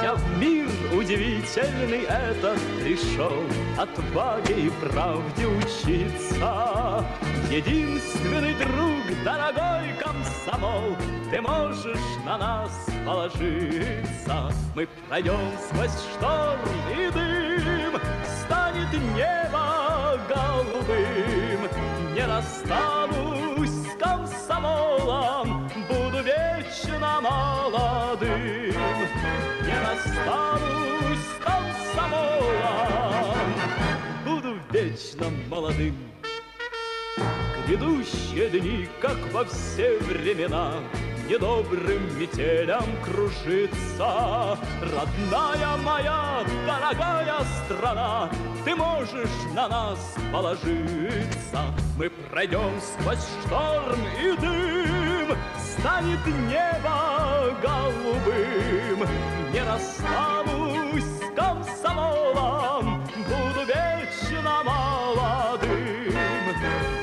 Я в мир удивительный этот пришел Отваге и правде учиться. Единственный друг, дорогой комсомол, Ты можешь на нас положиться. Мы пройдем сквозь шторм и дым, Станет небо голубым. Не расстанусь с комсомолом, Буду вечно молодым. Не расстанусь с комсомолом, Буду вечно молодым. Грядущие дни, как во все времена, Недобрым метелям кружится. Родная моя, дорогая страна, Ты можешь на нас положиться. Мы пройдем сквозь шторм и дым, Станет небо голубым. Не расстанусь с комсомолом, Буду вечно молодым.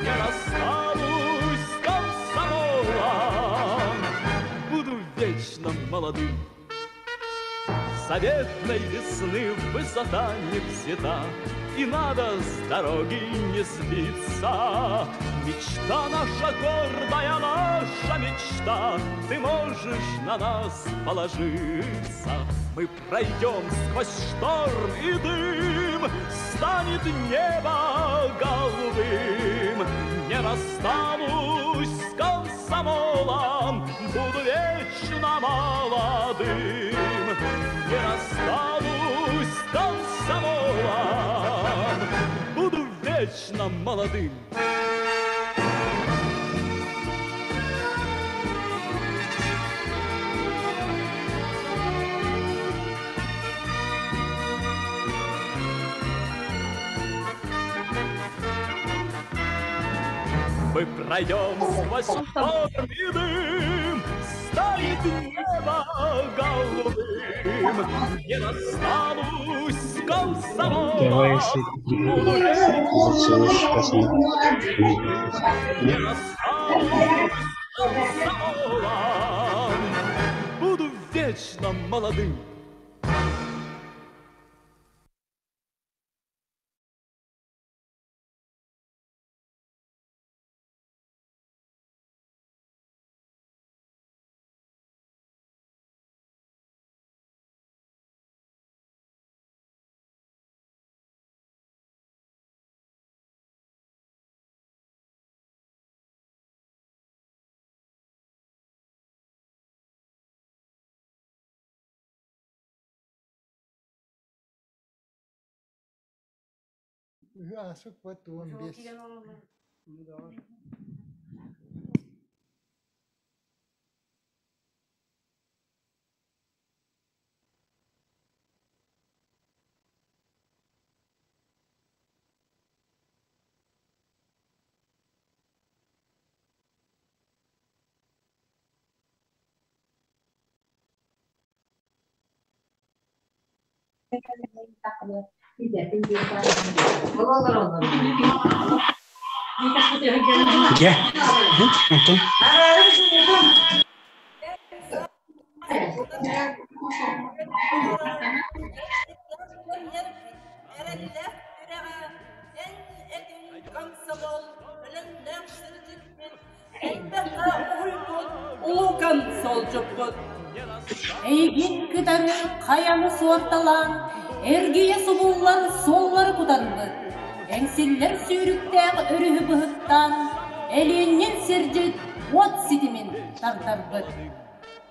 Не расстанусь с комсомолом, Буду вечно молодым. Заветной весны высота не взята, И надо с дороги не сбиться. Мечта наша гордая, наша мечта, Ты можешь на нас положиться. Мы пройдем сквозь шторм и дым, Станет небо голубым. Не расстанусь с комсомолом, Буду вечно молодым. Не расстанусь с комсомолом, Буду вечно молодым. Мы пройдем сквозь шторм и дым, Станет небо голубым. Не расстанусь с комсомолом, Не расстанусь с комсомолом, Буду вечно молодым. Аасыппат 15 Дьэ, онтон Эйигин кытары хайаны суорталаан, эргийэ субуллар суоллары кутарбыт, эҥсиллэр сүүрүктээх өрүһү быһыттаан, Элиэнньин сирдьит уот ситимин тардарбыт.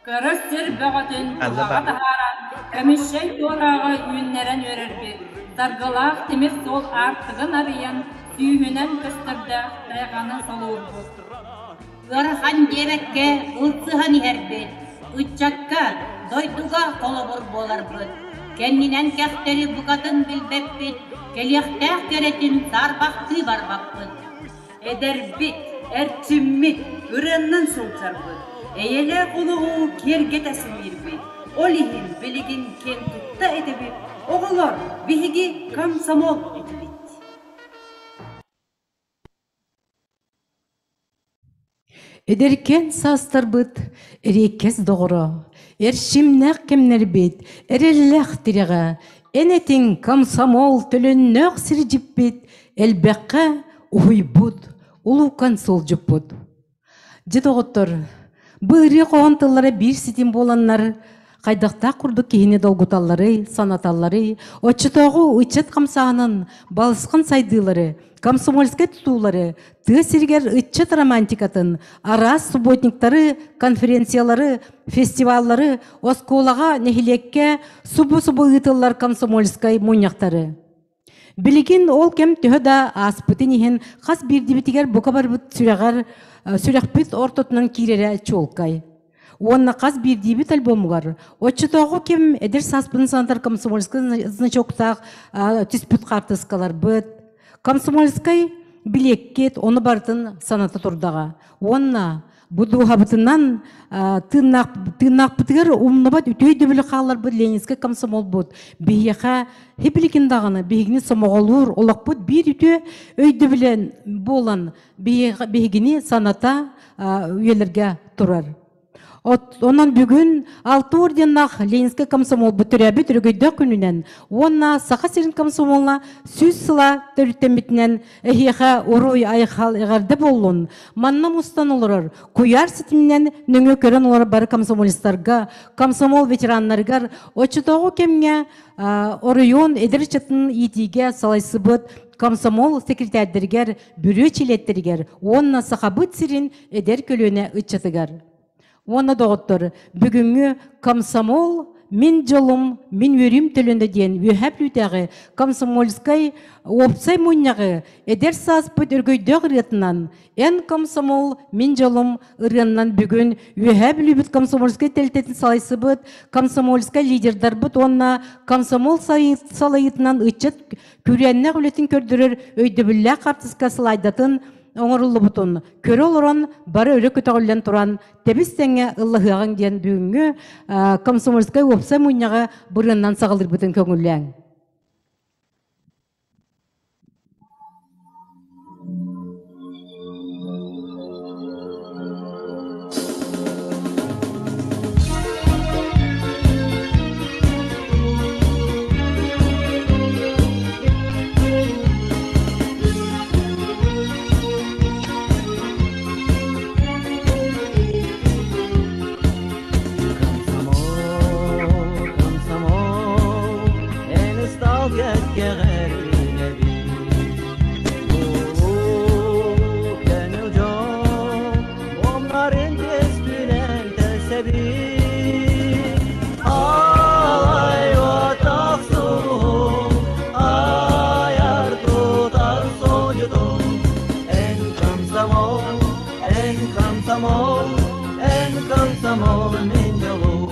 Кыра сир бөҕөтүн Алла туһаҕа баар. таһааран, көмүщэй туорааҕы үүннэрэн үөрэрбит, саргылаах тимир суол аартыгын арыйан, сүүһүнэн көстөрдөөх тайҕаны солуурбут. Ыарахан диэбэккэ ылсыһан иһэрбит, ыччакка, дойдуга холобур буоларбыт. Кэннинэн кэхтэри букатын билбэппит, кэлиэхтээх кэрэтин саарбахтыы барбаппыт. Эдэрбит, эрчиммит, ырыаннан сылдьарбыт, эйэлээх олоҕу киэргэтэ симиирбит. Ол иһин билигин киэн тутта этэбит, оҕолор, биһиги комсомол этибит. Эдэркээн саастарбыт эриэккэс доҕоро, эрчимнээх кэмнэрбит эрэллээх тирэҕэ, эн этиҥ комсомол төлөннөөх сирдьиппит, элбэххэ уһуйбут, улуукан суолдьуппут. Дьэ доҕоттор, бу ырыа хоһоон тыллара биир ситим буоланнар, хайдахтаах курдук киһини долгуталларый, санаталларый, оччотооҕу ыччат хамсааһынын балысхан сайдыылары, комсомольскай тутуулары, тыа сиригэр ыччат романтикатын, араас субботниктары, конференциялары, фестиваллары, оскуолаҕа, нэһилиэккэ субу-субу ыытыллар комсомольскай мунньахтары. Билигин ол кэм төһө да ааспытын иһин хас биирдибитигэр бука барбыт сүрэҕэр сүрэхпит ортотунан киирэрэ чуолкай. Уонна хас биирдиибит альбомугар оччотооҕу ким эдэр сааспын санатар комсомольскай значоктаах түспүт хаартыскаларбыт, комсомольскай билиэккит ону барытын саната турдаҕа. Уонна бу дууһабытынан тыыннаахпытыгар умнубат үтүө өйдөбүлү хаалларбыт Ленинскэй комсомолбут биһиэхэ хипиликин даҕаны биһигини сомоҕолуур олохпут биир үтүө өйдөбүлэн буолан биһигини саната үйэлэргэ турар. Онон бүгүн алта орденнаах Ленинскэй комсомолбут төрөөбүт өрөгөйдөөх күнүнэн уонна Саха сирин комсомола 100 сыла төрүттэммитинэн эһиэхэ уруй айхал эҕэрдэ буоллун. Манна мустан олорор куйаар ситиминэн нөҥүө көрөн олорор бары комсомолистарга, комсомол ветераннарыгар оччотооҕу кэмҥэ оройуон эдэр ыччатын иитиигэ салайсыбыт комсомол секретарьдарыгар, бүрүө чилиэттэригэр уонна Сахабыт сирин эдэр көлүөнэ ыччатыгар. Уонна доҕоттор, бүгүҥҥү комсомол мин дьолум, мин үөрүүм төлөнө диэн Үөһээ Бүлүүтээҕи комсомольскай уопсай мунньаҕы эдэр сааспыт өргөйдөөх ырыатынан «Эн комсомол, мин дьолум» ырыаннан бүгүн Үөһээ Бүлүүбүт комсомольскай тэрилтэтин салайсыбыт комсомольскай лидердарбыт уонна комсомол салайыытынан ыччат күрээннээх үлэтин көрдөрөр өйдөбүллээх хаартыска слайдатын оҥоруллубутун көрө олорон бары өрө көтөҕүллэн туран тэбис тэҥҥэ ыллаһыаҕыҥ диэн бүгүҥҥү комсомольскай уопсай мунньаҕы бырыаннан саҕалыырбытын көҥүллээҥ. Комсомол, комсомол, эн ыстал кэккэҕэр үлэбин. Улуу көҥүл дьон Омнарын түспүнэн тэлсэбин. Алай отах сулуһум, айар тутар суолдьутум. Эн комсомол, эн комсомол, эн комсомол мин дьолум.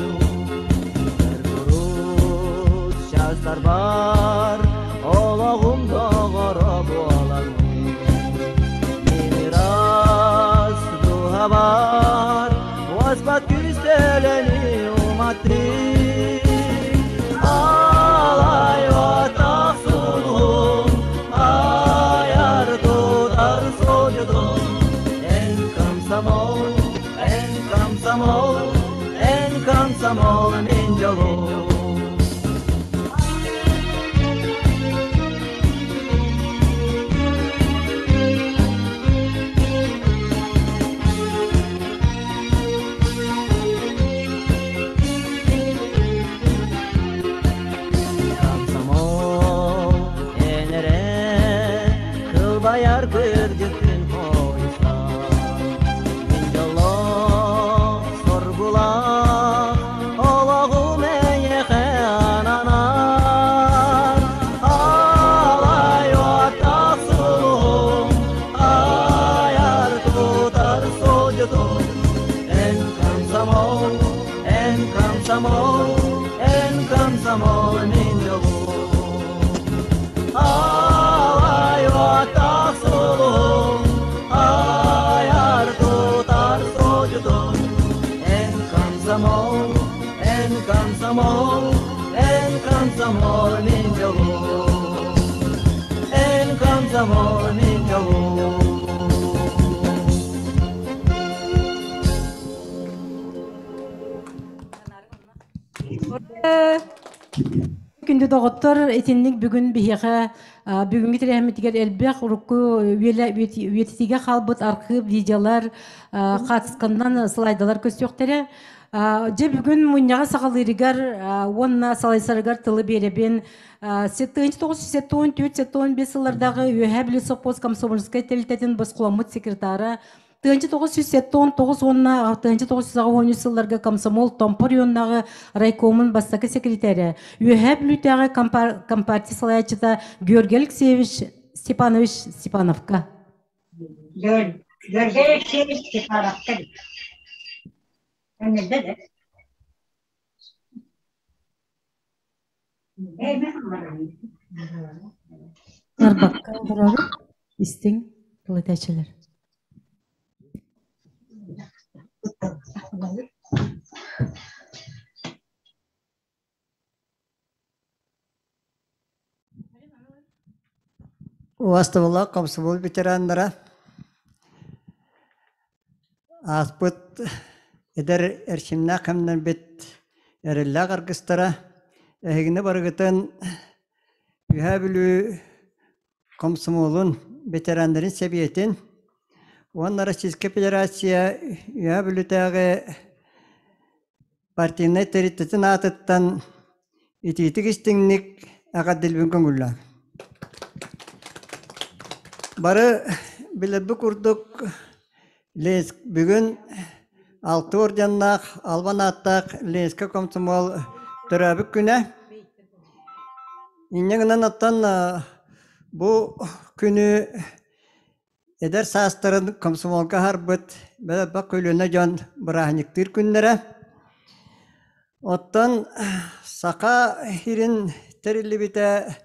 Өр частар бар, олоҕум доҕоро буоламмын. Мин ыраас дууһабар уоспат күүстэлэни уматтым. Алай отах сулуһум, айар тутар суолдьутум. Эн комсомол, эн комсомол, эн комсомол мин дьолум. Комсомол эн эрэ кылбайар кырдьыккын хойустаан Мин дьоллоох соргулаах олоҕум эйиэхэ ананар Алай уоттаах сулуһум айар тутар суолдьутум Эн комсомол, эн комсомол, эн комсомол мин дьолум Алай уоттаах сулуһум, айар тутар суолдьутум. Эн комсомол, эн комсомол, эн комсомол мин дьолум. Эн комсомол мин дьолум. Күндү доҕоттор, итинник бүгүн биһиэхэ бүгүҥҥү тэрээһиммитигэр элбэх урукку үйэтитиигэ хаалбыт архыып видеолар, хаартысканан слайдалар көстүөхтэрэ. Дьэ бүгүн мунньаҕы саҕалыырыгар уонна салайсарыгар тылы биэрэбин. 1974-75 сыллардааҕы Үөһээ Бүлүү сопхуос комсомольскай тэрилтэтин босхоломмут секретара 1979 уонна 1983 сылларга комсомол Томпо районнааҕы райкомун бастакы секретарэ, Үөһээ Бүлүүтээҕи компартия салайааччыта Георгий Алексеевич Степанович Степановка. Георгий Алексеевич Степановка. Арбакка олорору истиҥ тыл этээччилэр. Убастабыллаах комсомол ветераннара, ааспыт эдэр эрчимнээх кэмнэрбит эрэллээх аргыстара, эһигини барыгытын Үөһээ Бүлүү комсомолун ветераннарын сэбиэтин уонна Российскай Федерация Үөһээ Бүлүүтээҕи партийнай тэрилтэтин аатыттан итиитик истиҥник эҕэрдэлиибин көҥүллээн. Бары билэрбит курдук Ленск бүгүн алта орденнаах албан ааттаах Ленскэй комсомол төрөөбүт күнэ. Инньэ гынан оттон бу күнү Эдэр саастарын комсомолга аһарбыт бэл көлүөнэ дьон бырааһынньыктыыр күннэрэ. Оттон Саха сирин тэриллибитэ,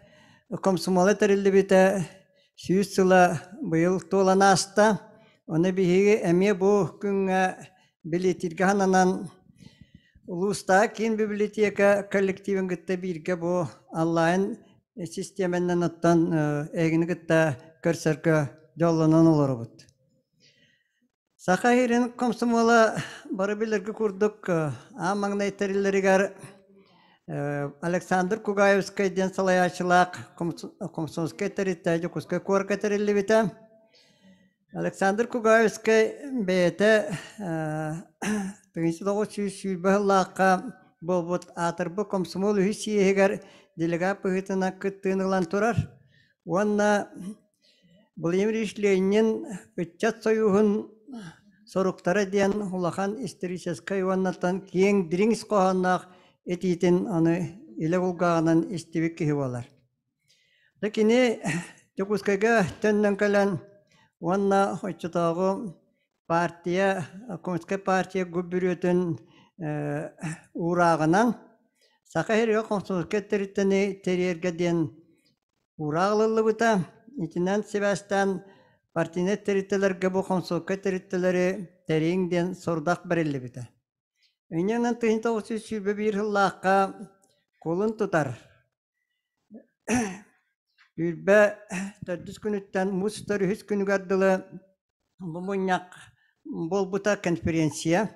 комсомола тэриллибитэ 100 сыла быйыл туолан ааста. Ону биһиги эмиэ бу күҥҥэ билиэтииргэ сананан улуустааҕы киин библиотека коллективын кытта бииргэ бу онлайн систиэмэннэн оттон эһигини кытта көрсөргө дьоллонон олоробут. Саха сирин комсомола бары билэргэ курдук аан маҥнай тэриллэригэр Александр Кугаевскай диэн салайааччылаах комсомольскай тэрилтэ Дьокуускай куоракка тэриллибитэ. Александр Кугаевскай бэйэтэ 1920 сыллаахха буолбут аатырбыт комсомол үһүс съеһигэр делегат быһыытынан кыттыыны ылан турар уонна Владимир Ильич Ленин Ыччат сойууһун соруктара диэн улахан историческай уоннаттан киэҥ дириҥ ис хоһоонноох этиитин аны илэ кулгааҕынан истибит киһи буолар. Дьэ кини Дьокуускайга төннөн кэлэн уонна оччотооҕу партия, Коммунистическай партия губбүрүөтүн уурааҕынан Саха сиригэр комсомольскай тэрилтэни тэрийэргэ диэн уураах ылыллыбыта. Итинэн сибээстээн партийнай тэрилтэлэргэ бу комсомольскай тэрилтэлэри тэрийиҥ диэн сорудах бэриллибитэ. Инньэ 1921 сыллаахха кулун тутар Сүүрбэ төрдүс күнүттэн муус устар үһүс күнүгэр дылы бу мунньах буолбута конференция.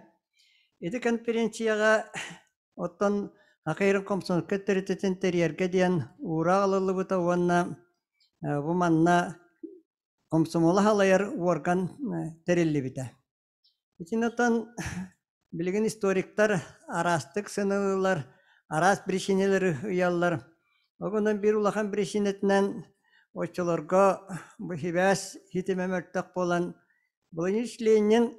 Ити конференцияҕа оттон Акайрын комсомольскай тэрилтэтин тэрийэргэ диэн уураах ылыллыбыта уонна бу манна комсомола салайар уорган тэриллибитэ. Итинтэн билигин историктар араастык сыаналыыллар, араас биричиинэлэри ыйаллар. Ол гынан биир улахан биричиинэтинэн оччолорго бу сибээс ситимэ мөлтөх буолан Владимир Ленин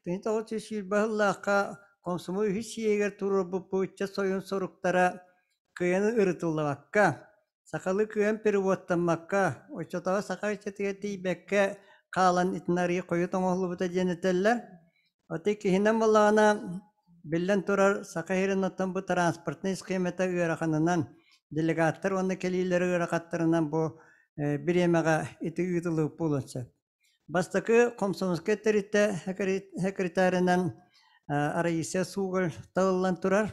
1920 сыллаахха комсомол үһүс сийиэгэр туруорбут бу ыччат сойуун соруктара кыайан ырытыллыбакка, Сахалыы кыайан переводтаммакка, оччотооҕу саха ыччатыгар тиийбэккэ хаалан итини арыый хойут оҥоһуллубута диэн этэллэр. Оттон иккиһинэн буоллаҕына, биллэн турар, Саха сирин оттон бу транспортнай схемата ыараханынан, делегаттар уонна кэлиилэри ыарахаттарынан бу бириэмэҕэ ити ыытыллыбыт буолуон сөп. Бастакы комсомольскай тэрилтэ секретарынан Раиса Суголь талыллан турар.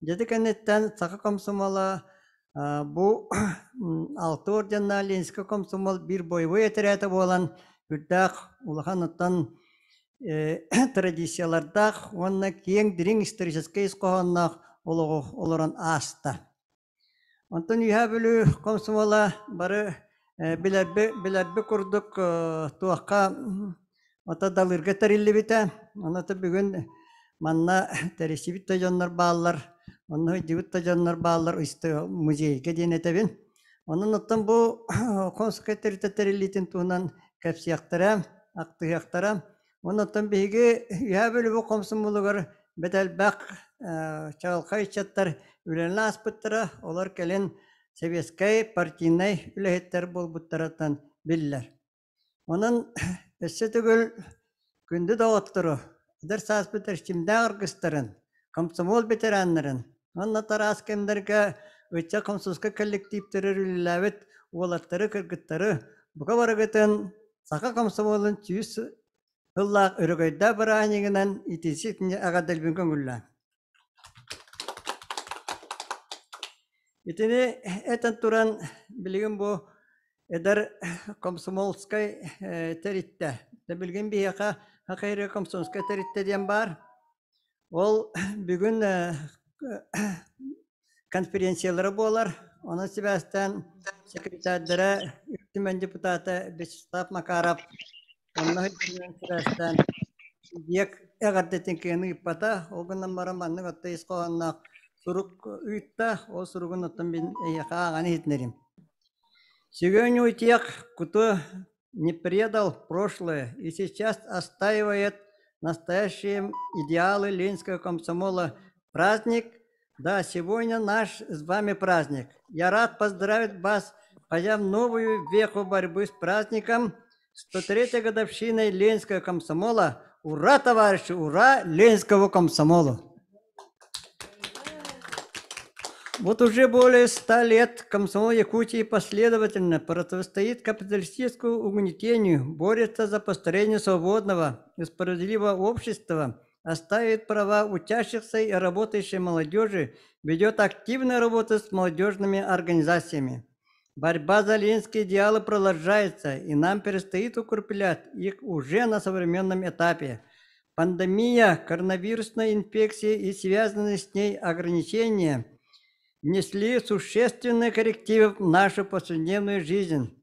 Дьэ кэнниттэн саха комсомола бу алта орденнаах Ленинскэй комсомол биир бойобуой этэрээтэ буолан үрдээх улахан оттон традициялардаах уонна киэҥ дириҥ историческай ис хоһоонноох олоҕу олорон ааста. Онтон Үөһээ Бүлүү комсомола бары билэрби, билэрби курдук туохха ото далыырга тэриллибитэ. Онно бүгүн манна тэрийсибит да дьоннор бааллар, онно сылдьыбыт да дьоннор бааллар музейга диэн этэбин. Онон оттон бу Хомскай тэрилтэ тэриллиитин туһунан кэпсиэхтэрэ, ахтыһыахтара. Онон биһиги Үөһээ Бүлүү комсомолугар бэрт элбэх чаҕылхай ыччаттар үлэлээн ааспыттара, олор кэлин сэбиэскэй партийнай үлэһиттэр буолбуттарыттан биллэр. Онон өссө төгүл күндү доҕоттору, эдэр сааспыт эрчимнээх аргыстарын, комсомол ветераннарын уонна тараас кэмнэргэ ыччат комсомольскай коллективтэрэр үлэлээбит уолаттары, кыргыттары бука барыгытын Саха комсомолун сүүс сыллаах өрөгөйдөөх бырааһынньыгынан итиитин эҕэрдэлбин көҥүллээн. Итини этэн туран билигин бу эдэр комсомольскай тэрилтэ, билигин биһиэхэ Хахайры комсомольскай тэрилтэ диэн баар. Ол бүгүн конференциялара буолар. Онон сибээстээн секретардара Ил Түмэн депутата Вячеслав Макаров онно сибээстээн диэк эҕэрдэтин кыайан ыыппата. Ол гынан баран маннык отто ис хоһоонноох сурук ыытта. Ол суругун оттон мин эйиэхэ ааҕан иһитинэрим. Сегодня у тех, кто не предал прошлое и сейчас отстаивает настоящие идеалы ленинского комсомола праздник. Да, сегодня наш с вами праздник. Я рад поздравить вас, пойдя в новую веху борьбы с праздником 103-й годовщиной Ленинского комсомола. Ура, товарищи, ура Ленинскому комсомолу! Вот уже более 100 лет комсомол Якутии последовательно противостоит капиталистическому угнетению, борется за построение свободного и справедливого общества, оставит права учащихся и работающей молодежи, ведет активную работу с молодежными организациями. Борьба за ленинские идеалы продолжается, и нам предстоит укреплять их уже на современном этапе. Пандемия коронавирусной инфекции и связанные с ней ограничения внесли существенные коррективы в нашу повседневную жизнь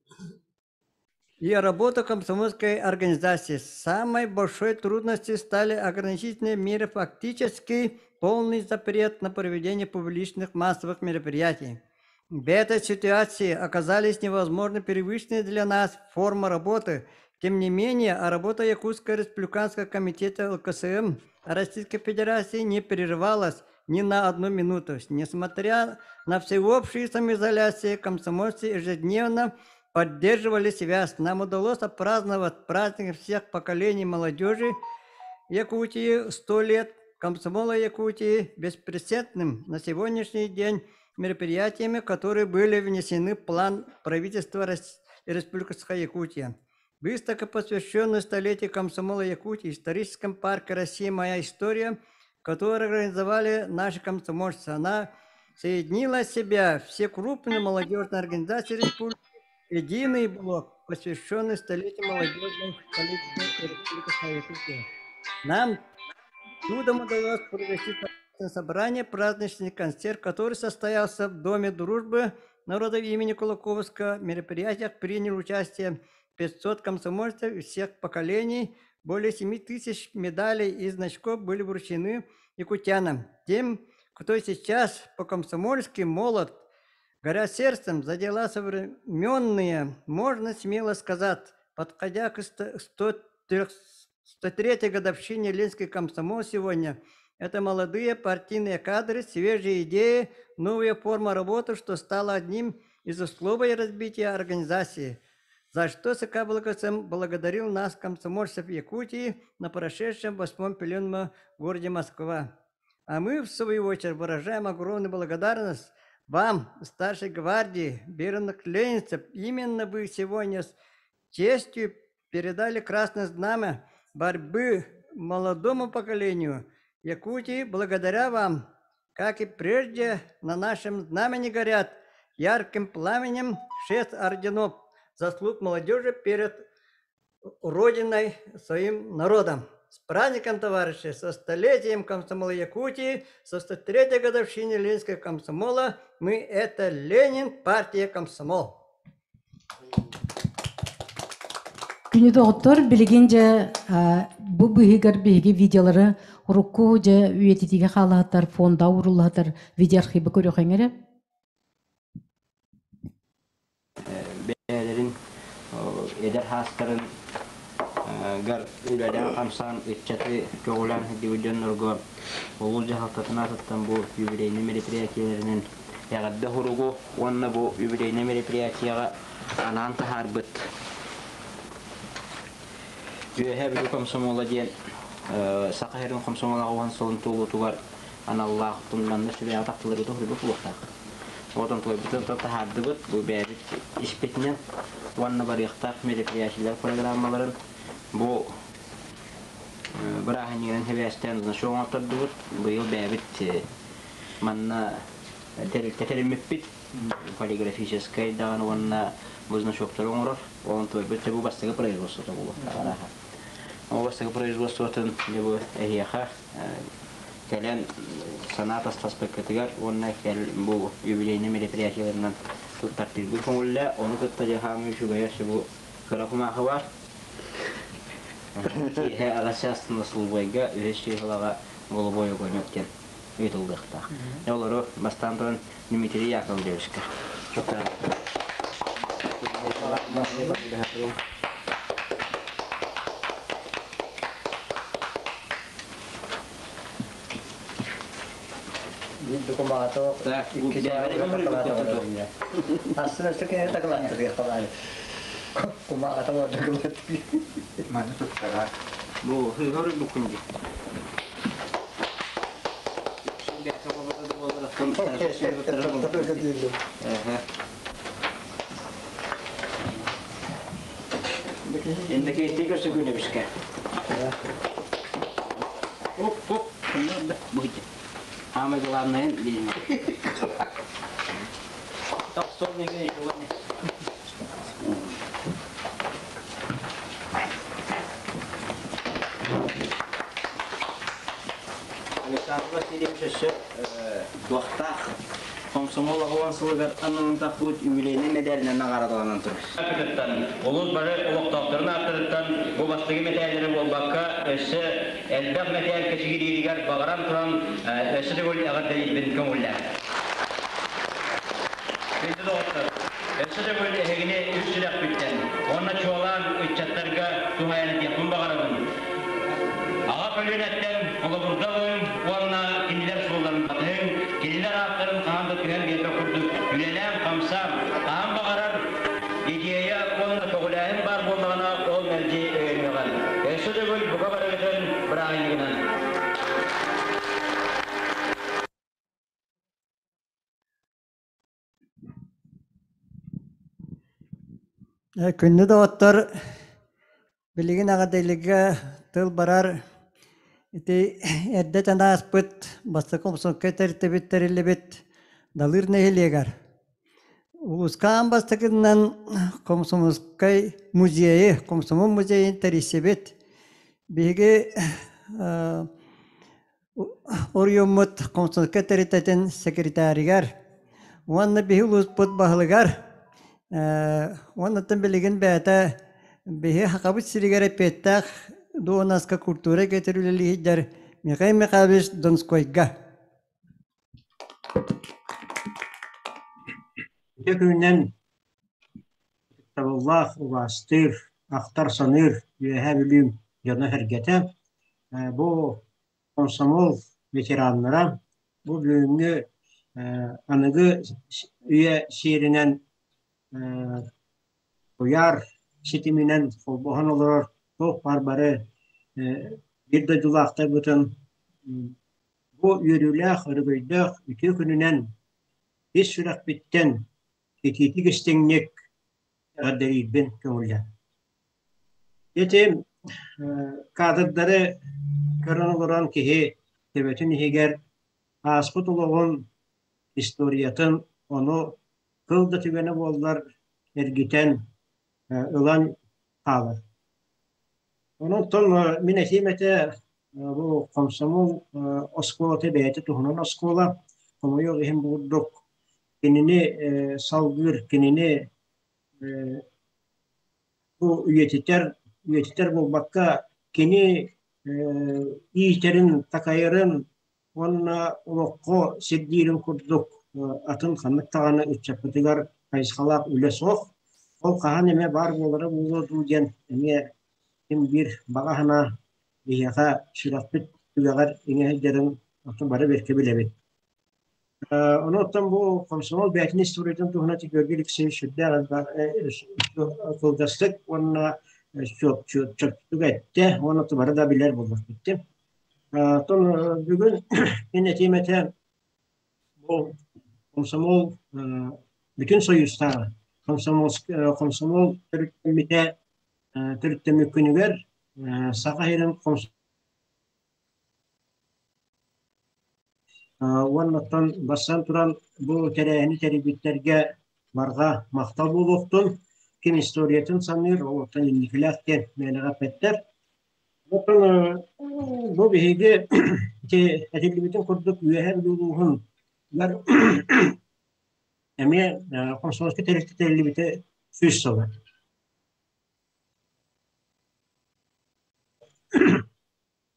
и работу комсомольской организации. Самой большой трудностью стали ограничительные меры, фактически полный запрет на проведение публичных массовых мероприятий. В этой ситуации оказались невозможны привычные для нас формы работы. Тем не менее, работа Якутского республиканского комитета ЛКСМ Российской Федерации не прерывалась ни на одну минуту. Несмотря на всеобщую самоизоляцию, комсомольцы ежедневно поддерживали связь. Нам удалось отпраздновать праздник всех поколений молодежи Якутии 100 лет комсомола Якутии беспрецедентным на сегодняшний день мероприятиями, которые были внесены в план правительства Республики Саха-Якутия. Выставка, посвященная столетию комсомола Якутии, в историческом парке «Россия. Моя история», которую организовали наши комсомольцы. Она соединила в себя все крупные молодежные организации республики, единый блок, посвященный столетию молодежной политики Республики Саха-Якутия. Нам чудом удалось провести собрание, праздничный концерт, который состоялся в Доме дружбы народов имени Кулаковского. В мероприятиях принял участие 500 комсомольцев из всех поколений. Более 7 тысяч медалей и значков были вручены якутянам. Тем, кто сейчас по-комсомольски молод, горя сердцем за дела современные, можно смело сказать, подходя к 103-й годовщине Ленинской комсомол сегодня, это молодые партийные кадры, свежие идеи, новая форма работы, что стало одним из условий развития организации, за что ЦК ВЛКСМ благодарил нас, комсомольцев Якутии, на прошедшем восьмом пленуме в городе Москва. А мы, в свою очередь, выражаем огромную благодарность вам, старшей гвардии, верных ленинцев. Именно вы сегодня с честью передали красное знамя борьбы молодому поколению Якутии. Благодаря вам, как и прежде, на нашем знамени горят ярким пламенем 6 орденов заслуг молодежи перед Родиной, своим народом. С праздником, товарищи, со столетием комсомола Якутии, со 103-й годовщиной Ленинского комсомола. Мы – это Ленин, партия комсомол. Күнү доҕоттор, билигин дьэ бу быһыгар биһиги видеолары урукку дьэ үйэтитиигэ хаалаһытар фонда ууруллаһытар видеоархивы көрүөхөҥ эрэ. Бэйэлэрин эдэр хаастарын гар үлэлээн-хамсаан ыччаты көҕүлээн сылдьыбыт дьоннорго улуус дьаһалтатын аатыттан бу юбилейнай мероприятиелэринэн эҕэрдэ суругу уонна бу юбилейнай мероприятиеҕа анаан таһаарбыт Үөһээ Бүлүү комсомола диэн Саха сирин комсомола уһун сылын туолуутугар аналлаах манна сүбэҕэ тахтыларбытын суруйбут буолуохтаах. Отон туойбутун таһаардыбыт, бу бэйэбит испитинэн уонна барыахтаах мероприятиелар программаларын бу бырааһынньыгынан сибээстээн значок оҥоттордубут. Быйыл бэйэбит манна тэрилтэ тэриммиппит полиграфическай даҕаны уонна бу значоктары оҥорор. Онон туойбут бу бастакы производствота буолуохтаах. Ол бастакы производствотын дьэ бу эһиэхэ кэлэн санаа тастаспыккытыгар уонна бу юбилейнай мероприятиеларынан туттартыырбыт көҥүллэ. Ону кытта дьэ хаамыы үчүгэйэ өссө бу кыра кумаахы баар. Киэһэ аҕыс чаастан службайга үһүс чыыһылаҕа голубой огонек диэн ыытыллыахтаах. Олору бастаан туран Дмитрий Яковлевичка. Биир докумааток, икки Астын өстө кини такылааттырыах табаары. Кумаата докумааттырыах. Маны туттара. Бу хыгар букун ди. Инде кейти көрсө күнөбүскэ. Оп, оп, Самое главное, видимо. Александр Васильевич өссө туохтаах комсомол аҕуан сылыгар ананан тахпыт юбилейнай мэдээлинэн наҕараадаланан турар. Улуус бары олохтоохторун ааттарыттан бу бастакы мэтээллэри буолбакка, өссө элбэх мэтээл кэчигирииригэр баҕаран туран, өссө төгүл эҕэрдэлиирбин көҥүллээх. Күндү доҕоттор, өссө төгүл эһигини үс сүрэхпиттэн уонна чуолаан ыччаттарга туһаайан этиэхпин баҕарабын. Аҕа көлүөнэттэн холобурда ылыҥ уонна кинилэр суолларын батыһыҥ, кинилэр ааттарын хаһан да түһэн биэрбэт курдук үлэлээн-хамсаан, хаһан баҕарар идея уонна көҕүлээһин баар буоллаҕына, ол мэлдьи өйөнүөҕэ. Өссө төгүл бука барыгытын бырааһынньыгынан! Күндү доҕоттор, билигин аҕа тыл барар ити эрдэ этэн ааспыт бастакы комсомольскай тэрилтэбит тэриллибит Далыр нэһилиэгэр улууска аан бастакытынан комсомольскай музейы, комсомол музейын тэрийсибит. Биһиги Оройуоммут комсомольскай тэрилтэтин секретарыгар уонна биһи улууспут баһылыгар уонна билигин бэйэтэ биһи Сахабыт сиригэр эппиэттээх дуонаска культура эйгэтигэр үлэлии сылдьар Михаил Михайлович Донскойга. Ити күнүнэн ытыктабыллаах, убаастыыр, ахтар-саныыр Үөһээ Бүлүүм дьоно-сэргэтэ бу комсомол ветераннара бу бүгүҥҥү аныгы үйэ сиэринэн куйаар ситиминэн холбоһон олорор туох баар бары биир дойдулаахтарбытын бу үөрүүлээх, өрөгөйдөөх үтүө күнүнэн ис сүрэхпиттэн итиитик истиҥник эҕэрдэлиирбин көҥүллээн. Ити кадрдары көрөн олорон киһи төбөтүн иһигэр ааспыт олоҕун историятын ону кыл да түгэнэ буоллар эргитэн ылан хаалар. Онон мин этиим этэ бу комсомол оскуолата бэйэтэ туһунан оскуола, хомойуох иһин бу курдук кинини салгыыр, кинини бу үйэтитэр, үйэтитэр буолбакка, кини иитэрин, такайарын уонна олоххо сирдиирин курдук атын ханнык даҕаны ыччаппытыгар хайысхалаах үлэ суох. Ол хаһан эмэ баар буолара буолуо дуу диэн эмиэ ким биир баҕа санаа биһиэхэ сүрэхпит түгэҕэр иҥэ сылдьарын бары бэркэ билэбит. Ону оттон бу комсомол бэйэтин историятын туһунан Георгий Алексеевич сүрдээх элбэх кылгастык уонна чопчутук эттэ уонна бары да билэр буоллахпыт. Оттон бүгүн мин этиим этэ бу комсомол бүтүн Союзтааҕы комсомол төрүттэммитэ төрүттэммит күнүгэр Саха сирин Уонна оттон бастаан туран бу тэрээһини тэрийбиттэргэ барҕа махтал буолуохтун, ким историятын саныыр, ол оттон инникилээх диэн мээнэҕэ эппэттэр. Оттон бу биһиги ити этиллибитин курдук Үөһээ Бүлүү улууһун эмиэ комсомольскай тэрилтэ тэриллибитэ 100 сыла.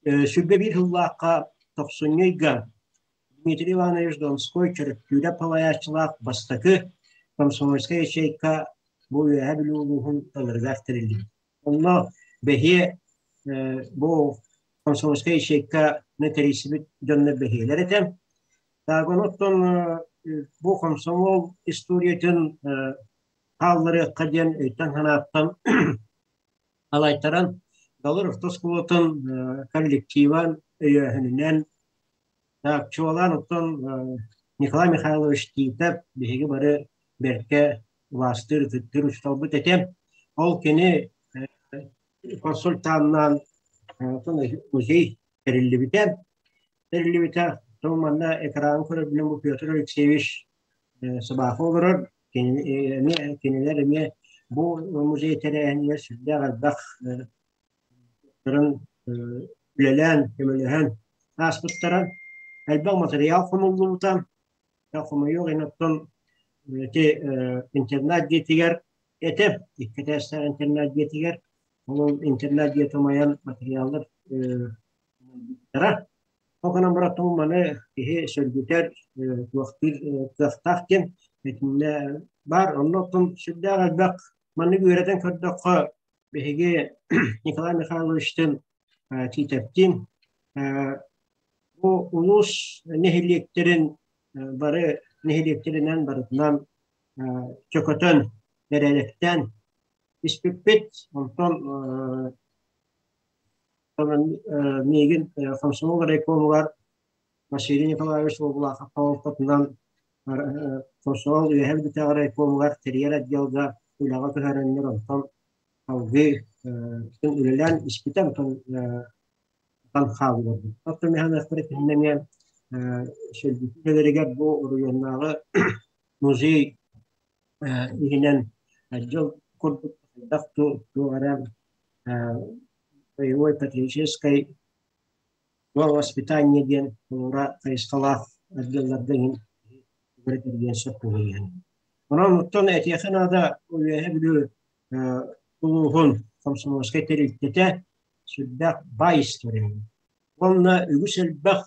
21 сыллаахха тохсунньу ыйга Дмитрий Иванович Донской Чөрөктүүрэ салайааччылаах бастакы комсомольскай ячейка бу Үөһээ Бүлүү улууһун таларыгар тэриллибит. Онно бэһиэ бу комсомольскай ячейканы тэрийсибит дьоннор бэһиэлэр этэ. Так, оттон бу комсомол историятын хаалларыахха диэн өйтөн-санааттан Салайтаран Далыр орто оскуолатын коллективын өйөөһүнүнэн чуолаан оттон Николай Михайлович Тиитов биһиги бары бэркэ убаастыыр, ытыктыыр учууталбыт этэ. Ол кини консультаннаан музей тэриллибитэ. Тэриллибитэ. Оттон манна экраны көрөбүнэн бу Петр Алексеевич Сыбаха олорор. Кинилэр эмиэ бу музей тэрээһинигэр сүрдээх элбэх үлэлээн, көмөлөһөн ааспыттара. Элбэх матырыйаал хомуллубута. Хомойуох иһин оттон ити интернат дьиэтигэр этэ, икки этээстээх интернат дьиэтигэр. Ол интернат дьиэтэ умайан матырыйааллар Ол гынан баран маны киһи сөргүтэр, туохтуур кыахтаах диэн итиннэ баар. Онно оттон сүрдээх элбэх маннык үөрэтэн көрдөххө, биһиги Николай Михайловичтыын Тиитэптиин бу улуус нэһилиэктэрин бары нэһилиэктэринэн барытынан чөкөтөн, бэрээдэктээн испиппит. Онтон Миигин комсомол райкомугар Василий Николаевич Лобулахов салалтатынан комсомол Үөһээ Бүлүүтээҕи райкомугар тэрийэр отделга үлэҕэ көһөрөннөр онтон салгыы үлэлээн испитэ онтон хаалларбыт. Оттон механизмтары киһинэ эмиэ сөргүтүүлэригэр бу оройуоннааҕы музей иһинэн отдел курдук хайдах туох эрэ боевой патриотическай воспитание диэн холобура хайысхалаах отделларга иһин үөрэтэргэ сөп буолуо. Онон оттон этиэхэ наада Үөһээ Бүлүү улууһун комсомольскай тэрилтэтэ сүрдээх баай история. Уонна үгүс элбэх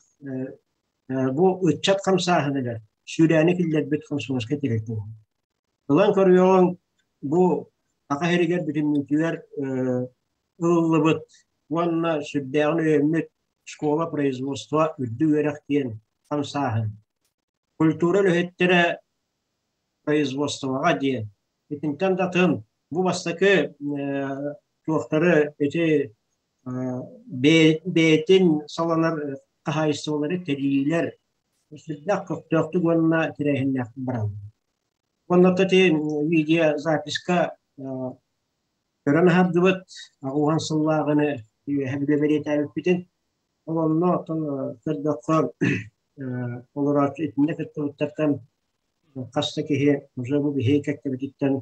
бу ыччат хамсааһыныгар сүүрээни киллэрбит комсомольскай тэрилтэ буолар. Ылан көрүөҕүҥ, бу Саха сиригэр бүтүннүүтүгэр ылыллыбыт уонна сүрдээҕин өйөммүт школа производства үрдүк үөрэх диэн хамсааһын. Культура үлэһиттэрэ производствоҕа диэн. Итинтэн да атын бу бастакы туохтары ити бэйэтин саланар хаһаайыстыбалары тэрийиилэр сүрдээх көхтөөхтүк уонна тэрээһиннээхтик бараллар. Уонна ити видеозаписка көрөн аһардыбыт аҕуһан сыллааҕыны үөһэ билэ бэлиэтээбиппитин. Ол онно оттон көрдөххө олорооччу итиннэ кыттыбыттартан хас да киһи уже бу биһиги кэккэбититтэн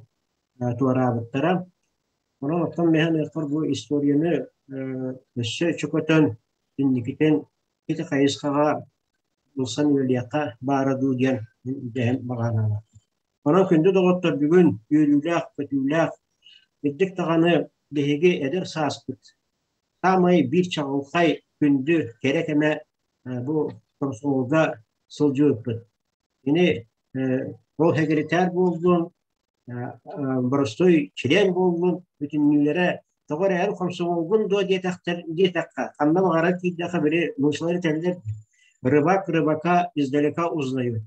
туораабыттара. Онон оттон миһэн бу историяны өссө чөкөтөн инникитин ити хайысхаҕа ылсан үлэлиэххэ баара дуу диэн дэһэн баҕанаалаах. Онон күндү доҕоттор бүгүн үөрүүлээх, көтүүлээх, үрдүк даҕаны биһиги эдэр сааспыт саамай биир чаҕылхай күндү кэрэ кэмэ бу комсомолга сылдьыбыппыт. Кини ол секретарь буоллун, боростуой чилиэн буоллун, бүтүннүүлэрэ тоҕо эрэ эн комсомолгун дуо диэтэхтэр диэтэххэ, ханна баҕарар киирдэххэ били муусалар этэллэр рыбак рыбака издалека узнают.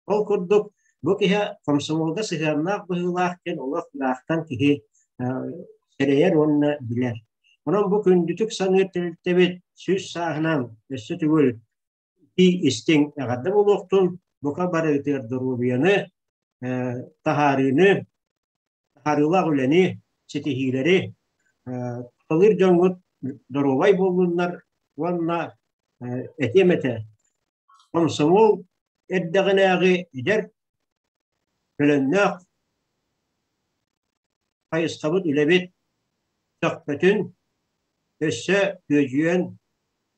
Ол курдук бу киһи комсомолга сыһыаннаах быһыылаах диэн олох ыраахтан киһи сэрэйэр уонна билэр. Онон бу күндүтүк саныыр тэрилтэбит 100 сааһынан өссө төгүл истиҥ эҕэрдэ буолуохтун, бука барыгытыгар доруобуйаны, таһаарыыны, таһаарыылаах үлэни, ситиһиилэри, талыыр дьоҥҥут доруобай буоллуннар уонна этиэм этэ, комсомол эрдэҕинээҕи эдэр төлөннөөх хайысхабыт үлэбит сөхпөтүн, өссө күөдьүйэн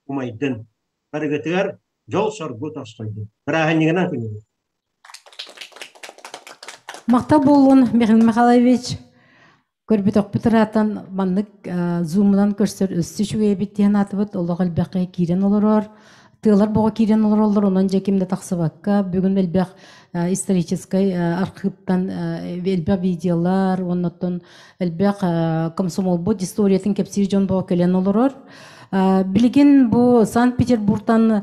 умайдын. Барыгытыгар дьол-соргу тосхойдун. Бырааһынньыгынан күнүгүн. Махтал буоллун, Михаил Михайлович. Көрбүтөхпүт ыраатан маннык зумунан көрсөр өссө үчүгэй диэн аатыбыт олох элбэххэ киирэн олорор. Тыалар боҕо киирэн олороллор, онон дьэ ким да тахсыбакка бүгүн элбэх историческай архыыптан элбэх видеолар, оннуттан элбэх комсомолбут историятын кэпсиир дьон боҕо кэлэн олорор. Билигин бу Санкт-Петербургтан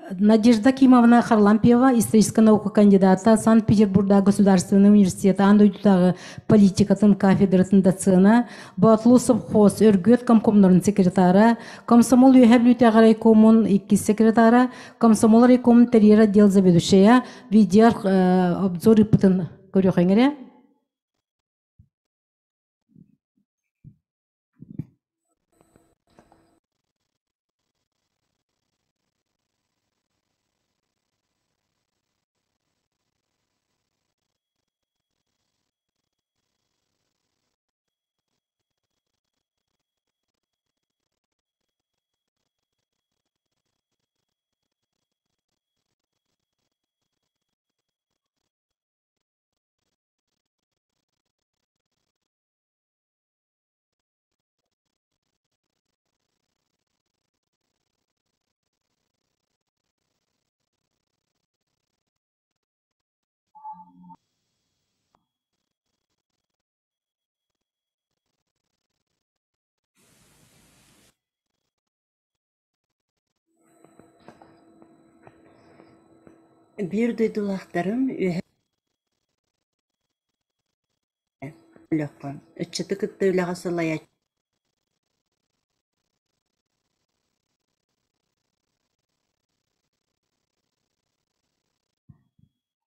Надежда Кимовна Харлампьева, историческая наука кандидата, Санкт-Петербурга государственный университет аан дойдутааҕы политикатын кафедратын доцена, Боотулуу совхоз Өргүөт комкомнорун секретара, комсомол Үөһээ Бүлүүтээҕи райкомун иккис секретара, комсомол райкомун тэрийэр отдел заведующая, видео обзор ыыппытын көрүөхэҥ. Биир дойдулаахтарым үөһэ өлөххө, ыччаты кытта үлэҕэ салайааччы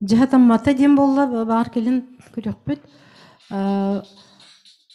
Дьаһатаммата диэн буолла, баар кэлин күрөхпүт.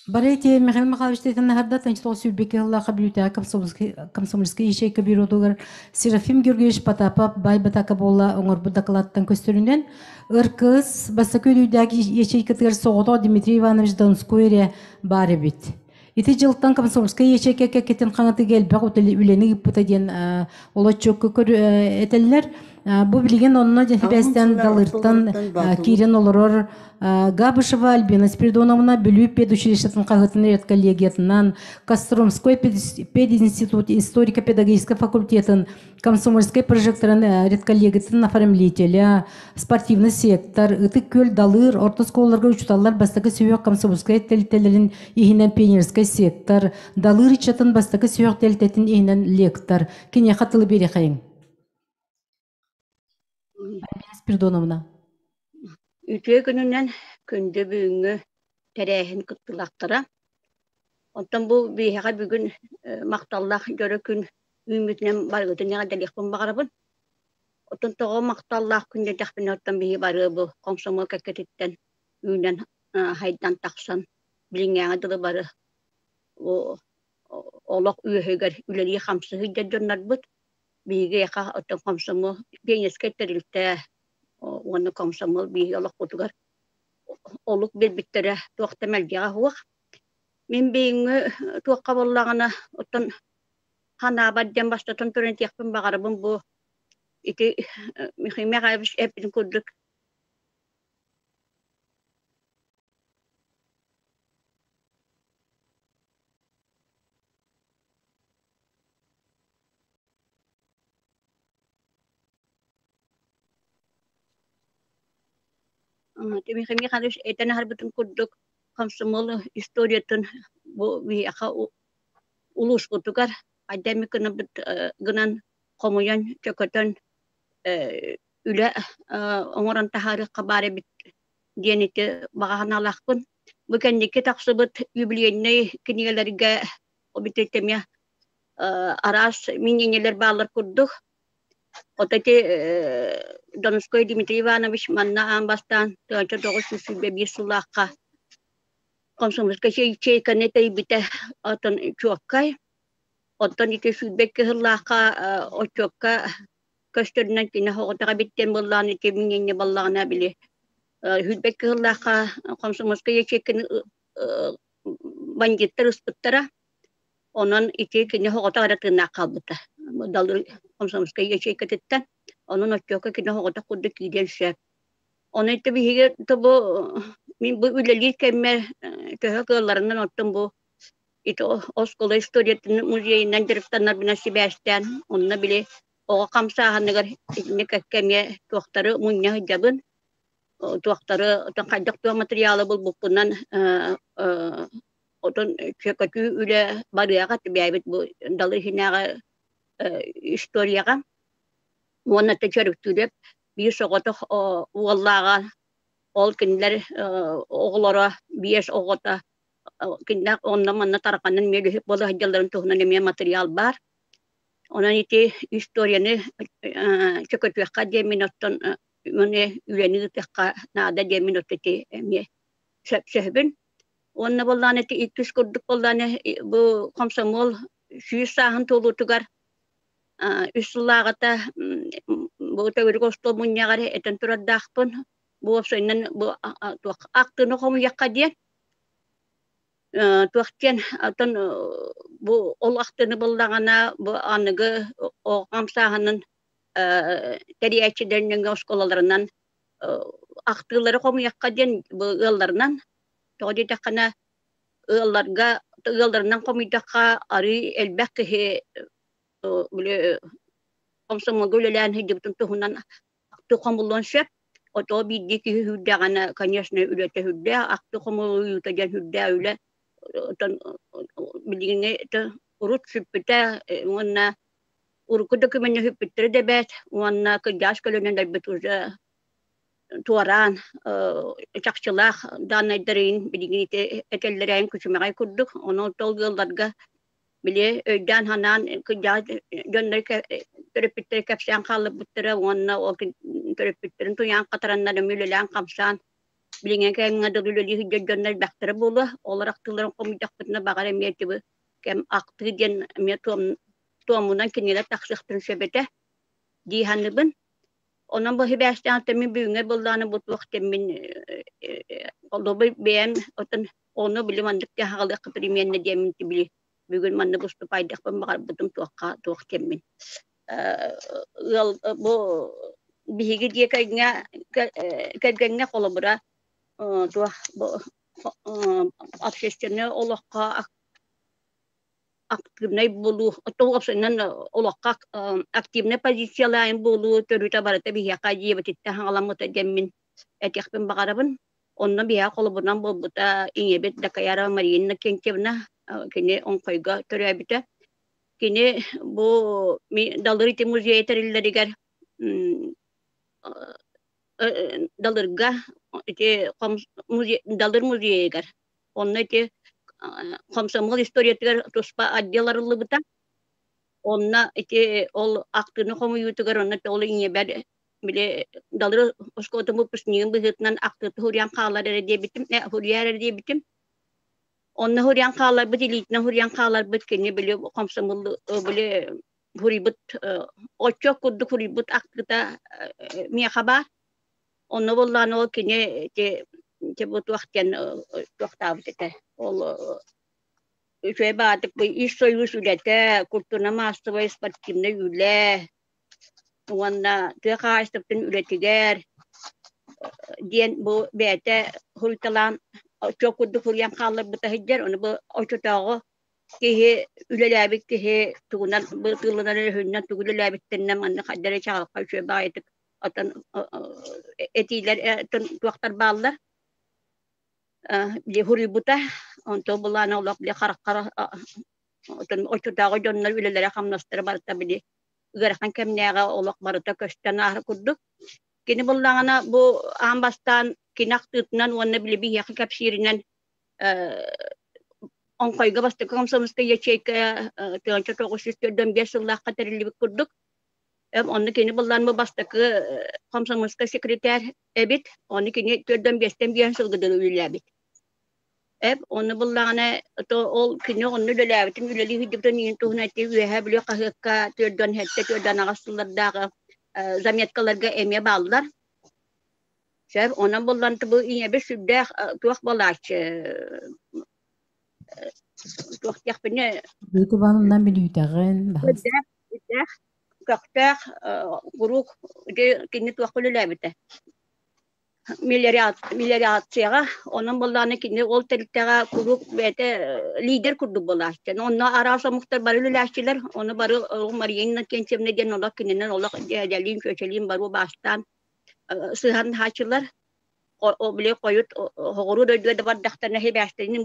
Бары эти Михаил Михайлович тетен наһарда 1922 сыллаахха Бүлүүтээҕи комсомольскай ячейка бюротугар Серафим Георгиевич Потапов бай батака буолла оҥорбут докладтан көстөрүнэн РКС бастакы өлүүдээх ячейкатыгар соҕотох Дмитрий Иванович Донской эрэ баар эбит. Ити дьылтан комсомольскай ячейка кэккэтин хаҥатыга элбэх үлэни ыыппыта диэн олоччукка этэллэр. Бу билигин онно сибээстээн Алын Далыртан ортолоруттан Боотулуу киирэн олорор Габышева Альбина Спиридоновна Бүлүү педучилищетын хаһыатын редколлегиятынан, Костромской пединститут историко-педагогическай факультетын комсомольскай прожекторын редколлегиятын оформлителя, спортивный сектор, Ытык Күөл Далыр, орто оскуолаларга учууталлар бастакы сүһүөх комсомольскай тэрилтэлэрин иһинэн пионерскай сектор, Далыр ыччатын бастакы сүһүөх тэрилтэтин иһинэн лектор. Киниэхэ тылы биэриэхэйиҥ. Альбина Спиридоновна. Үтүө күнүнэн күндү бүгүҥҥү тэрээһин кыттыылаахтара. Оттон бу биһиэхэ бүгүн махталлаах дьоро күн үүммүтүнэн барыгытын эҕэрдэлиэхпин баҕарабын. Оттон тоҕо махталлаах күн диэтэхпинэ, оттон биһи бары бу комсомол кэккэтиттэн үүнэн хайдан тахсан билиҥҥээҥи дылы бары олох үөһүгэр үлэлии-хамсыы сылдьар дьоннорбут. Биһиги эйиэхэ оттон комсомол пионерскай тэрилтэ уонна комсомол биһиги олохпутугар олук биэрбиттэрэ туох да мэлдьэҕэ суох. Мин бэйиҥҥи туохха буоллаҕына, оттон ханаабат диэн бастатан туран этиэхпин баҕарабын бу ити Михаил Михайлович эппитин курдук Михаил Михайлович этэн аһарбытын курдук комсомол историятын бу биһиэхэ улууспутугар айдаммыт гынан хомуйан, чөкөтөн үлэ оҥорон таһаарыахха баар эбит диэн ити баҕа санаалаахпын. Бу кэнники тахсыбыт юбилейнай кинигэлэргэ эмиэ араас мнениелэр бааллар курдук. Ото ити Донской Дмитрий Иванович манна аан бастаан 1921 сыллаахха комсомольскай ячейканы тэйбитэ оттон чуоккай. Оттон ити сүүрбэккэ сыллаахха отчуокка көстөрүнэн кини оҕотоҕо биттэн буоллаҕына ити мнение буоллаҕына били сүүрбэккэ сыллаахха комсомольскай ячейканы бандиттар ыспыттара. Онон ити кини оҕото эрэ тыыннаах хаалбыта. Далыр комсомольскай ячейкатыттан. Онон отчуокка кини оҕото курдук киириэн сөп. Ону ити биһиги бу мин бу үлэлиир кэммэр төһө кыалларынан оттон бу ити оскуола историятын музейынан дьарыктанарбынан сибээстээн онно били оҕо хамсааһыныгар итинник кэмҥэ туохтары мунньа сылдьабын туохтары хайдах туох материалы булбуппунан отон чөкөтүү үлэ барыаҕа бэйэбит бу далы иһинээҕи историяҕа уонна чөрүктүүрэп биир соҕотох уоллааҕа ол кинилэр оҕолоро биэс оҕото кинилэр онно-манна тарҕанан миэлүһүк буола сылдьалларын туһунан эмиэ материал баар. Онон ити историяны чөкөтүөххэ диэммин оттон үлэни ыытыахха наада диэммин оттон ити эмиэ сөпсөһөбүн. Уонна буоллаҕына ити иккис курдук буоллаҕына бу комсомол 100 сааһын туолуутугар үс сыллааҕыта бу төгүрүк остуол мунньаҕар этэн турардаахпын. Бу уопсайынан бу туох актыны хомуйахха диэн туох диэн оттон бу ол ахтыны буллаҕына бу аныгы оҕо хамсааһынын тэрийээччилэрин оскуолаларынан ахтыылары хомуйахха диэн бу ыалларынан тоҕо диэтэххинэ ыалларга ыалларынан хомуйдахха арыый элбэх киһи били комсомолга үлэлээн сылдьыбытын туһунан ахтыы хомуллуон сөп. Отоо биирдии киһи сүрдээҕинэ, конечно, үлэтэ сүрдээх, ахтыы хомулуйуута диэн сүрдээх үлэ. Оттон билигиҥҥи урут сүппүтэ уонна урукку документ сүппүттэрэ да эбээт уонна кырдьаҕас көлүөнэлэрбит уже туораан чахчылаах дааннайдарын билигин ити этэллэрин күчүмэҕэй курдук. Онон ол ыалларга били өйдөөн-санаан кырдьаҕас дьоннор төрөппүттэрэ кэпсээн хаалларбыттара уонна ол төрөппүттэрин туйаан хатараннар эмиэ үлэлээн-хамсаан билиҥҥи кэмҥэ дылы үлэлии сылдьар дьоннор элбэхтэрэ буолуо. Олор ахтыыларын хомуйдахпытына баҕар эмиэ ити кэм ахтыы диэн эмиэ туомунан кинилэр тахсыахтарын сөп этэ дии саныыбын. Онон бу сибээстээн мин бүгүҥҥэ быллааны бу туох диэммин олобу бэйэм отон ону били маннык хаҕалыахха примерно диэммин били бүгүн маннык уступайдахпын баҕарбытым туохха туох диэммин ыал бу биһиги дьиэ кэргэҥҥэ кэргэҥҥэ холобура туох бу общественнай олоххо активнай буолуу, уопсайынан олоххо активнай позициялаайын буолуу төрүтэ барыта биһиэхэ дьиэбититтэн хаҥаламмыта диэммин этиэхпин баҕарабын. Онно биһиэхэ холобурунан буолбута ийэбит Дакаярова Мария Иннокентьевна, кини Оҥхойго төрөөбүтэ. Кини бу Далыр ити музей тэриллэригэр Далырга ити Далыр музейыгар Онно ити комсомол историятыгар туспа отдел арыллыбыта. Онно ити ол актыны хомуйуутугар онно ол ийэбэр били далыр оскуолатын выпускнигын быһыытынан актыты хуруйан хаалар эрэ диэбитим, хуруйар эрэ диэбитим. Онно хуруйан хааларбыт, илиитинэн хуруйан хааларбыт кини били комсомол били хуруйбут отчуот курдук хуруйбут актыта миэхэ баар. Онно буоллаҕына ол кини ити ити бу туох диэн туохтаабыт этэ ол. Үчүгэй баҕатык бу ис сойуус үлэтэ, культурно-маассабай спортивнай үлэ уонна тыа хаһаайыстыбатын үлэтигэр диэн бу бэйэтэ суруйталаан оччо курдук суруйан хаалларбыта сылдьар. Ону бу оччотооҕу киһи үлэлээбит киһи тугунан тыылланар өһүннэн тугу үлэлээбиттэринэн манна хайдах эрэ чаҕылхай үчүгэй баҕайытык отон этиилэр туохтар бааллар били суруйбута онтон былаана олох били хараххара отон оччотооҕу дьоннор үлэлэрэ-хамнастара барыта били ыарахан кэмнээҕи олох барыта көстөн ааһар курдук. Кини буллаҕына бу аан бастаан кини ахтыытынан уонна били биһиэхэ кэпсииринэн Оҥхойго бастакы комсомольскай ячейка 1945 сыллаахха тэриллибит курдук. Онно кини буллан бу бастакы комсомольскай секретарь эбит. Ону кини төрдөн биэстэн биэс сылга дылы үлэлээбит. Эп ону буллаҕына то ол кини онно үлэлээбитин үлэлии сылдьыбытын иһин туһунан ити Үөһээ Бүлүү хаһыакка 47 48 сыллардааҕы заметкаларга эмиэ бааллар. Сөп, онон буллан бу ийэбит сүрдээх туох буолааччы туох диэхпиний Бүөкү Ивановна мүлүүтэҕин сүрдээх сүрдээх көхтөөх куруук ити кини туохха үлэлээбитэ мелиорацияҕа онон буоллаҕына кини ол тэрилтэҕэ куруук бэйэтэ лидер курдук буолааччы. Онно араас омуктар бары үлэлээччилэр, ону бары Мария Иннокентьевна диэн олох кининэн олох дьээдьэлиин, чүөчэлиин бары убаастаан сыһан хааччылар били хойут хоҕуруу дойдуга да бардахтарына сибээстэрин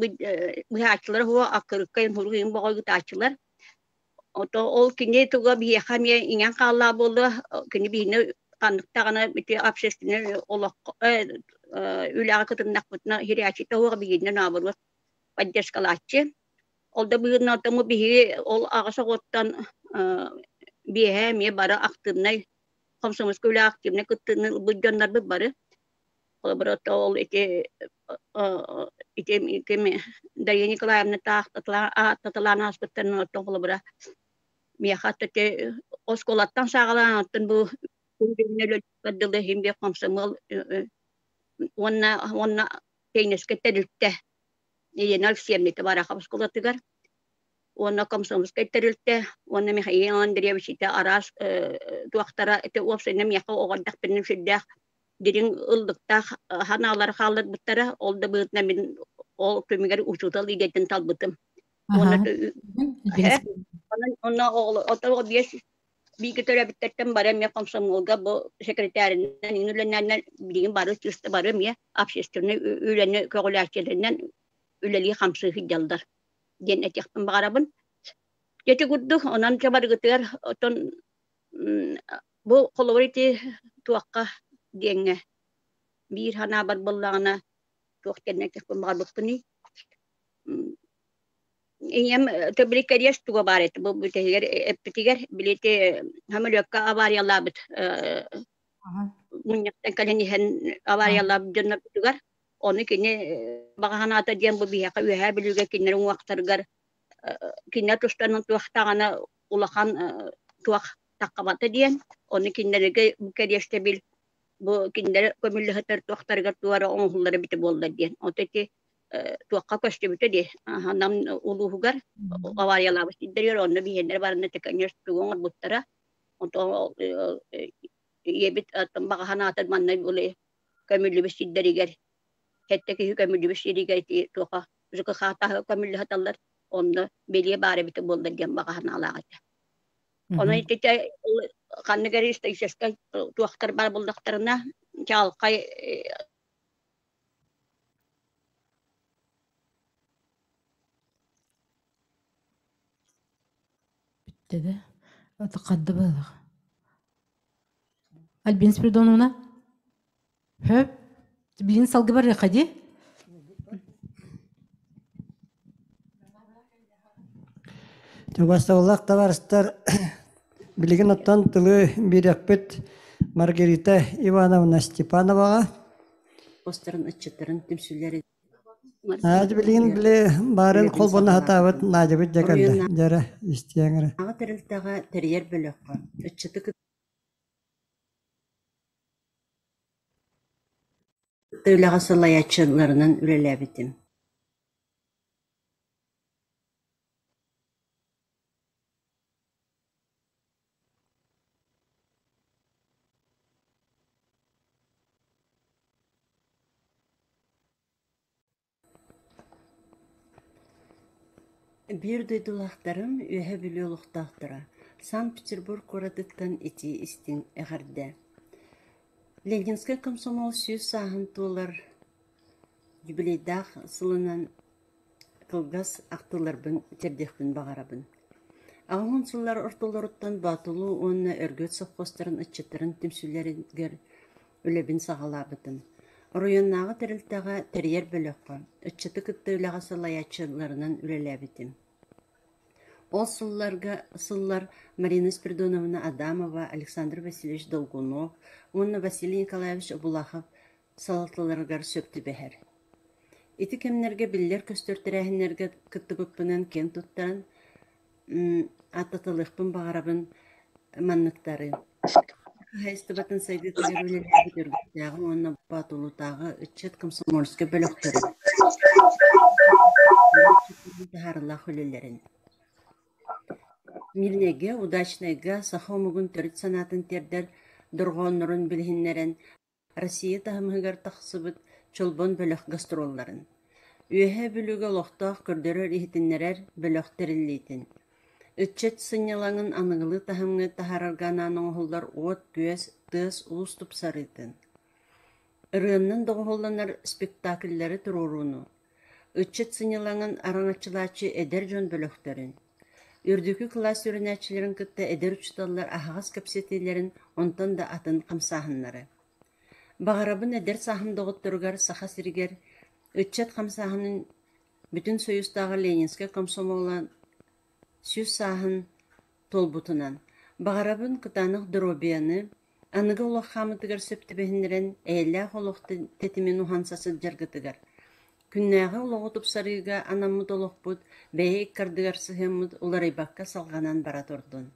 быһааччылар уһуо аккырыкка хуруйун боҕо ыытааччылар ото ол кини туга биһиэхэ эмиэ иҥэн хааллаа буолла кини биһини ханнык даҕаны ити общественнай олоххо үлэҕэ кытыннахпытына хирээччитэ уһуох биһигинэн наоборот поддержкалааччы ол да быһыытынан оттон биһиги ол аҕыс оҕоттон биэһэ эмиэ бары активнай комсомольскай үлэ активнай кыттыыны ылбыт дьоннорбут бары. Холобура, ол ити ити ким Дарья Николаевна таах ааспыттарын оттон холобура миэхэ ити оскуолаттан саҕалаан оттон бу дылы иһин биир комсомол уонна уонна пионерскай тэрилтэ Елена Алексеевна Барахов оскуолатыгар уонна комсомольскай тэрилтэ уонна Михаил Андреевич ити араас туохтара ити уопсайынан миэхэ оҕо эрдэхпинэ сүрдээх дириҥ ыллыктаах ханаалары хаалларбыттара. Ол да быһыытынан мин ол түмүгэр учуутал идэтин талбытым. Уонна онно оҕолор биэс бииргэ төрөөбүттэртэн бары эмиэ комсомолга бу секретаринан үлэннэнэн билигин бары чисто бары эмиэ общественнай үлэни көҕүлээччилэринэн үлэлии-хамсыы сылдьаллар диэн этиэхпин баҕарабын. Ити курдук, онон дьэ барыгытыгар отон бу холобур ити туохха диэҥҥэ биир санаабар буоллаҕына туох диэн этиэхпин баҕарбыппыный ийэм төбүрүк кэриэс туга баар этэ бу бүтэһигэр эппитигэр били ити самолетка авариялаабыт мунньахтан кэлэн иһэн авариялаабыт дьоннорбутугар Ону кини баҕа санаата диэн бу биһиэхэ Үөһээ Бүлүүгэ кинилэр уҥуохтарыгар кинилэр тустарынан туох даҕаны улахан туох таххабата диэн, ону кинилэргэ бу кэриэстэбил бу кинилэр көмүллэһитэр туохтарыгар туора оҥоһуллара эбитэ буолла диэн. Ото ити туохха көстүбүтэ дии Нам улууһугар авариялаабыт сирдэригэр онно биһиэннэр баранна тэкэнньэс тугу оҥорбуттара. Онтон ийэбит баҕа санаата манна були көмүллүбүт сирдэригэр сэттэ киһи көмүллүбүт сиригэр ити туоха ЖКХ көмүллэ сыталлар онно бэлиэ баар эбитэ буоллар диэн баҕа санаалаах этэ. Онон ититэ ханнык эрэ историческай туохтар баар буллахтарына чаҕылхай Бүттэ да? Хадда быһыылаах. Альбина Спиридоновна? Хөп? Билин салгы барыахха дии. Убастабыллаах табаарыстар, билигин оттон тылы биэриэхпит Маргарита Ивановна Степановаҕа. Постарын ыччаттарын түмсүүлэрин Надя билигин били баарын холбоно сатаабыт Надябыт дьэ кэллэ. Дьэрэ истиэҥ эрэ. Аҕа тэрилтэҕэ тэрийэр бөлөххө ыччаты кытта үлэҕэ салайааччыларынан үлэлээбитим. Биир дойдулаахтарым Үөһээ Бүлүү олохтоохторо, Санкт-Петербург куоратыттан итии-истиҥ эҕэрдэ! Ленинскэй комсомол 100 сааһын туолар юбилейдаах сылынан кылгас ахтыыларбын тиэрдиэхпин баҕарабын. 80 сыллар ортолоруттан Боотулуу уонна Өргөт совхозтарын ыччаттарын түмсүүлэригэр үлэбин саҕалаабытым. Оройуоннааҕы тэрилтэҕэ тэрийэр бөлөххө, ыччаты кытта үлэҕэ салайааччыларынан үлэлээбитим. Ол сылларга сыллар Марина Спиридоновна Адамова, Александр Васильевич Долгунов уонна Василий Николаевич Обулахов салалталарыгар сөп түбэһэр. Ити кэмнэргэ биллэр-көстөр тэрээһиннэргэ кыттыбыппынан киэн туттан, ааттаталыахпын баҕарабын манныктары. Хаһаайыстыбатын сайдыытыгар үлэлээбит Өргүттээҕи уонна Боотулутааҕы ыччат комсомольскай бөлөхтөрүн таһаарыылаах үлэлэрин. Мирнэйгэ, Удачнайга саха омугун төрүт санаатын тиэрдэр дорҕооннорун билиһиннэрэн Россия таһымыгар тахсыбыт Чолбон бөлөх гастролларын, Үөһээ Бүлүүгэ олохтоох көрдөрөр-иһитиннэрэр бөлөх тэриллиитин, ыччат сынньалаҥын аныгылыы таһымҥа таһаарарга анаан оҥоһуллар уот-күөс, тыас-уус тупсарыытын, ырыаннан доҕуһуолланар спектакльлары туруорууну, ыччат сынньалаҥын араҥаччылааччы эдэр дьон бөлөхтөрүн, үрдүкү кылаас үөрэнээччилэрин кытта эдэр учууталлар аһаҕас кэпсэтиилэрин онтон да атын хамсааһыннары. Баҕарабын эдэр сааһым доҕотторугар Саха сиригэр ыччат хамсааһынын Бүтүн Союзтааҕы Ленинскэй комсомола 100 сааһын туолбутунан, баҕарабын кытаанах доруобуйаны, аныгы олох хаамыытыгар сөп түбэһиннэрэн эйэлээх олох тэтимин уһанса сылдьаргытыгар, күннээҕи олоҕу тупсарыыга анаммыт олохпут бэйэ иккардыгар сыһыаммыт уларыйбакка салҕанан бара турдун.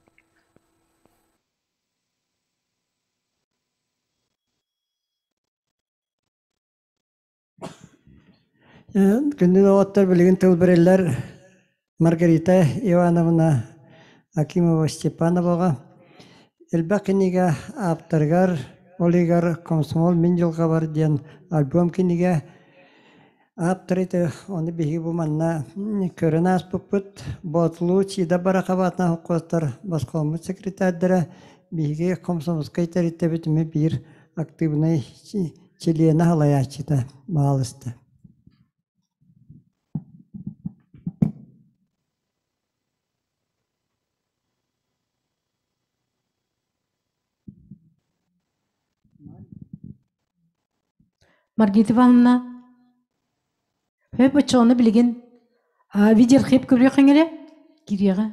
Күндү доҕоттор, билигин тыл бэриллэр Маргарита Ивановна Акимова Степановаҕа элбэх кинигэ ааптарыгар, ол иһигэр «Комсомол мин дьылҕабар» диэн альбом кинигэ ааптара этэ. Ону биһиги бу манна көрөн ааспыппыт. Боотулуу Чида Барахабатына холкуостар босхоломмут секретардара биһиги комсомольскай тэрилтэбит эмиэ биир актыыбынай чилиэнэ салайааччыта баалыста. Маргарита Ивановна, хөп оччоҕуна билигин видеоархив көрүөххүҥ эрэ кириэҕэ.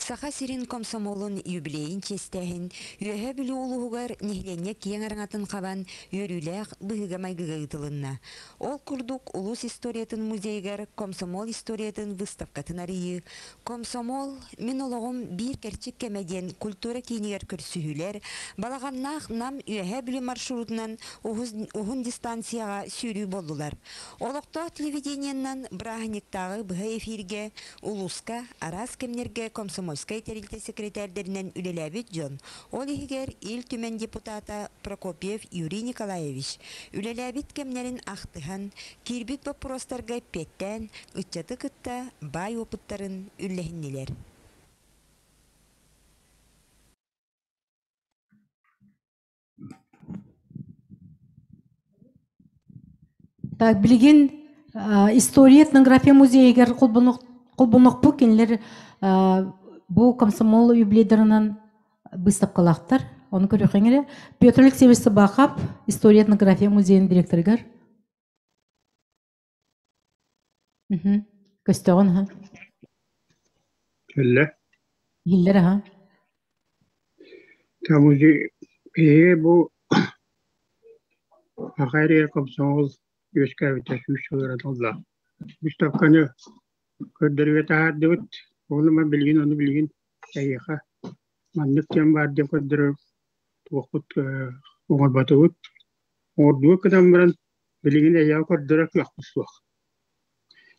Саха сирин комсомолун юбилейын чиэстээһин Үөһээ Бүлүү улууһугар нэһилиэнньэ киэҥ араҥатын хабан үөрүүлээх быһыыга-майгыга ыытылынна. Ол курдук улуус историятын музейыгар комсомол историятын выставкатын арыйыы, Комсомол мин олоҕум биир кэрчик кэмэ диэн культура киинигэр көрсүһүүлэр, Балаҕаннаах Нам Үөһээ Бүлүү маршрутунан уһун дистанцияҕа сүүрүү буоллулар. Олохтоох телевидениеннан бырааһынньыктааҕы быһа эфиргэ улууска араас кэмнэргэ комсомольскай тэрилтэ секретэрдэринэн үлэлээбит дьон, ол иһигэр Ил Түмэн депутата Прокопьев Юрий Николаевич, үлэлээбит кэмнэрин ахтыһан, киирбит боппуруостарга эппиэттээн, ыччаты кытта баай уопуттарын үллэһиннилэр. Так, билигин история этнография музейыгар холбонохпу кинилэр бу комсомол юбилейдарынан выставкалаахтар. Ону көрүөххүҥ эрэ. Петр Алексеевич Сыбахов, история этнография музейын директорыгар. Көстөҕүн аха. Кэллэ. Иһиллэр аха. Тамузи биһиги бу Саха эригэр комсомол үөскээбитэ 100 сыл ылла. Выставканы көрдөрүүгэ таһаардыбыт. Ону билигин, ону билигин. Эйиэхэ маннык диэн баар диэн көрдөрөр туохпут оҥорботубут. Оҥордуга гынан баран билигин эйиэхэ көрдөрөр кыахпыт суох.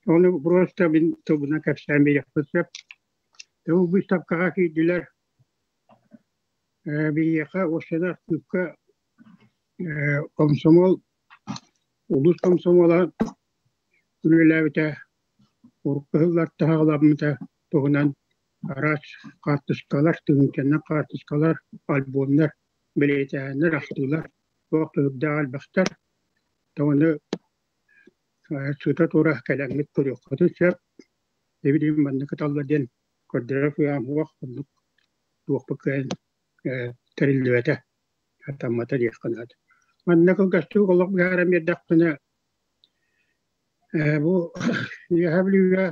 Ону просто мин тылбынан кэпсээн биэриэхпин сөп. Бу выставкаҕа киирдилэр биһиэхэ уопсайынан архыыпка комсомол, улуус комсомола үлэлээбитэ, урукку сыллартан саҕаламмыта туһунан араас хаартыскалар, тыһыынчаннан хаартыскалар, альбомнар, бэлиэтээһиннэр, ахтыылар туох да үрдээх элбэхтэр. Ону сыта-тура кэлэҥҥит көрүөххүтүн сөп. Эбилигин манна кыталлар диэн көрдөрөр кыаҕым суох, оннук туохпут кыайан тэриллибэтэ, сатаммата диэххэ наада. Манна кылгастык олох быһааран биэрдэхпинэ, бу Үөһээ Бүлүүгэ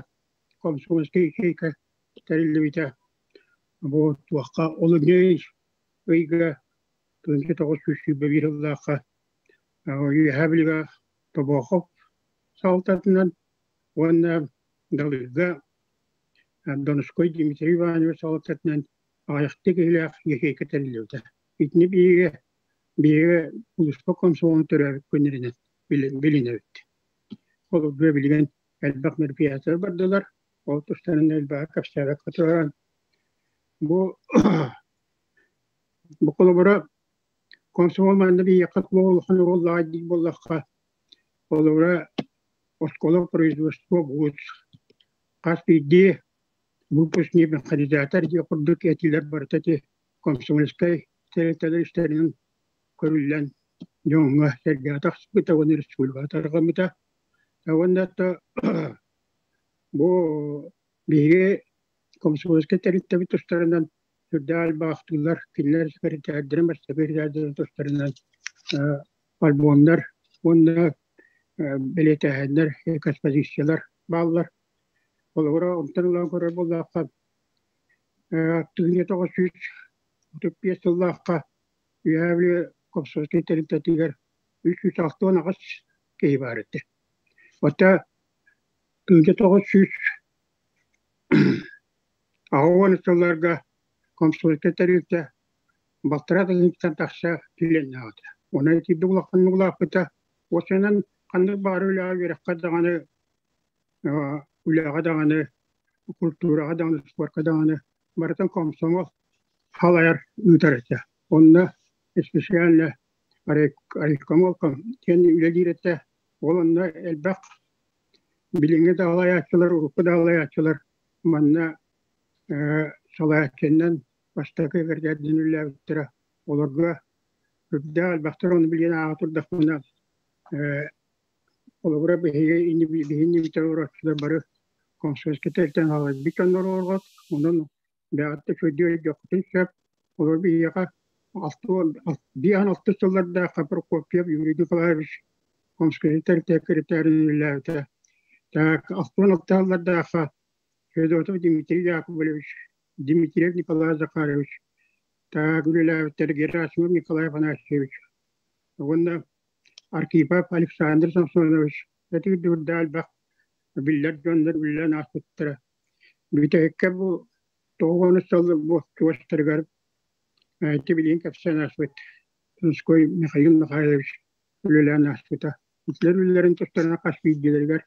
комсомольскай ячейка тэриллибитэ. Бу туохха олунньу ыйга 1921 сыллаахха Үөһээ Бүлүүгэ Тобоохоп салалтатынан уонна Далырга Донской Дмитрий Иванович салалтатынан аҕыйахтыы киһилээх ячейка тэриллибитэ. Итини биһиги биһиги улууспа комсомолун төрөөбүт күннэринэн билинэбит. Ол билигин элбэх мероприятиелар бардылар. Ол тустарынан элбэҕи кэпсээбэккэ туран бу бу холобура комсомол манна биһиэхэ улахан оруоллаах диир буоллахха, холобура оскуола производство вуз хас биирдии выпускник механизатор диэх курдук этиилэр барыта ити комсомольскай тэрилтэлэр истэринэн көрүллэн дьоҥҥо сэргэҕэ тахсыбыта уонна республикаҕа тарҕаммыта. Уонна бу биһиги комсомольскай тэрилтэбит тустарынан сүрдээх элбэх ахтыылар, кинилэр секретарьдарын, бастакы тустарынан альбомнар уонна бэлиэтээһиннэр, экспозициялар бааллар. Холобура, онтон ылан көрөр буоллахха, 1935 сыллаахха Үөһээ Бүлүү комсомольскай тэрилтэтигэр 368 киһи баар этэ. Оттон 1980 сылларга комсомольскай тэрилтэ балтараа тыһыынчаттан тахса чилиэннээҕэ. Онон итирдик улаханнык улааппыта. Уопсайынан ханнык баҕарар үлэҕэ үөрэххэ даҕаны, үлэҕэ даҕаны, культураҕа даҕаны, спорка даҕаны барытын комсомол халайар ыытар этэ. Онно специально райкомол диэн үлэлиир этэ. Ол онно элбэх билиҥҥи да салайааччылар, урукку да салайааччылар манна салайааччынан бастакы кэргэнин үлэлээбиттэрэ. Олорго үрдээх элбэхтэр ону билигин ааҕа турдахпына холобура биһиги иннибитигэр олорооччулар бары комсомольскай тэрилтэн аҕалбыт дьоннор олорҕот, онон бэйэҕит да үчүгэйдик өйдүөххүтүн сөп. Олор биһиэхэ 56 сыллардаахха Прокопьев Юрий Николаевич комсомольскай тэрилтэ секретарынан үлэлээбитэ. Так, 66 сыллардаахха Федотов Дмитрий Яковлевич, Дмитриев Николай Захарович, так үлэлээбиттэр Герасимов Николай Афанасьевич уонна Архипов Александр Самсонович ити элбэх биллэр дьоннор үлэлээн ааспыттара. Бүтэһиккэ бу тоҕус сыл бу чугастарыгар ити билигин кэпсээн ааспыт Тонской Михаил Михайлович үлэлээн ааспыта. Итилэр үлэлэрин тустарынан хас биирдиилэригэр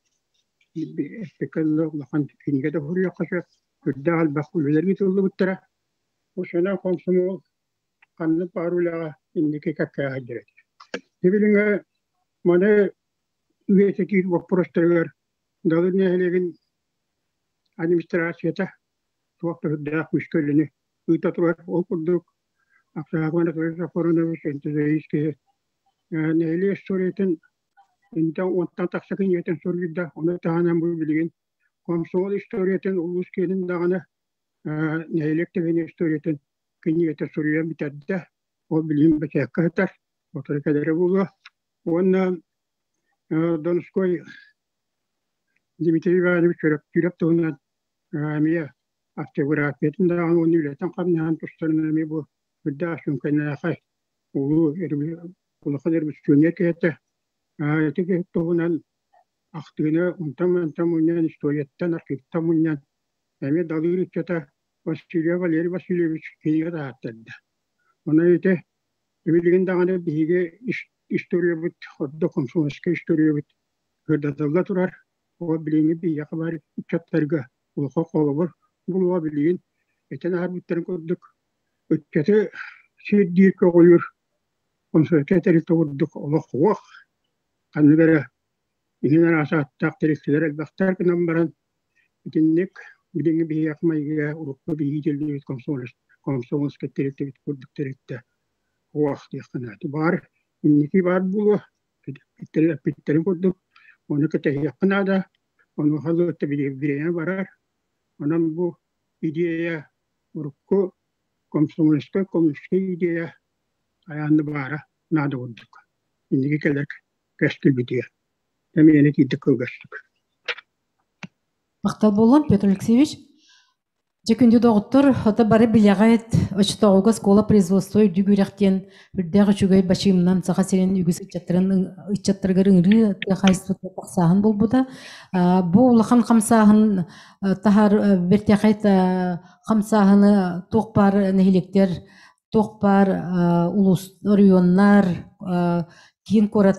эппиккэ дылы улахан кинигэ да суруйуохха сөп. Үрдээх элбэх үлэлэр ыытыллыбыттара. Осонон комсомол ханнык баар үлэҕэ инники кэккэҕэ сылдьар этэ. Билиҥҥэ маны үйэтитии боппуруостарыгар Далыр нэһилиэгин администрацията туох да үрдээх күүскэ үлэни ыыта турар. Ол курдук Аксаков Анатолий Софронович энтузиаст киһи нэһилиэк историятын уонтан тахса кинигэтин суруйда. Ону таһынан бу билигин комсомол историятын улуус киэнин даҕаны нэһилиэк тэбини историятын кинигэтэ суруйан бүтэрдэ. Ол билигин бэчээккэ сытар, сотору кэлэрэ буолуо. Уонна Донской Дмитрий Иванович Чөрөктүүрэп туһунан эмиэ автобиографиятын даҕаны уонна үлэтин-хамнаһын тустарынан эмиэ бу үрдээх сүҥкэннээхэй улуу улахан революционер киһитэ. Ити киһи туһунан ахтыыны онтон-мантан мунньан, историяттан, архивтан мунньан эмиэ Далыыр ыччата Васильев Валерий Васильевич кинигэ таһааттарда. Онон ити билигин даҕаны биһиги историябыт, ордук комсомольскай историябыт сырдатылла турар. Ол билиҥҥи биһиэхэ баар ыччаттарга улахан холобур булуо билигин этэн аһарбыттарын курдук ыччаты сирдиир көҕүлүүр комсомольскай тэрилтэ курдук олох суох. Ханнык эрэ иһин араас ааттаах тэрилтэлэр элбэхтэр гынан баран итинник билиҥҥи биһиэхэ майгыга урукку биһиги тиллибит комсомольскай тэрилтэбит курдук тэрилтэ суох диэххэ наада. Баар инники баар буолуо эппиттэрин курдук ону кэтэһиэххэ наада. Онуоха лыатта бириэмэ барар. Онон бу идея урукку комсомольскай коммунистическай идея айаанны баара наада курдук. Инники кэлэр кэскилбитигэр. Эмиэни тиийдик кылгастык. Махтал буоллун, Петр Алексеевич. Дьэ күндү доҕоттор, хата бары билэҕит, оччотооҕуга школа производства үрдүк үөрэх диэн үрдээх үчүгэй бачыымынан Саха сирин үгүс ыччаттарын ыччаттарыгар ыҥырыы тыа хаһаайыстыбата тахсааһын буолбута. Бу улахан хамсааһын таһар бэртээхэй хамсааһыны туох баар нэһилиэктэр туох баар улуус оройуоннар киин куорат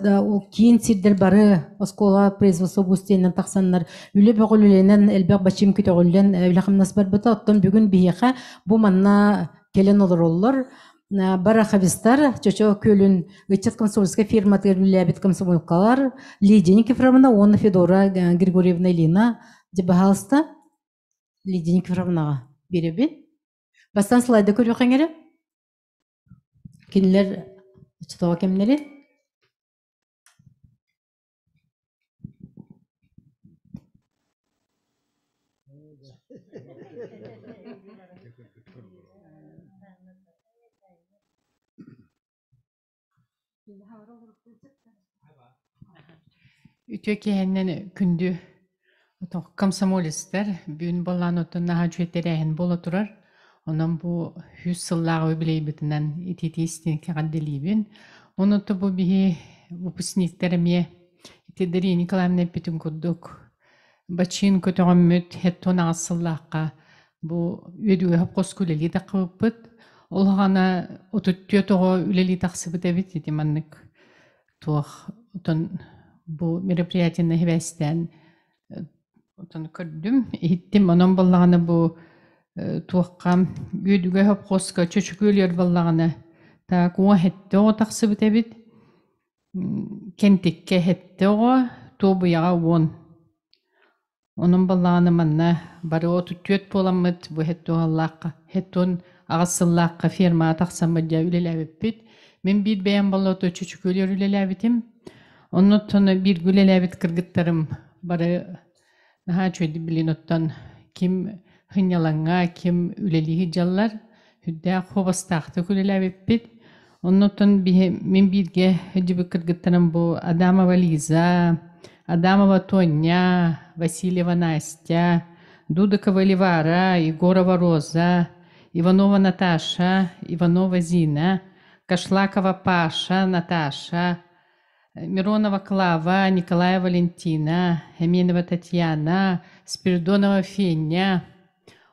киин сирдэр бары оскуола производство бустиэннэн тахсаннар үлэ бөҕөлүлэнэн элбэх бачыым көтөҕүллэн үлэ-хамнас барбыта. Оттон бүгүн биһиэхэ бу манна кэлэн олороллор бараховистар Чочо күөлүн ыччат комсомольскай фирматыгар үлэлээбит комсомолкалар Лидия Никифоровна уонна Федора Григорьевна Ильина. Дьэ, баһаалыста, Лидия Никифоровнаҕа биэрэбин. Бастаан слайда көрүөххүҥ эрэ. Кинилэр оччотооҕу кэмнэри. Үтүө киэһэннэн күндү комсомолецтар бүгүн буоллаан оттон наһаа үчүгэй тэрээһин буола турар. Онон бу 100 сыллааҕы юбилейбытынан ититии истиҥ эҕэрдэлиибин. Онон бу биһи выпускниктар эмиэ ити Дария Николаевна эппитин курдук бачыын көтөҕөммүт хеттон аҕыс сыллаахха бу үөдүгэ хоску үлэлии таххыбыппыт. Ол хаҕана 34 оҕо үлэлии тахсыбыт эбит ити маннык туох отон бу мероприятиены хибээстээн отон көрдүм иһиттим онон боллаҕына бу туохха үөдүгэ хопхоска чөчүкүөлүөр боллаҕына так уо хетте оҕо тахсыбыт эбит Кэнтиккэ сэттэ оҕо, Туобуйаҕа уон. Онон баллаҕана манна бары 34 буоламмыт бу сэттэ сэттион аҕыс сыллаахха фермаҕа тахсаммыт дьэ үлэлээбиппит. Мин биир бэйэм боллоото Чүчүкүөлүөр үлэлээбитим. Оннуттан бииргэ үлэлээбит кыргыттарым бары наһаа үчүгэйдик билин оттон ким сынньалаҥҥа, ким үлэлии сылдьаллар, сүрдээх хуобастаахтык үлэлээбиппит. Оннуттан биһи мин бииргэ сылдьыбыт кыргыттарым бу Адамова Лиза, Адамова Тоня, Васильева Настя, Дудыкова Ливара, Егорова Роза, Иванова Наташа, Иванова Зина, Кашлакова Паша, Наташа, Миронова Клава, Николаева Валентина, Эминова Татьяна, Спиридонова Феня.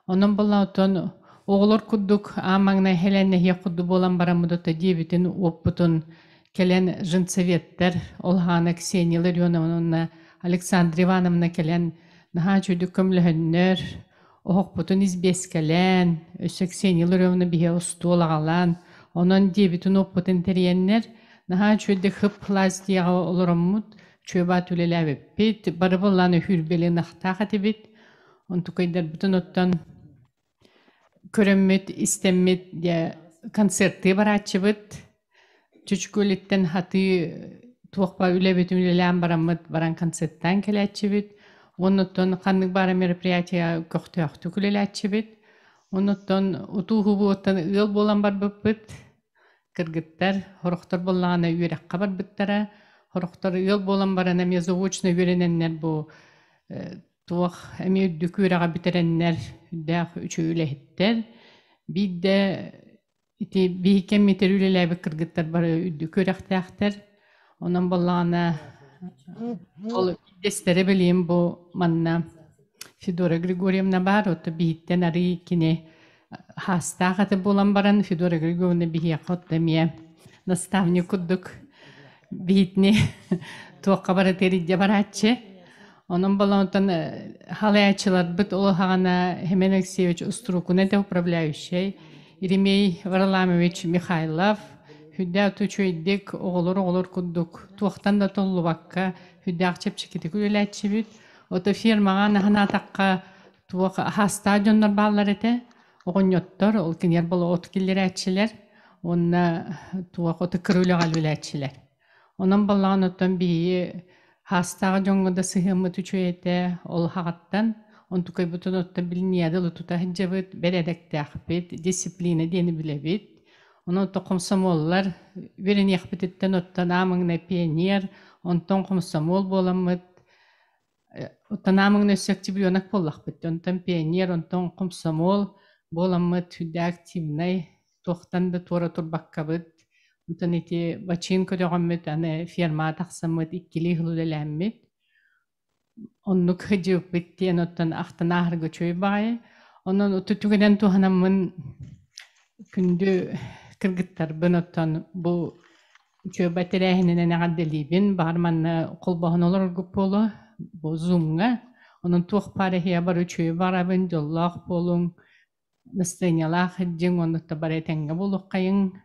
Онон буолла оттон оҕолор курдук аан маҥнай хэлэннэһиэх курдук буолан бараммыт ото диэбитин уоппутун кэлэн женсоветтэр ол хаана Ксения Ларионовна уонна Александра Ивановна кэлэн наһаа үчүгүйдүк көмөлөһөннөр оһохпутун избиэскэлээн өссө Ксения Ларионовна биһи остуол аҕалаан онон диэбитин уоппутун тэрийэннэр Наһаа үчүгэйдик хып-хылаас дьиэҕэ олороммут, чүөбаат үлэлээбиппит, бары былаан үһүүрбэли ынахтаах этибит. Онтукайдарбытын оттон көрөммүт, истэммит дьэ концертыы барааччыбыт. Чүчкүөлүттэн хатыы туох ба үлэбитин үлэлээн бараммыт баран концерттаан кэлээччибит. Оннуттан ханнык баара мероприятие көхтөөхтүк үлэлээччибит. Оннуттан утуу-хубуоттан ыал буолан барбыппыт. Кыргыттар, сорохтор буоллаҕына үөрэххэ барбыттара, сорохтор ыал буолан баран эмиэ заочно үөрэнэннэр бу туох эмиэ үрдүк үөрэҕи бүтэрэннэр үрдээх үчүгэй үлэһиттэр. Биирдэ ити биһи кэммитигэр үлэлээбит кыргыттар бары үрдүк үөрэхтээхтэр. Онон буоллаҕына ол биирдэстэрэ билиим бу манна Федора Григорьевна баар, ото биһиттэн арый кини Хаастаах аты буолан баран Федора Григорьевна биһиэхэ отто эмиэ наставник курдук биһитини туохха барытыгар илдьэ барааччы. Онон болонтон халаяччыларбыт ол хаҕана Семен Алексеевич Уструкун этэ управляющай, Еремей Варламович Михайлов, хүддээх үчүгэйдик оҕолор-оҕолор курдук туохтан да толлубакка хүддээх чэпчэкитик үлэлээччибит. Ото фермаҕа наһанаатахха туох хаастаах дьоннор бааллар этэ. Оҕонньоттор, ол кинилэр боло от киллэрээччилэр уонна туох оту кыра үлэҕэ үлэлээччилэр. Онон баллаҕан оттон биһиги хаастаах дьоҥҥо да сыһыаммыт үчүгэй этэ, ол хаҕаттан онтукайбытын оттон билиниэдэ тута сылдьабыт, бэрээдэктээхпит, дисциплина диэни билэбит. Онон оттон хомсомуоллар үөрэниэхпититтэн оттон аамаҥнай пионер, онтон хомсомуол буоламмыт Оттон аамаҥнай өссө октябренок буоллахпыт. Онтон пионер, онтон хомсомуол буоламмыт сүрдээх активнай, туохтан да туора турбаккабыт. Онтон ити бачыын көтөҕөммүт, аны фермаҕа тахсаммыт иккилии сыл үлэлээммит. Оннук сылдьыбыппыт диэн оттон ахтан ааһарга үчүгэй баҕайы. Онон түгэнэн туһанаммын күндү кыргыттарбын оттон бу Үчүгэйбэ тэрээһининэн эҕэрдэлиибин. Баҕар манна холбоһон олороргут буолуо, бу Zoom-ҥа. Онон туох баар эһиэхэ бары үчүгэй барабын, дьоллоох буолуҥ, настырыанньалаах сылдьыҥ уонна бары этэҥҥэ буолуоххайыҥ.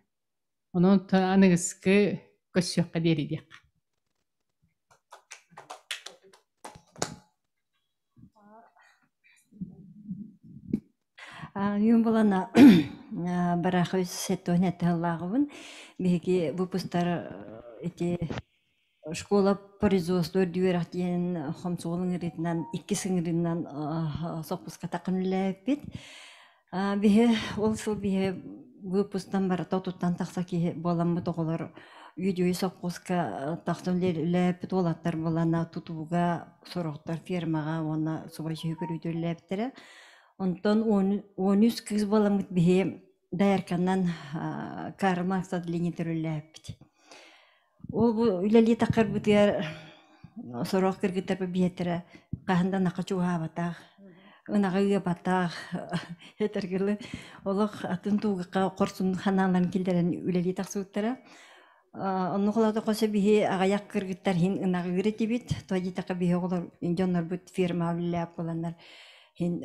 Онон аныгыскы көрсүөххэ диэри диэххэ. Юн булана барахы сеттон эталлааҕыбын биһиги выпустар ити школа производство үрдүгэр диэн хомсуол ыҥырыытынан иккис ыҥырыынан соппуска таххан үлэлээбиппит. Биһи ол сыл биһи выпусктан барыта отуттан тахса киһи буоламмыт оҕолор видео сопхуоска тахсан үлэлээбит уолаттар буолана тутууга сорохтор фермаҕа уонна субай сүһү көрүүтэ үлэлээбиттэрэ. Онтон 13 кыыс буоламмыт биһи доярканан Карл Маркс отделениетыгар үлэлээбиппит. Ол бу үлэлии таххарбытыгар сорох кыргыттар биһиэттэрэ хаһан да ынахха чугаһаабатах, ынаҕы ыабатах, этэргилэ олох атын тууга хорсун ханааларын киллэрэн үлэлии тахсыбыттара. Оннук олоотоххо биһи аҕыйах кыргыттар иһин ынаҕы ыыр этибит. Тоҕо диэтэххэ биһи оҕолор дьоннорбут фермаҕа үлэлээт буоланнар иһин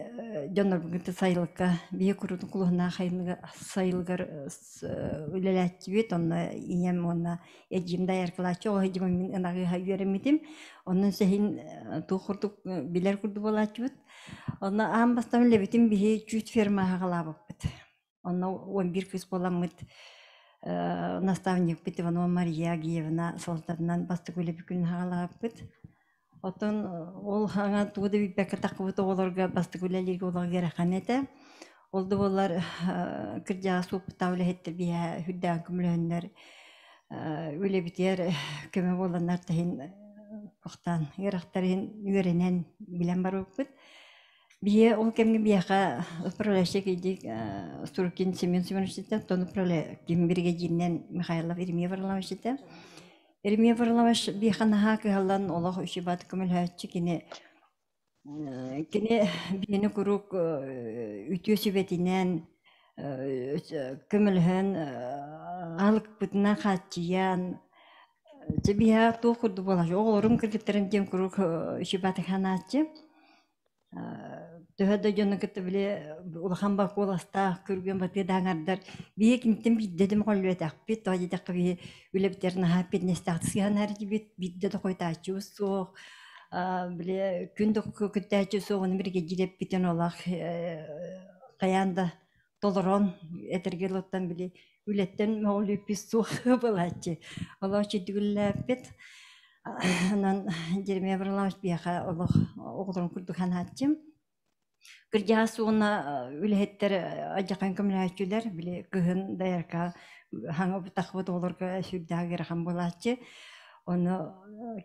дьоннорбут кытта сайылыкка биһи куруутун кулуһунаах сайылыгар үлэлээччибит онно ийэм уонна эдьиим даяркалааччы оҕо сылдьыбын мин ынаҕыыһа үөрэммитим онон сэһин туох курдук билэр курдук буолааччыбыт онно аан бастаан үлэбитин биһи чүүт фермаҕа аҕалаабыппыт онно 11 кыыс буоламмыт наставникпыт Иванова Мария Агеевна салалтатынан бастакы үлэбит күнүн аҕалаабыппыт. Оттон ол хаҥа тугу да билбэккэ таххыбыт оҕолорго бастакы үлэлииргэ олох ыарахан этэ. Ол да буоллар кырдьаҕас уопуттаах үлэһиттэр биһиэхэ үрдээн көмөлөһөннөр үлэбитигэр көмө буоланнар таһын охтоон ыарахтар иһин үөрэнэн билэн барбыппыт. Биһиэ ол кэмҥэ биһиэхэ управляющий кийдик Струкин Семен Семенович этэ, оттон управляющий биригэдьииринэн Михайлов Еремей Варламович этэ. Еремей Варламович биһиэхэ наһаа кыһаллан олох үчүгэй баҕайытык көмөлөһөөччү кини кини биһини куруук үтүө сүбэтинэн көмөлөһөн аһылыкпытынан хааччыйан дьэ биһиэхэ туох курдук буолааччы оҕолорум кыргыттарым диэн куруук үчүгэй баҕайытык санааччы. Төһө да дьону кытта били улахан бакуоластаах күргүөн батыа да аҥардар биһи киниттэн биирдэ да мөҕүллүбэтэхпит тоҕо диэтэххэ биһи үлэбитигэр наһаа эппиэтинэстээх сыһыаннар этибит биирдэ да хойутааччыбыт суох били күн да күттээччи суох ону биригэдьиир эппитин олох хайаан да толорон этэргэ дылыттан били үлэттэн мөҕүллүүппүт суох буолааччы олох чөйдүгүллээппит Онон Еремей Варламович биһиэхэ олох оҕолорун курдук санааччым. Кырдьаҕас уонна үлэһиттэр алдьархайын көмөлөһөөччүлэр, били кыһын доярка хаҥа таххыбыт оҕолорго сүрдээх ыарахан буолааччы. Ону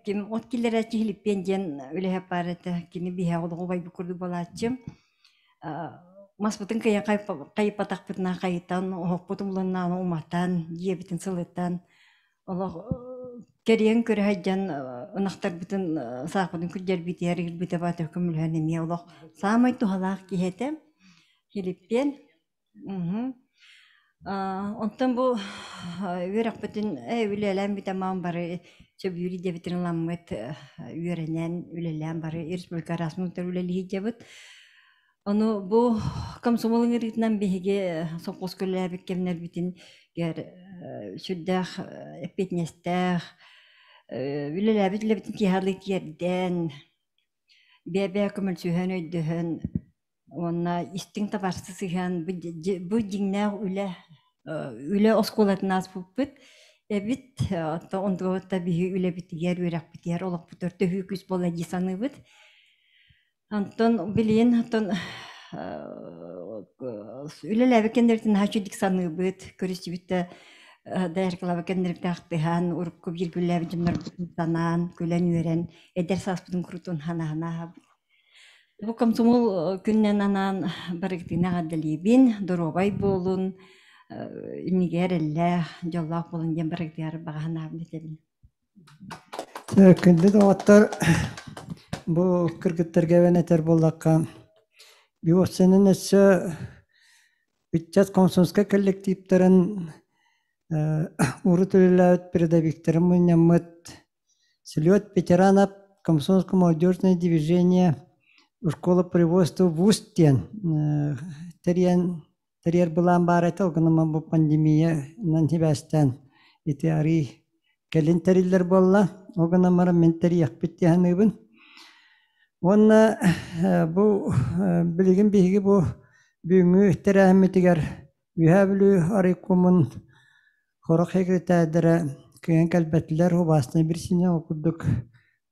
ким от киллэрээччи Филиппиэн диэн үлэһит баар этэ, кини биһиэхэ олоҕу убайбыт курдук буолааччы. Маспытын кыайан хайыппатахпытына хайытан, оһохпут умулуннаҕына уматан, дьиэбитин сылытан олох кэрийэн көрө сылдьан ынахтарбытын саахпытын күрдьэрбитигэр ыырбыта баата көмөлөһөн эмиэ олох саамай туһалаах киһи этэ Филиппиэн. Онтон бу үөрэхпитин үлэлээн бүтэн бары сөбүлүүр идэбитин ыламмыт үөрэнэн, үлэлээн бары республика араас муннуктар үлэлии сылдьабыт. Ону бу комсомол ыҥырыытынан биһиги совхозка үлэлээбит кэмнэрбитин сүрдээх эппиэтинэстээх үлэлээбит үлэбитин киэһэлик тиэрдэн, бэйэ-бэйэ көмөлөсүһэн, өйдөһөн уонна истиҥ табаарыстыы сыһыан бу дьиҥнээх үлэ үлэ оскуолатын ааспыппыт эбит. Оттон онтубут да биһи үлэбитигэр, үөрэхпитигэр, олохпутугар төһүү күүс буолла дии саныыбыт. Онтон билигин оттон үлэлээбит кэннибитин наһаа үчүгдүк саныыбыт, көрүстүбүт да дояркалаабыт кэннибитин ахтыһан, урукку бииргэ үлэлээбит дьоннорбутун санаан, күлэн-үөрэн, эдэр сааспытын курутун санаһан ааһабыт. Бу комсомол күнүнэн анаан барыгытын эҕэрдэлиибин, доруобай буолун, иннигэр эрэллээх, дьоллоох буолун диэн барыгытыгар баҕа санаабын этэбин. Күндү доҕоттор, бу кыргыттарга эбэн этэр буоллахха, биосценын өссө ыччат комсомольскай коллективтарын урут үлэлээбит передовиктарын мунньаммыт Слет ветеранов комсомольско-молодежное движение школа производства ВУЗ диэн тэрийэн тэрийэр былаан баар этэ, ол гынан бу пандемиянан сибээстээн ити арыый кэлин тэриллэр буолла. Ол гынан баран мин тэрийиэхпит дии саныыбын. Уонна бу билигин биһиги бу бүгүҥҥү тэрээһиммитигэр Үөһээ Бүлүү райкомун Сорох секретарьдара кыайан кэлбэтилэр, убаастана бирсинэ ол курдук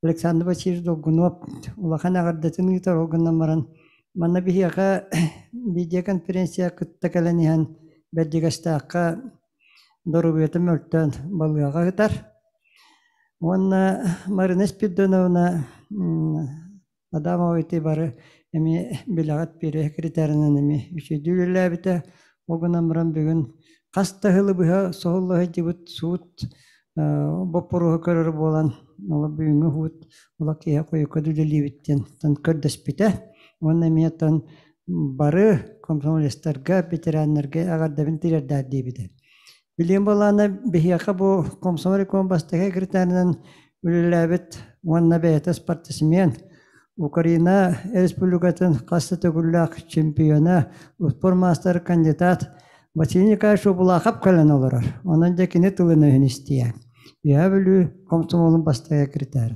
Александр Васильевич Долгунов улахан эҕэрдэтин ыытар, ол гынан баран манна биһиэхэ видеоконференция кытта кэлэн иһэн Бэрдьигэстээххэ доруобуйата мөлтөөн балыыһаҕа ыытар. Уонна Марина Спиридоновна Адамова ити бары эмиэ билэҕит пиэрэ секретарынан эмиэ үчүгэйдик үлэлээбитэ. Ол гынан баран бүгүн хас да сылы быһа соһулла сылдьыбыт суут боппуруоһу көрөр буолан, ол бүгүҥҥү суут олох киһи хойукка да үлэлиибит диэн көрдөспүтэ. Уонна эмиэ оттон бары комсомолецтарга, ветераннарга эҕэрдэбин тириэрдээр диэбитэ. Билигин былаана биһиэхэ бу комсомол реком бастакы секретарынан үлэлээбит уонна бэйэтэ спортсмен, Украина Республикатын хас да төгүллээх чемпиона, успуор маастар кандидат Василий Николаевич Обулахов кэлэн олорор. Онон дьэ кини тылын өһүн истиэ. Үөһээ Бүлүү комсомолун бастакы секретарь.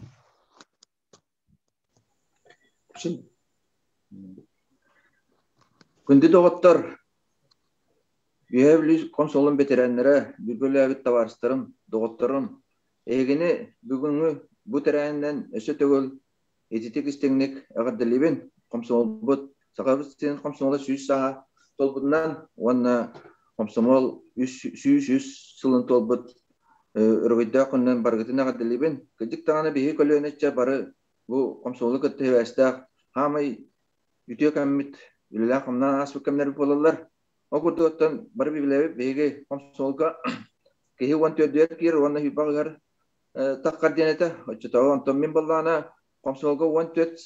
Күндү доҕоттор, Үөһээ Бүлүү комсомолун бэтэрээннэрэ, бииргэ үлэлээбит табаарыстарым, доҕотторум, эһигини бүгүҥҥү бу тэрээһининэн өссө төгүл ититик истиҥник эҕэрдэлиибин. Комсомолбут Сахабыт сирин комсомола 100 сааһа туолбутунан уонна комсомол 103 сылын туолбут өрөгөйдөөх күнүнэн барыгытын эҕэрдэлиибин. Кырдьык даҕаны биһиги көлүөнэ ыччат бары бу комсомолу кытта сибээстээх хаамай үтүө кэммит үлэлээх-хамнаан ааспыт кэмнэрбит буолаллар. Ол курдук оттон бары билэбит биһиги комсомолга киһи 14-үгэр киирэр уонна хүйбаҕыгар таххар диэн этэ. Оччотооҕу онтон мин баллаана комсомолга 14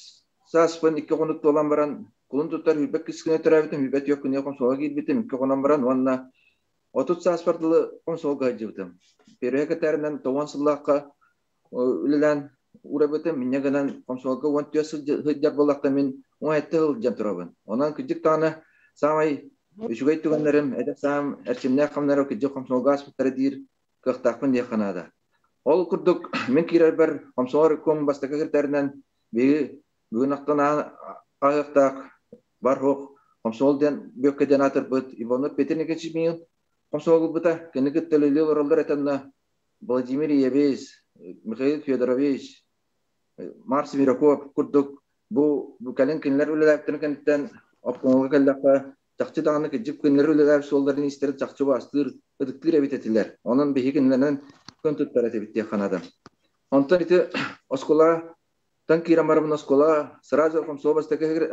сааспын икки хонук туолан баран кулун тутар хүйбэт кискине төрөөбүтүм, хүйбэт үөх күнүгэр комсомолга киирбитим, икки хонон баран уонна 30 сааспар дылы комсомолга сылдьыбытым. Первый кэтэринэн тоҕуон сыллаахха үлэлээн урабытым, инньэ гынан комсомолга 14 сылдьар буоллахта мин 17 сылдьан турабын. Онон кырдьык даҕаны саамай үчүгэй түгэннэрим, эдэр саам эрчимнээх хамнары кырдьык комсомолга ааспыттара диир кыахтаахпын диэххэ наада. Ол курдук мин киирэрбэр комсомол реком бастакы секретарынан биһиги бүгүн ахтан ааһыахтаах бар суох комсомол диэн бүөккэ диэн аатырбыт Иванов Петр Никитич миигин комсомол ылбыта. Кини кытта үлэлии олороллор этэннэ Владимир Иевич, Михаил Федорович, Марс Мираков курдук бу кэлин кинилэр үлэлээбиттэрин кэнниттэн обкомолга кэллэххэ чахчы даҕаны кырдьык кинилэр үлэлээбит суолларын истэрин чахчы убаастыыр, ытыктыыр эбит этилэр. Онон биһиги кинилэринэн көн туттар этибит диэххэ наада. Онтон ити оскуола тан киирэн барабын оскуола сразу комсомол бастакы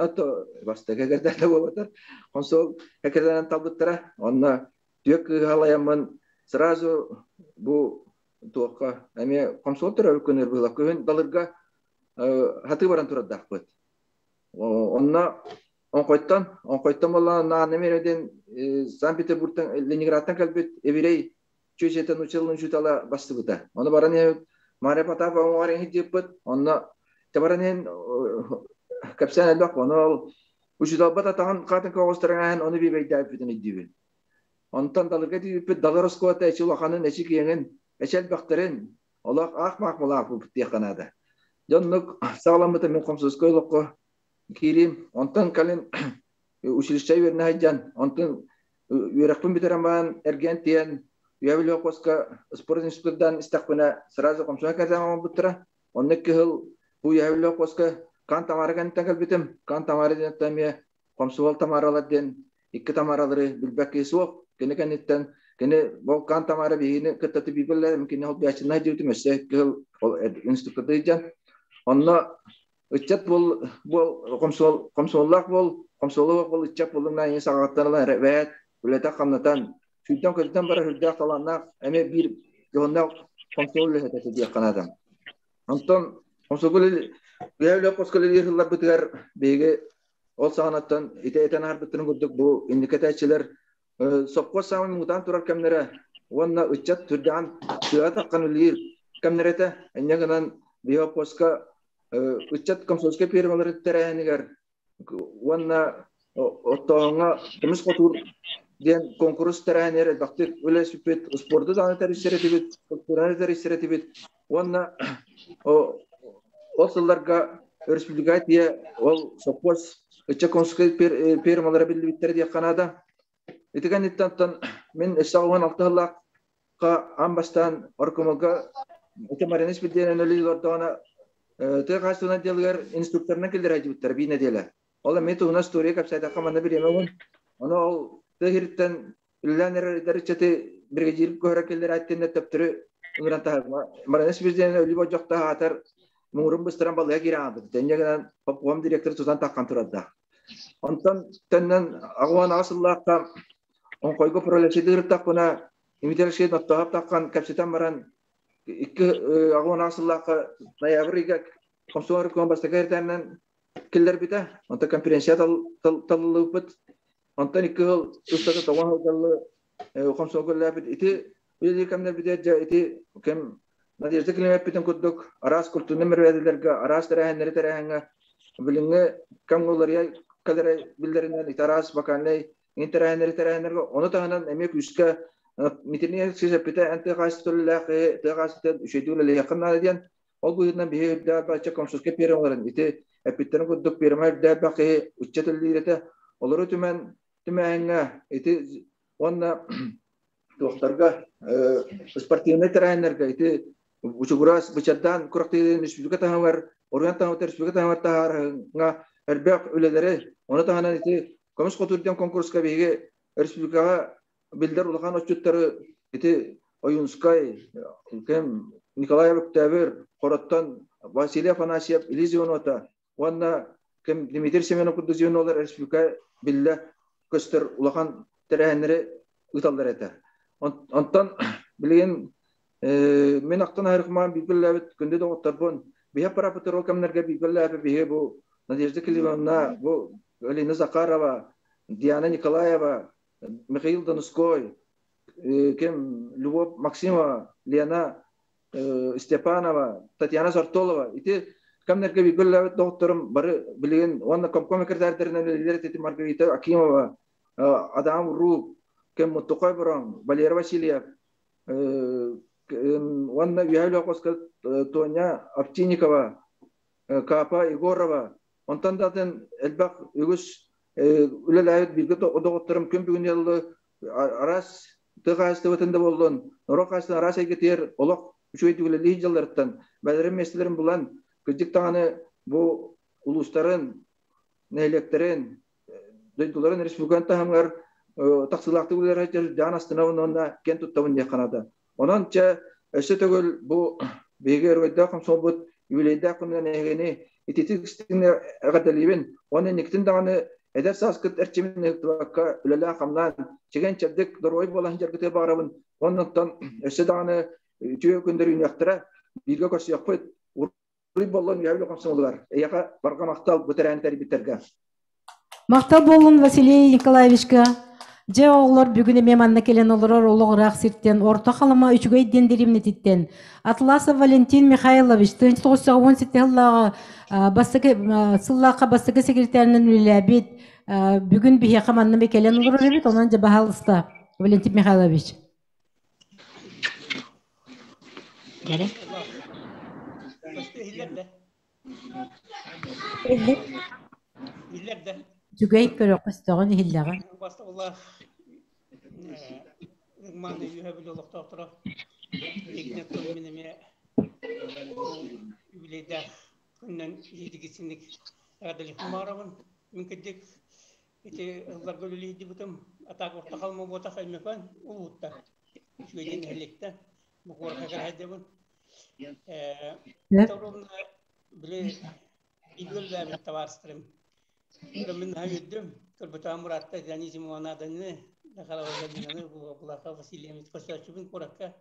бастакы эгэрдээте буолбатар комсомол экэрдэнэн талбыттара. Онно түөрт кыыһы алайаммын сразу бу туохха эмиэ комсомол төрөөбүт күнүгэр быһыылаах күһүн далырга хатыы баран турардаахпыт. Онно Онкойтон, онкойтон болла нааны мереден Санкт-Петербургтан, Ленинградтан кэлбит еврей чүчетен училын учутала бастыбыта. Оны баран Мария Потапова оҥорин диэппит, онно табаран кэпсээн элбэх, оны ол учуталбат атаҕын хаатын көҕүстэрин оны бибэйдээбитин иддибин. Онтон далырга тиийбиппит далыр оскуолата эчи улаханын, эчи киэҥин, эчи элбэхтэрин, олох аах-маах булаах буолбут диэххэ наада. Дьоннук саҕаламмыта мин комсомольскай олоххо киирим. Онтон кэлин училище үөрэнэ сылдьан, онтон үөрэхпин бүтэрэн баран эргиэн тиийэн Үйэбил холкуоска спорт институттан истэхпинэ сразу комсомол кэртэн оҥорбуттара. Онно кыһыл бу Үйэбил холкуоска Кан Тамара кэнниттэн кэлбитим. Кан Тамара диэн эмиэ комсомол Тамаралар диэн икки Тамаралары билбэт киһи суох. Кини кэнниттэн кини ол Кан Тамара биһигини кытта тибиибэллэр, кини ол бэчинай диэбитим өссө кыһыл ол институтта сылдьан. Онно ыччат буол буол комсомол комсомоллаах буол комсомоллаах буол ыччат буолуҥна ийэ саҕаттан ылан эрэбээт үлэтэ хамнатан сүүрдэн көтүтэн барар үрдээх талааннаах эмиэ биир дьоһуннаах комсомол үлэһитэ этэ диэххэ наада. Онтон комсомол үлэ косколелиир сылларбытыгар биһиги ол саҕанаттан ити этэн аһарбыттарын курдук бу инники этээччилэр сопхуос саамай муҥутаан турар кэмнэрэ уонна ыччат түрдэҕин тыаҕа таххан үлэлиир кэмнэрэ этэ. Инньэ гынан биһи оппуоска ыччат комсомольскай фермалары тэрээһинигэр уонна оттооһуҥҥа көмүс хотуур диэн куонкурус тэрээһинигэр элбэхтик үлэлэспиппит, спорду даҕаны тэрийсэр этибит, культураны тэрийсэр этибит уонна ол сылларга өрөспүүбүлүкэҕэ тиийэ ол сопхуос ыччат комсомольскай фермалара биллибиттэрэ диэххэ наада. Ити кэнниттэн оттон мин өссө 16 сыллаахха аан бастаан Оркомолга ити Марина Спирдиэнэн үлэлии олордоҕуна тыа хаһаайыстыбатын отделыгар инструкторынан киллэрэ сылдьыбыттара биир нэдиэлэ. Ол эмиэ туһунан история кэпсээтэххэ манна бириэмэ уһун. Ону ол тыа сириттэн үлэлээн эрэр эдэр ыччаты биригэдьиир көһөрө киллэрээттиннэ төптөрү ыҥыран таһаарма. Марина Спирдиэнэн өлүү болдьохтоох аатар муҥурун быстаран балыга киирэн хаалбыт. Инньэ гынан попком директор тутан таххан турардаах. Онтон төннөн 88 сыллаахха оҥхойго пролечиды ырыттахпына Дмитрий Алексеевич Ноттоһоп таххан кэпсэтэн баран икки 88 сыллаахха ноябрь ыйга комсомол реком бастакы эрдээннэн киллэрбитэ. Онтон конференция талыллыбыппыт. Онтон икки сыл устата тоҕо сылдьаллы комсомол көрүлээппит. Ити үлэлиир кэмнэрбитигэр дьэ ити кэм Надежда Климовпитин курдук араас культурнай мероприятиеларга, араас тэрээһиннэри тэрээһиҥҥэ билиҥҥи кэмҥэ уларыйа кэлэрэ биллэринэн ити араас вокальнай тэрээһиннэри тэрээһиннэргэ ону таһынан эмиэ күүскэ Митинии эппитэ эн тыа хаһаайыстыбата үлэлээх тыа хаһаайыстыбата үчүгэйдик үлэлиэххин наада диэн ол быһыытынан биһи үрдээх бачча комсомольскай фермаларын ити эппиттэрин курдук ферма үрдээбэх киһи ыччат үлэлиир этэ олору түмэн түмээһиҥҥэ ити уонна туохтарга спортивнай тэрээһиннэргэ ити Учугурас бычардаан күрэхтэһиилэрин республика таһымыгар оройуон таһымыгар республика таһымыгар таһаарыҥҥа элбэх үлэлэри ону таһынан ити көмүс хотуур диэн конкурска биһиги республикаҕа биллэр улахан отчуттары ити Ойуунскай, ким Николай Өктөөбүр, Хороттон Василий Афанасьев, Илиз Ивановата уонна ким Дмитрий Семенов курдук звенолар республика биллэ көстөр улахан тэрээһиннэри ыыталлар этэ. Онтон билигин мин ахтан аһарыкмаан бииргэлээбит күндү доҕотторбун биһи аппарааппыт ол кэмнэргэ бииргэлээбит биһи бу Надежда Климовна, бу Алина Захарова, Диана Николаева, Михаил Донской, ким Любовь Максимова, Лена Степанова, Татьяна Сартолова ити кэмнэргэ бииргэлээбит доҕотторум бары билигин уонна комком секретардарынан үлэлиир этим Маргарита Акимова, Адам Рук, ким Муттукай Бороҥ, Валера Васильев, уонна Үөһээ Лөкөскө Тоня Овчинникова, Капа Егорова, онтон да атын элбэх үгүс үлэлээбит бииргэ доҕотторум күн бүгүн араас тыа хаһаайыстыбатын да буоллун, норуот хаһаайыстыбатын араас эйгэтигэр олох үчүгэй үлэлии дьалларыттан бэлэрин миэстэлэрин булан, кырдьык даҕаны бу улуустарын, нэһилиэктэрин, дойдуларын республиканы таһымыгар тахсыылаахтык үлэлэр дьаан астынабын уонна киэн туттабын диэххэ наада. Онон чэ өссө төгүл бу биһиги өрөгөйдөөх комсомолбут юбилейдаах күнүнэн эһигини ититик истиҥник эҕэрдэлиибин уонна инникитин даҕаны эдэр сааскыт эрчимин ыһыктыбакка үлэлээн-хамнаан чэгиэн-чэбдик доруобай буола сылдьаргытыгар баҕарабын уонна оттон өссө даҕаны үтүө күннэр үүнүөхтэрэ бииргэ көрсүөхпүт уруй боллон үөһэ үлэ комсомолугар эйиэхэ барҕа махтал бу тэрээһини тэрийбиттэргэ. Махтал буоллун Василий Николаевичка. Дьэ, оҕолор бүгүн эмиэ манна кэлэн олорор олох ыраах сиртэн, Орто Халыма үчүгэй диэн дэриэбинэтиттэн Атласов Валентин Михайлович 1917 сыллааҕы бастакы сыллаахха бастакы секретарынан үлэлээбит. Бүгүн биһиэхэ манна эмиэ кэлэн олорор эбит, онон дьэ баһаалыста Валентин Михайлович. Дьэрэ. Үчүгэй көрөххө өстөҕүн иһиллэҕин. Бастабыллаах Ымааны үөһэ бүлүү олохтоохторо Игнат мин эмиэ юбилейдаах күннэн иһитигисинник эҕэрдэлиэх баҕарабын. Мин кырдьык ити ылларга үлэлиирдибитим атаак орто халыма буотах Өймөкөөн улууттан үчүгэйдик нэһилиэктэн бу куоракка кэлэһэддебин. Торовна били игөллээбит табаарыстарым. Мин наһаа үөрдүм. Көрбөтөҕүм Муратта Анисимова Наданы, Захарова Галинаны, Булаха Васильевич көрсөөччүбүн куоракка.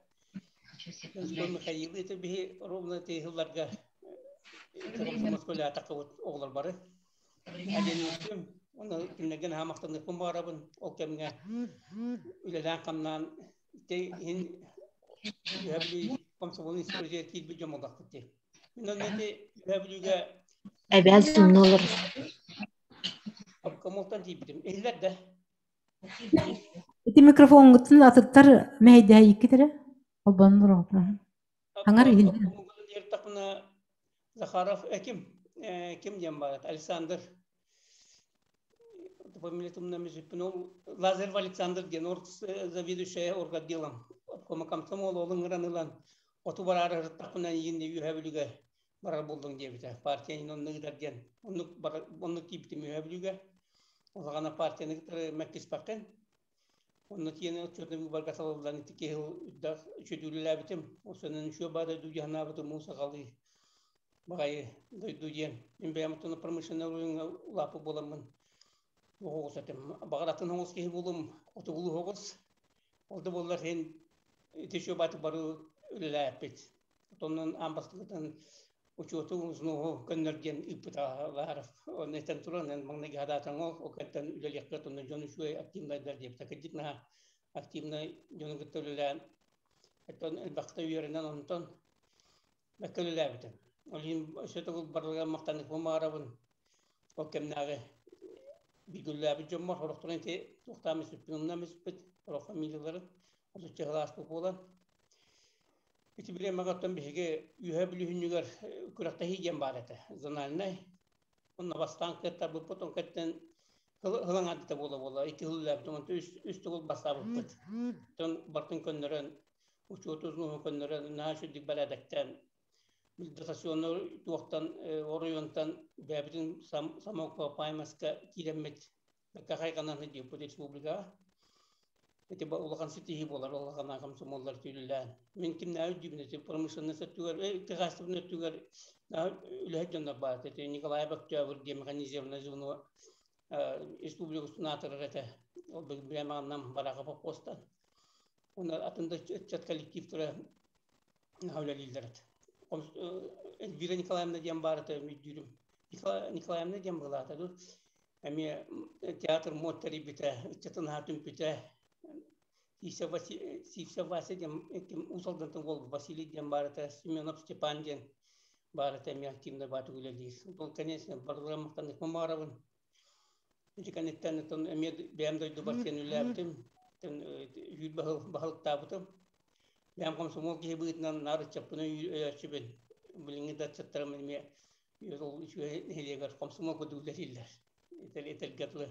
Михаилы это биһи ровно тыһылларга Москваля тақыбыт оҕолор бары. Аден үөрдүм. Оны кинилэргэ наһаа махтаныахпын баҕарабын. Ол кэмҥэ үлэлээн-хамнаан иһин Үһэ комсомол институтугар киирбит дьон буоллахпыт дии. Мин онно ити Үһэ Бүлүүгэ Эбээн сымна олорор. Обкомолтон тиийбитим. Иһиллэр да. Ити микрофоҥҥутун атыттар мэһэйдэһэ эрэ. Холбоннор Аҥар иһиллэр. Обкомолтон Захаров ким? Ким диэн баар? Александр Лазарев Александр диэн заведующая орготделом обкома комсомол ол ыҥыран ылан оту бараары ырыттахпына иин үөһэ бүлүүгэ барар буоллуҥ диэбитэ. Партия онно ыытар диэн. Оннук оннук тиийбитим үөһэ бүлүүгэ. Улаҕана партияны кытары мэккиспэккин. Онно тиийэн отчетный выборга талыллан ити киһи үрдэх үчүдүүлэлээбитим. Осонун үчүө баада дуу муус аҕалыы баҕайы дойду диэн. Мин бэйэм оттон промышленнай оройуоҥҥа улааппыт буоламмын оҕус этим. Баҕар атын оҕус киһи буолум, отугулуу оҕус. Ол да буоллар иһин ити үчүө бааты бары үлэлээппит. Отоннон аан бастакытын учуоту узнуоһу көннөр диэн ыыппыта Онно этэн туран, маҥнайгы хадаатаҥ ол, ол кэнтэн үлэлиэххэ онно дьон үчүгэй активнайдар диэбитэ. Кырдьык наһаа активнай дьону кытта үлэлээн, оттон элбэхтэ үөрэнэн онтон бэккэ үлэлээбитим. Ол иһин өссө төгүл барылыгар махтаныахпын баҕарабын. Ол кэмнээҕи бииргэ үлэлээбит дьоммор сорохторун ити туохтаан мүспүппүн умнан мүспүт, сорох фамилияларын отучча сыл ааспыт буолан. Ити бириэмэҕэ оттон биһиги Үөһээ Бүлүүһүнньүгэр күрэхтэһии диэн баар этэ, зональнай. Онно бастаан кыаттарбыппыт, ол кэнниттэн һыл аҥаардата буола-буола икки сыл үлэлээбитим, онтон үс төгүл бастаабыппыт. Оттон бартын көннөрөн, учуоту узнуһун көннөрөн, наһаа үчүгдүк бэрээдэктээн, дотационнай туохтан оройуонтан бэйэбитин самоокупаемостка киирэммит бэккэ хайҕанан сылдьыбыппыт республикаҕа. Ити улахан ситиһии буолар, улахан комсомоллар түүллээн. Мин кимнээҕи өйдүүбүн ити промышленность өттүгэр, техастрын өттүгэр үлэһит дьоннор баар. Ити Николай Бөктөөбүр диэн механизированное звено республика устун аатырар этэ. Ол бириэмэҕинэн Барахов постан. Уонна атын да ыччат коллективтара үлэлииллэр этэ. Эльвира Николаевна диэн баар этэ, өйдүүрүм. Николаевна диэн быһыылаата дуу. Эмиэ театр мод тэрийбитэ, ыччатын аһа түмпүтэ. Сивцев Вася диэн Уус Алдантан уол Василий диэн баар этэ, Семенов Степан диэн баар этэ, эмиэ активно баатык үлэлиир. Ол конечно, барыларым махтаныахпын баҕарабын. Ити кэнниттэн эмиэ бэйэм дойдубар тиэн үлэлээбитим, үүр баһылыктаабытым. Бэйэм комсомол киһи быһыытынан наар ыччаппын өйөөччүбүн. Билиҥҥи да ыччаттарым эмиэ ол үчүгэй нэһилиэгэр комсомол курдук үлэлииллэр. Этэргэ дылы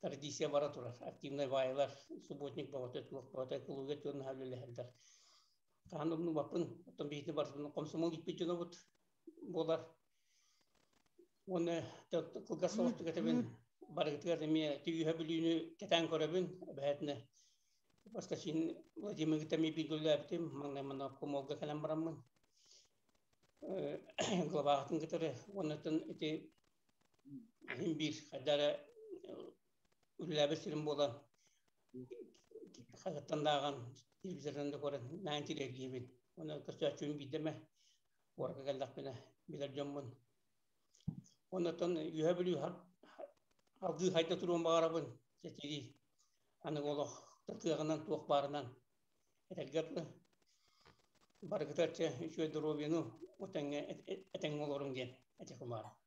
традиция бара турар. Активнай баайылар, субботник бөҕөтө, туох бөҕөтө, экология өттүгэр наһаа үлэлэһэллэр. Хаһан умнубаппын, оттон биһиги барытын комсомол ииппит дьонобут буолар. Уонна кылгас соҕустук этэбин, барыгытыгар эмиэ Үһэ Бүлүүнү кэтээн көрөбүн, эбэһээтинэ Воскресенье Владимир эмиэ бииргэ үлэлээбитим, маҥнай манна комсомолга кэлэн бараммын главаҕытын кытары уоннаттан ити иһин биир хайда эрэ үлэлээбит сирим буолан хаһыаттан да ааҕан телевизорынан да көрөн наан тириэргиибин уонна көрсөөччүбүн биирдэ эмэ куоракка кэллэхпинэ билэр дьоммун. Оннуттан Үөһэ Бүлүү Алгыы хайда туруон баҕарабын, сэтири аныгы олох кыаҕынан туох баарынан этэргэ барыгытар чэ үчүгэй доруобуйаны этэҥҥэ этэҥҥэ олоруҥ диэн этиэхпин баҕарабын.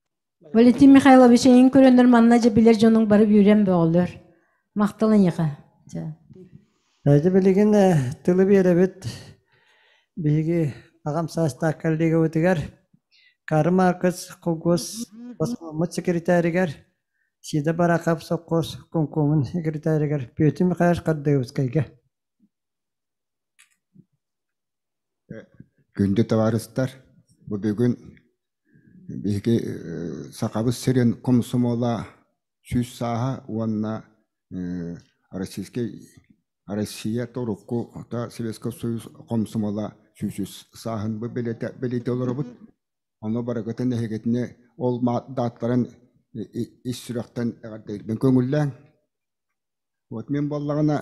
Валентин Михайлович, эйин көрөннөр манна дьэ билэр дьонуҥ бары үөрэн бөҕөлөр. Махтал эйиэхэ. Дьэ билигин тылы биэрэбит биһиги аҕам саастаах коллегабытыгар Карл Маркс холкуос басмаммыт секретаригар Сида Барахов сопхуос куҥкуумун секретаригар Петр Михайлович Хардыыбыскайга. Күндү табаарыстар, бу бүгүн биһиги Сахабыт сирин комсомола 100 сааһа уонна Российскай Россия урукку Советскай Союз комсомола 100 сааһын бу бэлиэтэ олоробут. Ону барыгытын эһигитини ол дааттарын ис сүрэхтэн эҕэрдэлиирбин көҥүллээҥ. Вот мин буоллаҕына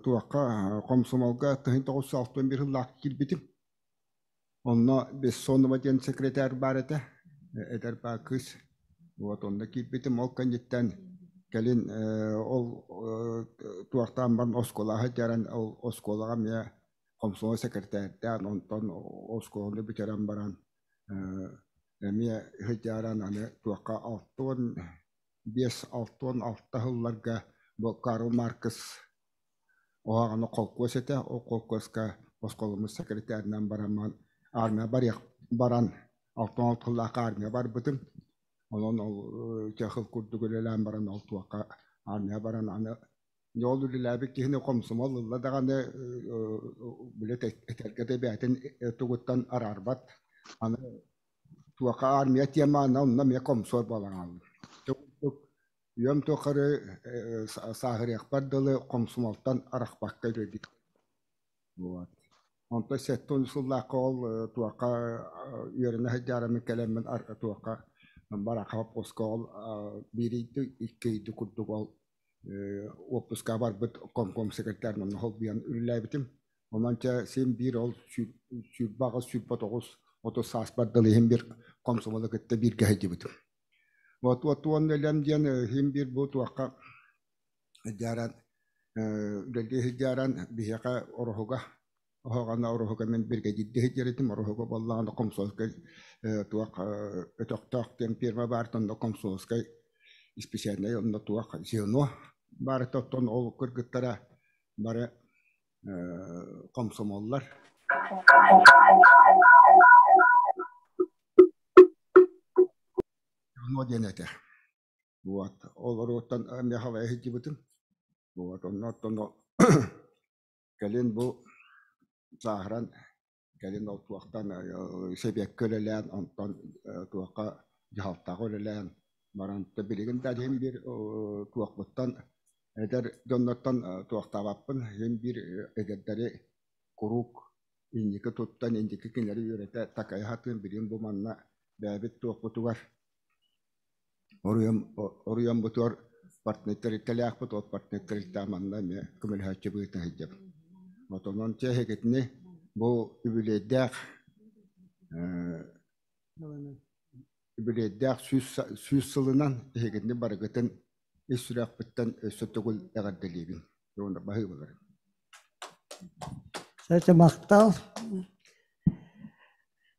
туохха комсомолга тыһын 961 сыллаах киирбитим. Онно Бессонова диэн секретарь баар этэ, эдэр баа кыыс. Вот онно киирбитим. Ол кэнниттэн кэлин ол туохтаан баран оскуолаҕа сылдьаран ол оскуолаҕа эмиэ комсомол секретарьдаан, онтон оскуоланы бүтэрэн баран эмиэ сылдьаран аны туохха 65, 66 сылларга бу Карл Маркс оһоҕону холкуос этэ, ол холкуоска оскуоламмыт секретарынан бараммын армия барыах баран 66 сыллаахха армия барбытым. Онон ол чахыл курдук үлэлээн баран ол туохха армия баран аны ол үлэлээбит киһини комсомол ылла даҕаны билет этэргэ да бэйэтин тугуттан араарбат. Аны туохха армия тема онно эмиэ комсор буолан хааллым. Үйэм тухары сааһырыахпар дылы комсомолтон арахпакка үлэлиир. Вот. Онтон 70 сыллаахха ол туохха үөрэнэ сылдьарым кэлэммин туохха Барахов ол биир икки ыйды курдук ол отпуска барбыт комком секретарь онно холбуйан үлэлээбитим. Онон чэ син биир ол 28, 29, 30 сааспар дылы иһин биир комсомолу кытта бииргэ сылдьыбытым. Вот вот уонна өлөм диэн иһин биир бу туохха дьааран үлэлии сылдьааран биһиэхэ Ороһуга оһоҕоно Ороһуга мин биригэдьиирдии сылдьар этим. Ороһуга буоллаҕына комсомольскай туох өтөхтөөх диэн фирма баар онно комсомольскай специальнай онно туох звено баар этэ. Оттон ол кыргыттара бары комсомоллар. Звено диэн этэ. Вот. Олоруттан Михалай сылдьыбытым. Вот. Онно оттон кэлин бу сааһыран кэлин ол туохтан сэбиэккэ үлэлээн, онтон туохха дьаһалтаҕа үлэлээн баран билигин да иһин биир туохпуттан эдэр дьоннортон туохтаабаппын, иһин биир эдэрдэри куруук инники туттан, инники кинилэри үөрэтэ такайа сатыым. Билигин бу манна бэйэбит туохпутугар Оруйуоммутугар партнер тэрилтэлээхпит, ол партнер тэрилтэ манна эмиэ көмөлөһөөччү быһыытынан сылдьабын. Вот онон чэ эһигитини бу үбүлүөйдээх 100 сылынан эһигитини барыгытын ис сүрэхпиттэн өссө төгүл эҕэрдэлиибин. Уонна баһыыбаларым. Сэтэ махтал.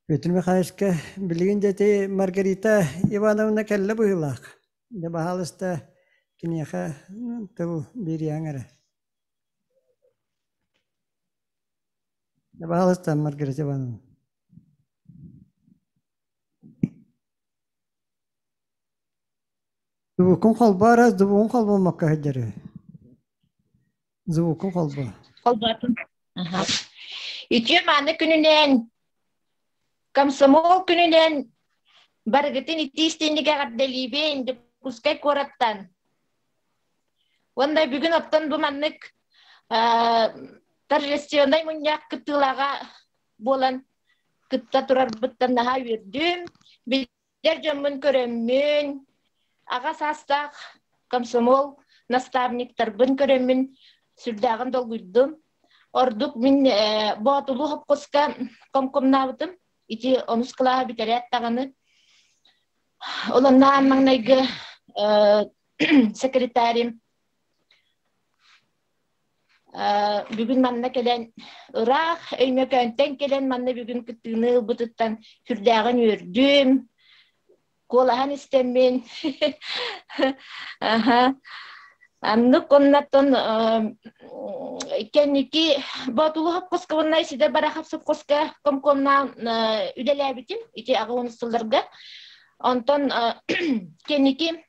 Петр Михайловичка билигин дьэ Маргарита Ивановна кэллэ быһыылаах. Дьэ баһаалыста киниэхэ тыл биэриэҥ эрэ. Дьэ баһаалыста Маргарита Ивановна. Звукун холбоо эрэ, звугун холбоммокко сылдьар үһү. Звукун холбоо. Холбоотум. Аха. Үтүө мааны күнүнэн, комсомол күнүнэн барыгытын итии истиҥник эҕэрдэлиибин Дьокуускай куораттан. Уонна бүгүн оттон бу маннык торжественнай мунньах кыттыылааҕа буолан кытта турарбыттан наһаа үөрдүм. Билэр дьоммун көрөммүн, аҕа саастаах комсомол наставниктарбын көрөммүн сүрдээҕин долгуйдум. Ордук мин Боотулуу хопкуска комкомнаабытым. Ити онус кылааһы бүтэрээт даҕаны. Ол онно аан маҥнайгы секретарим Бүгүн манна кэлэн ыраах Өймөкөөнтөн кэлэн манна бүгүн кыттыыны ылбытыттан сүрдээҕин үөрдүм. Куолаһан истэммин. Аха. Аннык оннаттан кэнники Боотулу хопкуска уонна Сидор Барахов сопхуоска комкомнаан үлэлээбитим ити аҕа уон сылларга. Онтон кэнники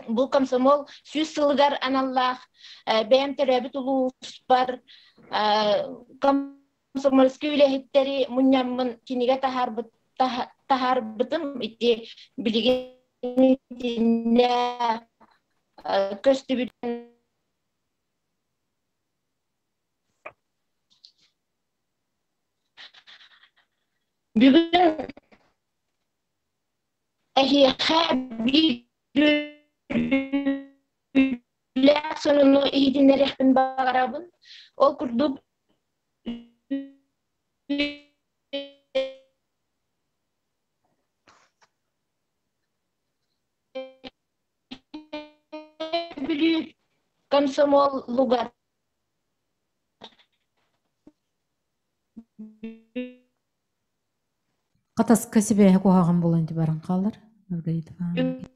бу комсомол 100 сылыгар аналлаах бэйэм төрөөбүт улууспар комсомольскай үлэһиттэри мунньаммын кинигэ таһаарбыт таһаарбытым ити билигин итиннэ көстүбүт. Бүгүн эһиэхэ биир үөрүүлээх сонуну иһитиннэриэхпин баҕарабын. Ол курдук Бүлүү комсомолугар Хатаска сибээһэ куһаҕан буолан баран хаалар Маргарита Ивановна.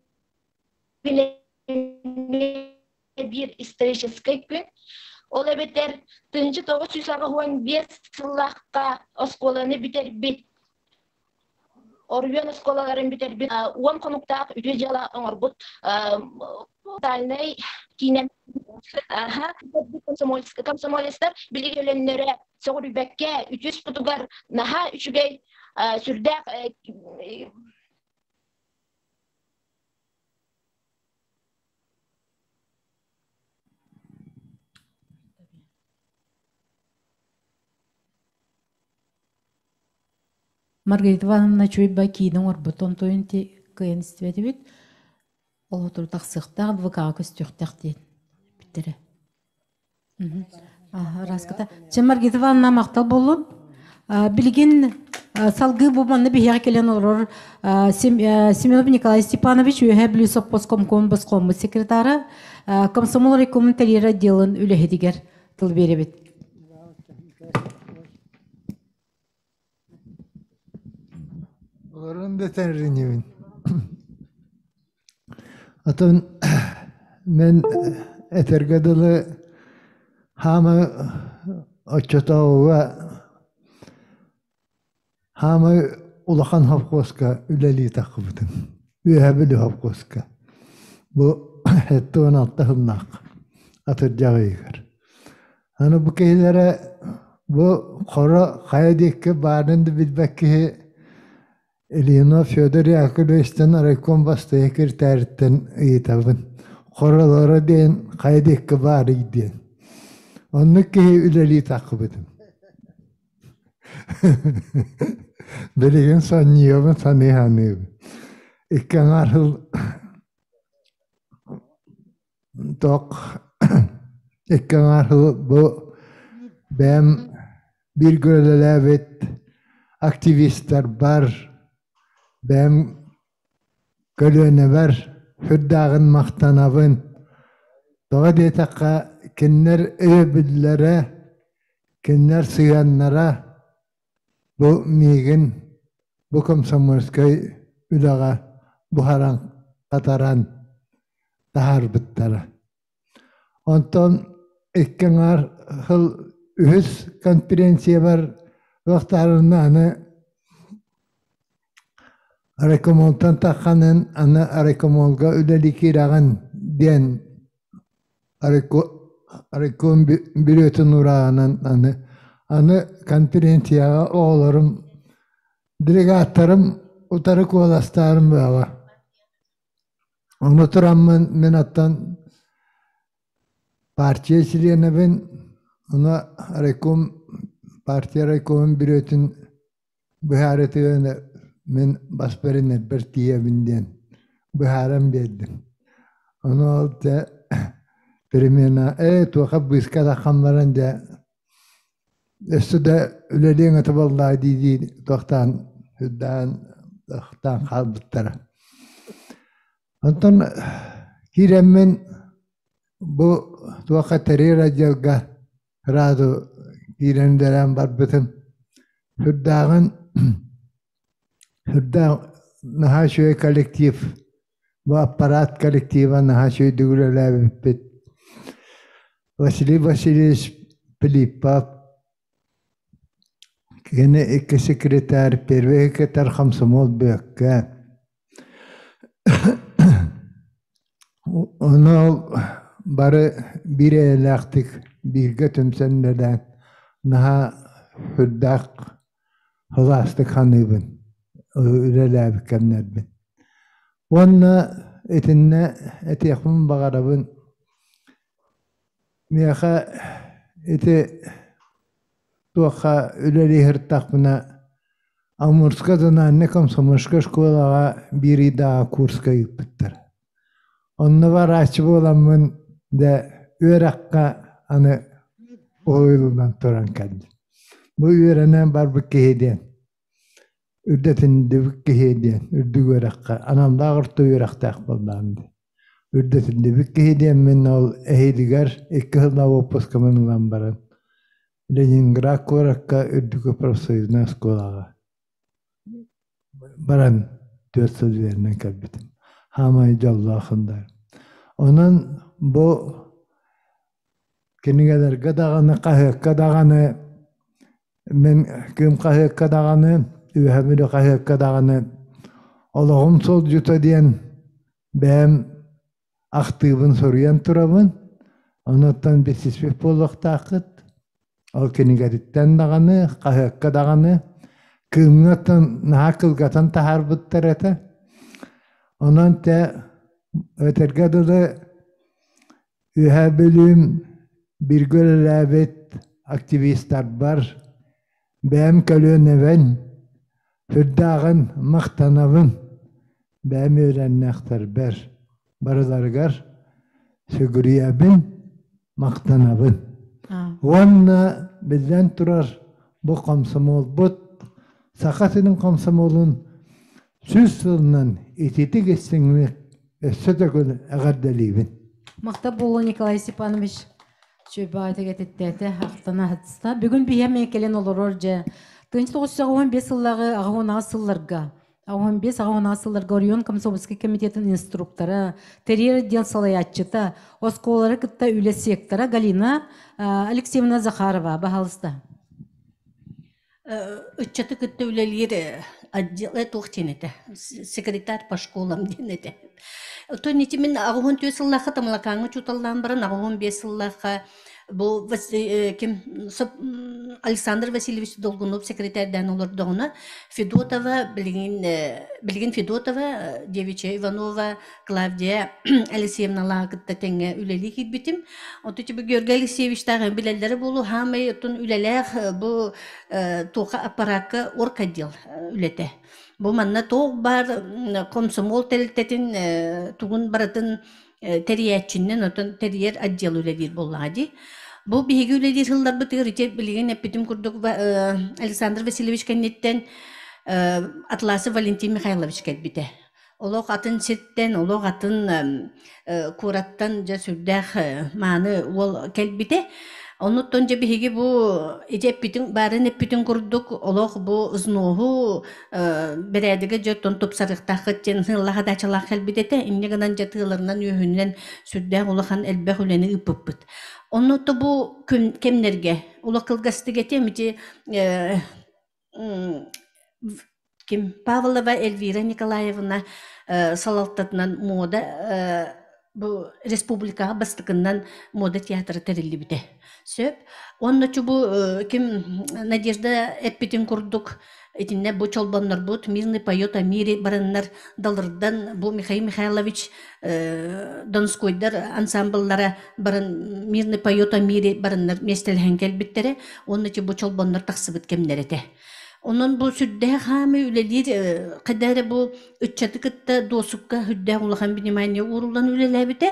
Биир историческай күн. Ол эбэтэр 1985 сыллаахха оскуоланы бүтэрбит, Оройуон оскуолаларын бүтэрбит, 10 хонуктаах үтүө дьыала оҥорбут тотальнай киинэ комсомолецтар билигин өлөннөрө сөҕүрүйбэккэ үтүс путугар наһаа үчүгэй сүрдээх. Маргарита Ивановна Чуйба киинэ оҥорбут, онтуйун ти кыайан истибэтибит. Ол сотору тахсыахтаах, ВК-ҕа көстүөхтээх диэн эппиттэрэ. Раската. Чэ, Маргарита Ивановна, махтал буоллун. Билигин салгыы бу манна биһиэхэ кэлэн олорор Семенов Николай Степанович, Үөһээ Бүлүү сопхуоскомком босхоммут секретара, комсомол райкомун тэрийэр отделын үлэһитигэр тыл биэрэбит. Олорун да тэринибин. Атын мен этэргэ дылы хаама оччотооҕуга хаамай улахан совхозка үлэлии таххыбытым. Үөһэ Бүлүү совхозка. Бу 76 сыллаах атырдьах ыйыгар. Аны бу киһилэрэ бу хоро хайа диэки баарын да билбэт киһи Ильинов Федор Яковлевичтан райком бастайа киртээриттэн ыйытабын. Хоролоро диэн хайа диэки баарый диэн. Оннук киһи үлэлии таххыбытым. Билигин сонньуйабын саныы саныыбын. Икки аҥаар сыл Тох икки аҥаар сыл бу бэйэм бииргэ үлэлээбит активистарбар, бэйэм көлүөнэбэр сүрдээҕин махтанабын. Тоҕо диэтэххэ, кинилэр өйөбүллэрэ, кинилэр сыһыаннара бу миигин бу комсомольскай үлэҕэ буһаран хатаран таһаарбыттара. Онтон икки аҥаар сыл үһүс конференциябар туохтаарына аны райкомолтан тахханын аны райкомолга үлэлии киирэҕин диэн райком бүрүөтүн урааҕынан аны аны конференцияҕа оҕолорум делегаттарым утары куоластаарым бөҕө. Ону тураммын мин оттон партия чилиэнэбин, ону райком партия райкомун бүрүөтүн быһаарытыгар мин бас бэринэрбэр тиийэбин диэн быһааран биэрдим. Ону ол дьэ перемена ээ туоха быыска таххан баран дьэ өссө да үлэлиэҥ этэ буоллаа дии-дии туохтаан үрдээн тохтоон хаалбыттара. Онтон Киирэммин бу туохха тэрийэр отделга сразу киирэн үлэлээн барбытым. Сүрдээҕин сүрдээх наһаа үчүгэй коллектив, бу аппарат коллектива наһаа үчүгэйдик үлэлээбиппит. Василий Васильевич Филиппов Кини икки секретарь, первый секретарь комсомол Бүөккэ. Ону ол бары биир эйэлээхтик бииргэ түмсэн үлэлээн наһаа сүрдээх сылаастык саныыбын үлэлээбит кэмнэрбин. Уонна итиннэ этиэхпин баҕарабын Миэхэ ити туохха үлэлии сырыттахпына Амурскай зональнай комсомольскай школаҕа биир ыйдааҕы курска ыыппыттар. Онно барааччы буоламмын дьэ үөрэххэ аны уһуйуллан туран кэллим. Бу үөрэнэн барбыт киһи диэн үрдэтиннибит киһи диэн үрдүк үөрэххэ аналлаах орто үөрэхтээх буоллаҕым дии. Үрдэтиннибит киһи диэммин ол эһиилигэр икки сыллаах уоппускабын ылан баран Ленинград куоракка үрдүкү профсоюзнай оскуолаҕа баран 4 сыл үөрэнэн кэлбитим. Хаамай дьоллоох сыллар. Онон бу кинигэлэргэ даҕаны, хаһыакка даҕаны Мин Кыым хаһыакка даҕаны, Үөһэ Мүрү хаһыакка даҕаны олоҕум суолдьута диэн бэйэм ахтыыбын суруйан турабын. Онуттан билсиспит буолуохтааххыт. Ол кинигэтиттэн даҕаны, хаһыакка даҕаны Кыымҥа оттон наһаа кылгатан таһаарбыттар этэ. Онон тэ этэргэ дылы Үөһээ Бүлүүм бииргэ үлэлээбит активистарбар бэйэм көлүөнэбин сүрдээҕин махтанабын, бэйэм үөрэннэхтэрбэр барыларыгар сүгүрүйэбин, махтанабын. Уонна биллэн турар бу комсомолбут Саха сирин комсомолун 100 сылынан ититик истиҥник өссө төгүл эҕэрдэлиибин. Махта буолуо Николай Степанович Чөйбаайтык этиттээтэ ахтана аһытыста. Бүгүн биһиэм кэлэн олорор дьэ 1915 сыллааҕы 88 сылларга 85-88 сылларга оройуон комсомольскай комитетын инструктора, тэрийэр отдел салайааччыта, оскуолалары кытта үлэ сектора Галина Алексеевна Захарова. Баһаалыста. Ыччаты кытта үлэлиир отдел туох диэн этэ секретарь по школам диэн этэ. Оттон ити мин 84 сыллаахха Тамалакааҥҥа учууталлаан баран 85 сыллаахха бу ким Александр Васильевич Долгунов секретарьдаан олордоҕуна Федотова билигин билигин Федотова Девичья Иванова Клавдия Алексеевналааҕы кытта тэҥҥэ үлэлии киирбитим. Оту типа Георгий Алексеевичтаах билэллэрэ буолуо хаамай оттон үлэлээх бу туоха аппараакка орготдел үлэтэ. Бу манна туох баар комсомол тэрилтэтин тугун барытын тэрийээччиннэн отон тэрийэр отдел үлэлиир буоллаҕа дии. Бу биһиги үлэлиир сылларбытыгар ити билигин эппитим курдук Александр Васильевич кэнниттэн Атласов Валентин Михайлович кэлбитэ. Олох атын сиртэн, олох атын куораттан дьэ сүрдээх мааны уол кэлбитэ. Оннуттан дьэ биһиги бу ити эппитин баарын эппитин курдук олох бу взноһу бэрээдэгэ дьэ оттон тупсарыахтааххыт диэн сыаллаах даачалаах кэлбит этэ. Инньэ гынан дьэ тыаларынан үөһүнэн сүрдээх улахан элбэх үлэни ыыппыппыт. Оннуттан бу күн кэмнэргэ олох кылгастык этиэм ити ким Павлова Эльвира Николаевна салалтатынан муода бу республикаҕа бастакыннан муода театра тэриллибитэ. Сөп. Уонна бу ким Надежда эппитин курдук итиннэ бу чолбоннорбут «Мирный поет о мире» бараннар далырдан бу Михаил Михайлович Донскойдар ансамбллара баран «Мирный поет о мире» бараннар миэстэлэһэн кэлбиттэрэ уонна бу чолбоннор тахсыбыт кэмнэр этэ. Онон бу сүрдээх хаамыы үлэлиир хайда эрэ бу ыччаты кытта дуосукка сүрдээх улахан внимание ууруллан үлэлээбитэ.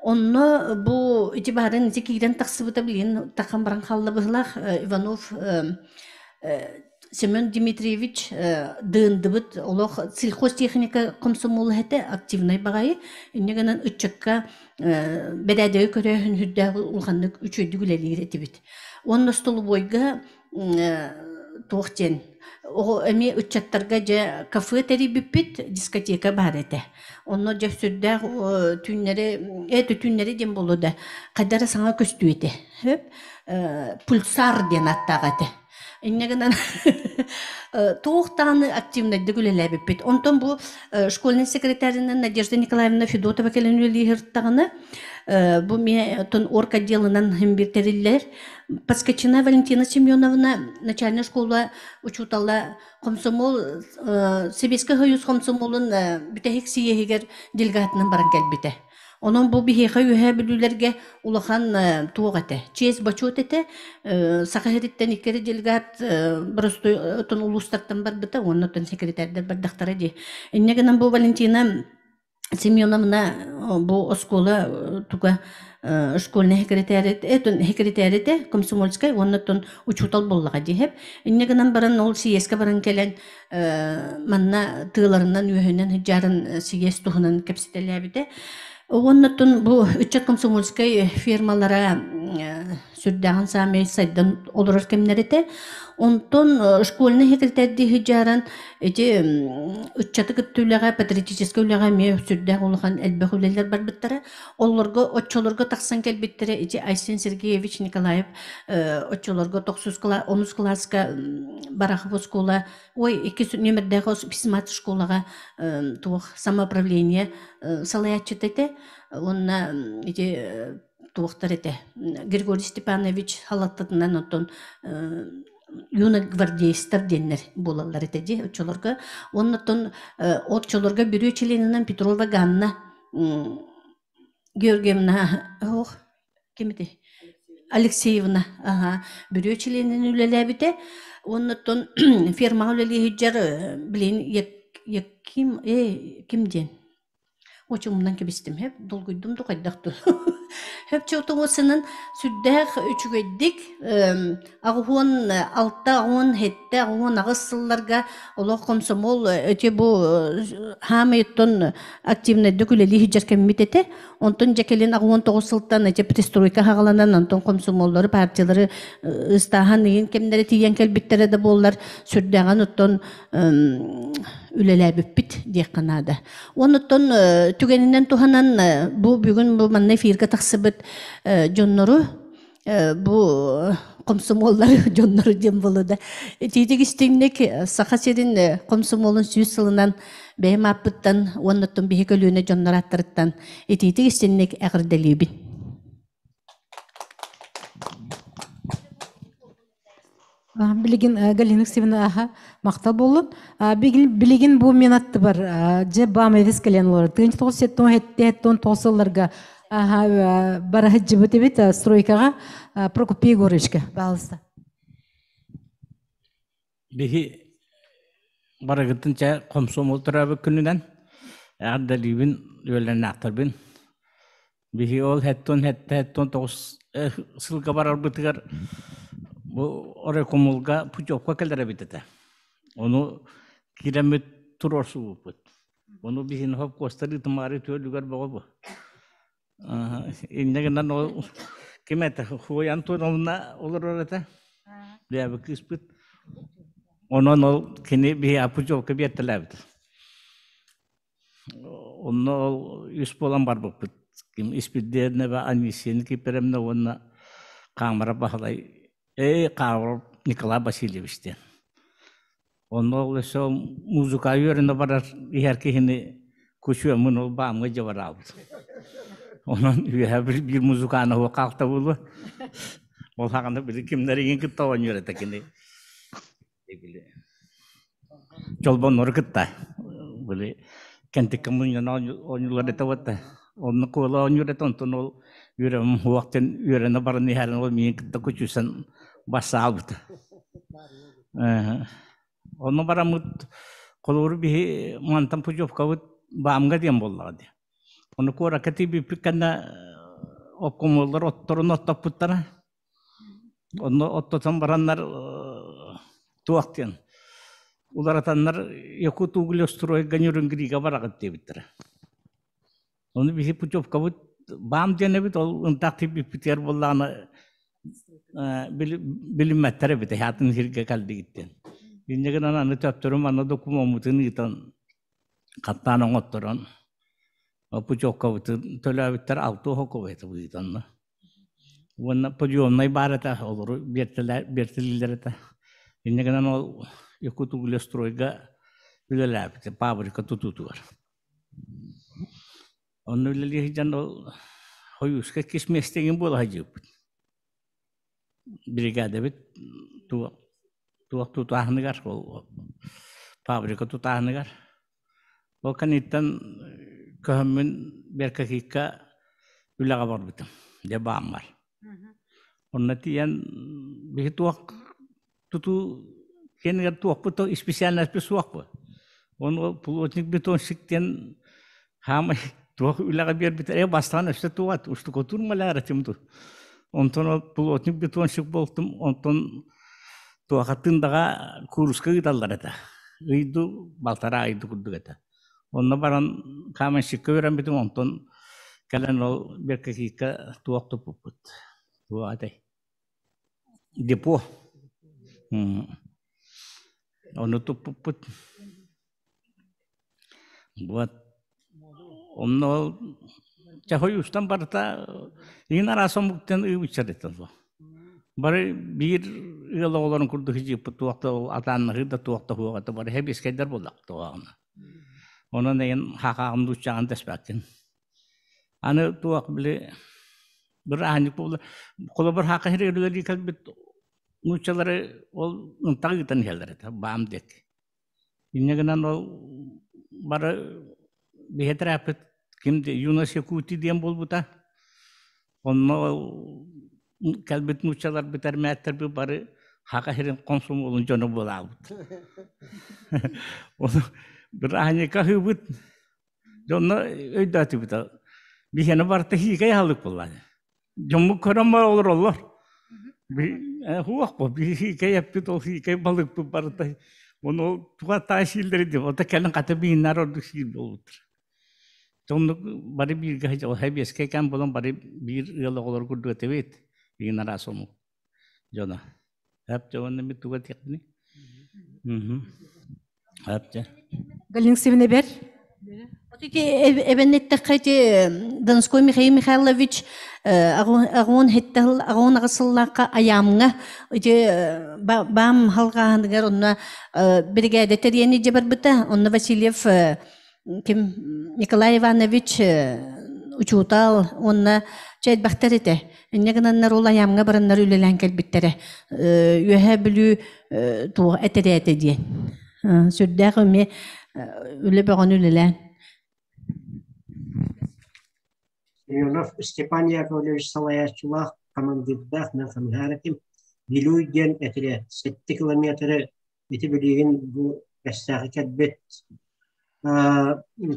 Онно бу ити баарын ити киирэн тахсыбыта билигин тахан баран хаалла быһылаах Иванов Семен Дмитриевич дыындыбыт олох сельхозтехника комсомол этэ активнай баҕайы инньэ гынан ыччакка бэрээдэги көрөөһүн үрдээх улаханнык үчүгэйдик үлэлиир этибит. Уонна столубуойга туох диэн оҕо эмиэ ыччаттарга дьэ кафе тэрийбиппит дискотека баар этэ. Онно дьэ сүрдээх түүннэри түүннэри диэн буолуо да хайдах эрэ саҥа көстүү этэ. Пульсар диэн ааттаах этэ. Инньэ гынан туох даҕаны активнайдык үлэлээбиппит. Онтон бу школьный секретарынан Надежда Николаевна Федотова кэлэн үлэлиир даҕаны бу миэ оттон орг отделынан хим бир тэриллэр. Поскачина Валентина Семеновна начальная школа учуутала комсомол Сэбиэскэй Союз комсомолун бүтэһик сийиэһигэр делегатынан баран кэлбитэ. Онон бу биһиэхэ Үөһээ Бүлүүлэргэ улахан туох этэ, чиэс-бочуот этэ. Саха сириттэн икки эрэ делегат боростуой отон улуустартан барбыта уонна оттон секретарьдар бардахтара дии. Инньэ гынан бу Валентина Семеновна бу оскуола туга школьный секретарь этэ, комсомольскай уонна оттон учуутал буоллаҕа дии. Инньэ гынан баран ол сийиэскэ баран кэлэн манна тыаларынан үөһүнэн сыдьаарын сийиэс туһунан кэпсэтэлээбитэ. Уоннаттан бу ыччат комсомольскай фермалара сүрдээҕин саамай сайдан олорор кэмнэр этэ. Онтон школьный секретарь сыдьааран ити ыччаты кытта үлэҕэ, патриотическай үлэҕэ эмиэ сүрдээх улахан элбэх үлэлэр барбыттара. Олорго оччолорго тахсан кэлбиттэрэ ити Айсен Сергеевич Николаев оччолорго тохсус онус кылааска Барахов оскуола ой иккис нүөмэрдээх физмат школаҕа туох самоуправление салайааччыта этэ уонна ити туохтар этэ Григорий Степанович халаттатынан оттон юногвардеецтар диэннэр буолаллар этэ дии оччолорго уонна оччолорго бүрүө членинэн Петрова Ганна Георгиевна ох ким этэй Алексеевна аха бүрүө чилиэнин үлэлээбитэ уоннаттан фермаҕа үлэлии сылдьар билигин Яким ким диэн Очумунан кэбистим һэп долгуйдум да хайдах дуу һэп чотоҥосынан сүрдээх үчүгэйдик 86, 87, 88 сылларга олох комсомол өтө бу хаамайыттан активнайдык үлэлии сылдьар кэммит этэ. Онтон дьэ кэлин 89 сылтан эти перестройка хаҕаланан, онтон комсомоллору, партиялары ыстааһан ыйын кэмнэрэ тиийэн кэлбиттэрэ да буоллар, сүрдээҕин оттон үлэлээбиппит диэххэ наада. Онуттан түгэнинэн туһанан бу бүгүн бу манна эфиргэ тахсыбыт дьоннору бу комсомоллары дьоннору диэн буолла да итиитик истиҥник Саха сирин комсомолун 100 сылынан бэйэм ааппыттан уонна биһи көлүөнэ дьоннор ааттарыттан итиитик истиҥник эҕэрдэлиибин. Билигин Галина Алексеевна аха махтал боллун. Билигин бу мен аттыбар же баамедис келен олор. 1977 сылларга бара жыбыт эбит стройкаға Прокопий Егоровичка. Пожалуйста. Биһи барыгытын чэ комсомол төрөөбүт күнүнэн эҕэрдэлиибин, үөлэннээхтэрбин. Биһи ол хэттон хэтте хэттон тоҕус сылга барарбытыгар бу оройкомолга путевка кэлэр эбит этэ. Ону киирэммит туруорсубуппут. Ону биһини хопкуостар ыытымаары түөлүгэр бөҕө бу. Инньэ гынан ол ким этэ Хуй Антоновна олорор этэ. Бэйэбит кыыспыт. Онон ол кини биһи путевка биэртэлээбит. Онно ол үс буолан барбыппыт. Ким Испирдиэнэбэ Анисия Никифоровна уонна Хаамара Баһылай ээ Хаамаров Николай Васильевич диэн. Онно ол өссө музыка үөрэнэ барар иһэр киһини кучуоммун ол баамҥа дьэ бараабыт. Онон үөһэ биир музыканы хаалта буолуо. Ол хаҕана били кимнэригин кытта оонньуур этэ кини. Били чолбоннору кытта били кэнтиккэ мунньан оонньуулар этэ буолта. Онно куола оонньуур этэ, онтон ол үөрэҕим уһуохтан үөрэнэ баран иһэрин ол миигин кытта кучусан бассаалбыта. Онно бараммыт холобур биһи мантан путевкабыт баамга диэн буоллаҕа дии. Ону куоракка тиийбиппит кэннэ обкомоллар отторун оттоппуттара. Онно оттотон бараннар Туох диэн уларатаннар Якутуглестройга Нюрнгрига бараҕыт диэбиттэрэ. Ону биһи путевкабыт баам диэн эбит, ол ынтах тиийбиппитигэр буоллаҕына билиммэттэр эбит, атын сиргэ кэлдигит диэн. Инньэ гынан аны төптөрүм аны докумуоммутун ыытан, хаттаан оҥотторон, путевкабытын төлөөбүттэр алты оһоку этэ ыытанна. Уонна подъемнай баар этэ, олору биэртэлииллэр этэ. Инньэ гынан ол Якутуглестройга үлэлээбитэ, фабрика тутуутугар. Онно үлэлии сылдьан ол Хойууска иккис миэстэҥин буола сылдьыбыппыт. Бригадэбит туох туох тутааһыныгар, ол фабрика тутааһыныгар. Ол кэнниттэн көһөммүн Беркакикка үлэҕэ барбытым, дьэ бааммар. Онно тиийэн биһи туох тутуу киэнигэр туохпут исписээлинэспит суох бу. Ону плотник бетонщик диэн хаамай туох үлэҕэ биэрбитэ э бастаан өссө тугат устукотур маляр этим ту. Онтон ол плотник бетонщик буолтум, онтон туохаттын даҕа кууруска ыыталлар этэ. Ыйду балтараа ыйду курдук этэ. Онно баран каменщикка үөрэммитим, онтон кэлэн ол Беркакикка туох туппуппут. Туох этэй? Депо. Ону туппуппут. Вот. Онно ол чахой устан барыта иин араас омуктан ыыбыччар этэ Бары биир ыал оҕолорун курдук сидьииппит туох да атааннаһыы да туох да суох этэ бары хэбиэскэйдэр буоллахтаҕына. Онон эйин хахааҕын дууччаҕын дэспэккин. Аны туох били бырааһынньык буолла холобур хака сиригэр үлэлии кэлбит нууччалары ол ынтах ыытан иһэллэр этэ баам диэки. Инньэ гынан ол бары биһи этэрээппит ким Юность Якутии диэн буолбута. Онно ол кэлбит нууччаларбыт эрмээттэрбит бары хака сирин комсомолун дьоно буолаабыт. Ону бырааһынньыкка аһыыбыт. Дьонно өйдөөтүбүт. Биһиэнэ барыта хиикэй аһылык буолла. Дьоммут көрөн бара олороллор. Хуох бу хиикэй эппит ол хиикэй балыкпыт барыта ону туга таай сииллэри деп ота кэлин хата бииннэр ордук сиир буолбуттар. Оннук бары бииргэ хэбиэскэ кэм булан бары биир ыал оҕолор курдук этибит. Биин араас омук дьоно. Эп уонна мин туга этиэхпиний? Эп Галина Севинебер. Эбэннэттэххэ ити Донской Михаил Михайлович аҕуон хеттал аҕуон аҕысыллаахха айаамҥа ити баам халҕааһыныгар онно биригээдэ тэрийэн илдьэ барбыта. Онно Васильев ким Николай Иванович учуутал уонна чэ элбэхтэр этэ. Инньэ гынаннар ол айаамҥа бараннар үлэлээн кэлбиттэрэ. Үөһээ Бүлүү туох этэрээтэ диэн. Сүрдээх эмиэ үлэ бөҕөнү үлэлээн. Семенов Степан Яковлевич салайааччылаах командирдаах мен хамыһаар этим. Вилюй диэн этэрээт 7 километры ити билигин бу Бэстээхи кэлбит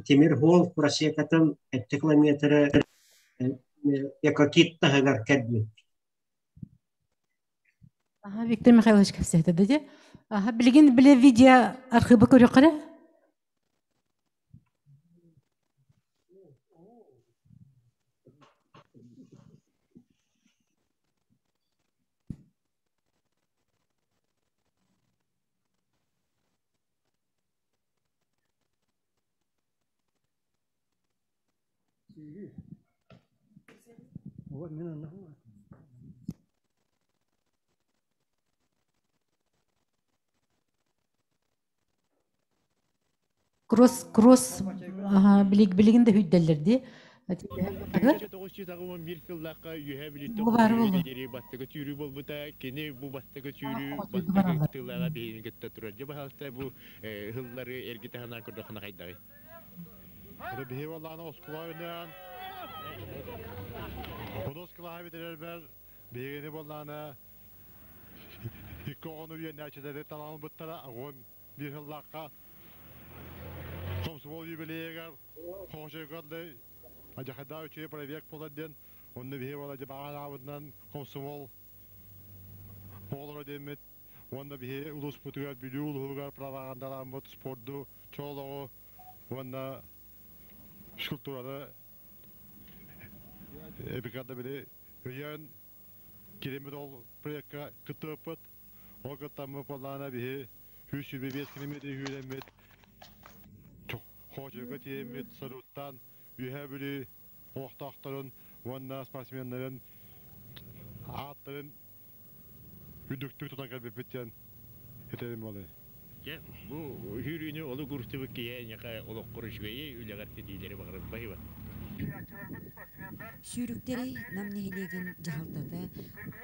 тимир суол просекатын 7 километры Экокит таһыгар кэлбит. Ага, Виктор Михайлович кэпсээтэ да Ага, билигин биле видео архыыбы көрүөххэ Кросс, кросс, билигин да хүйдэллэр дии. 1991 сыллаахха Үөһээ Бүлүүттэн Бу баар буолуо. диэри бастакы түүрүү буолбута. Кини бу бастакы түүрүү бастакы тыллааҕа биһигини кытта турар. Дьэ, баһаалыста бу ыһыллары эргитэ санаан көрдөххүнэ хайдаҕый? Это биһи буоллаҕына оскуола үрдүнэн онус кылааһы бүтэрэрбэр биһигини буоллаҕына икки оҕону үөрэнээччилэри талан ылбыттара 11 сыллаахха комсомол юбилейыгар Хоочойгор да адьахайдаах үчүгэй проект буолар диэн онно биһи буола дьэ баҕа санаабытынан комсомол оҕолоро диэммит. Уонна биһи улууспутугар Бүлүү улууһугар пропагандаламмыт спорду чолоҕу уонна физкультураны эпикарда били өйөөн кириммит ол проекка кыттыыппыт. Ол кыттаммыт буоллаҕына биһи 125 километр сүүрэммит Хоочуйга тиийэммит салюттаан Үөһээ Бүлүү олохтоохторун уонна спортсменнарын ааттарын үрдүктүк тутан кэлбиппит диэн этэбин буолуй. Дьэ, бу үһүүрүүнү олук уртубут киһи эйиэхэ олоххор үчүгэйи, үлэҕэр ситиилэри баҕарабын. Спасибо. Сүүрүктэри Нам нэһилиэгин дьаһалтата,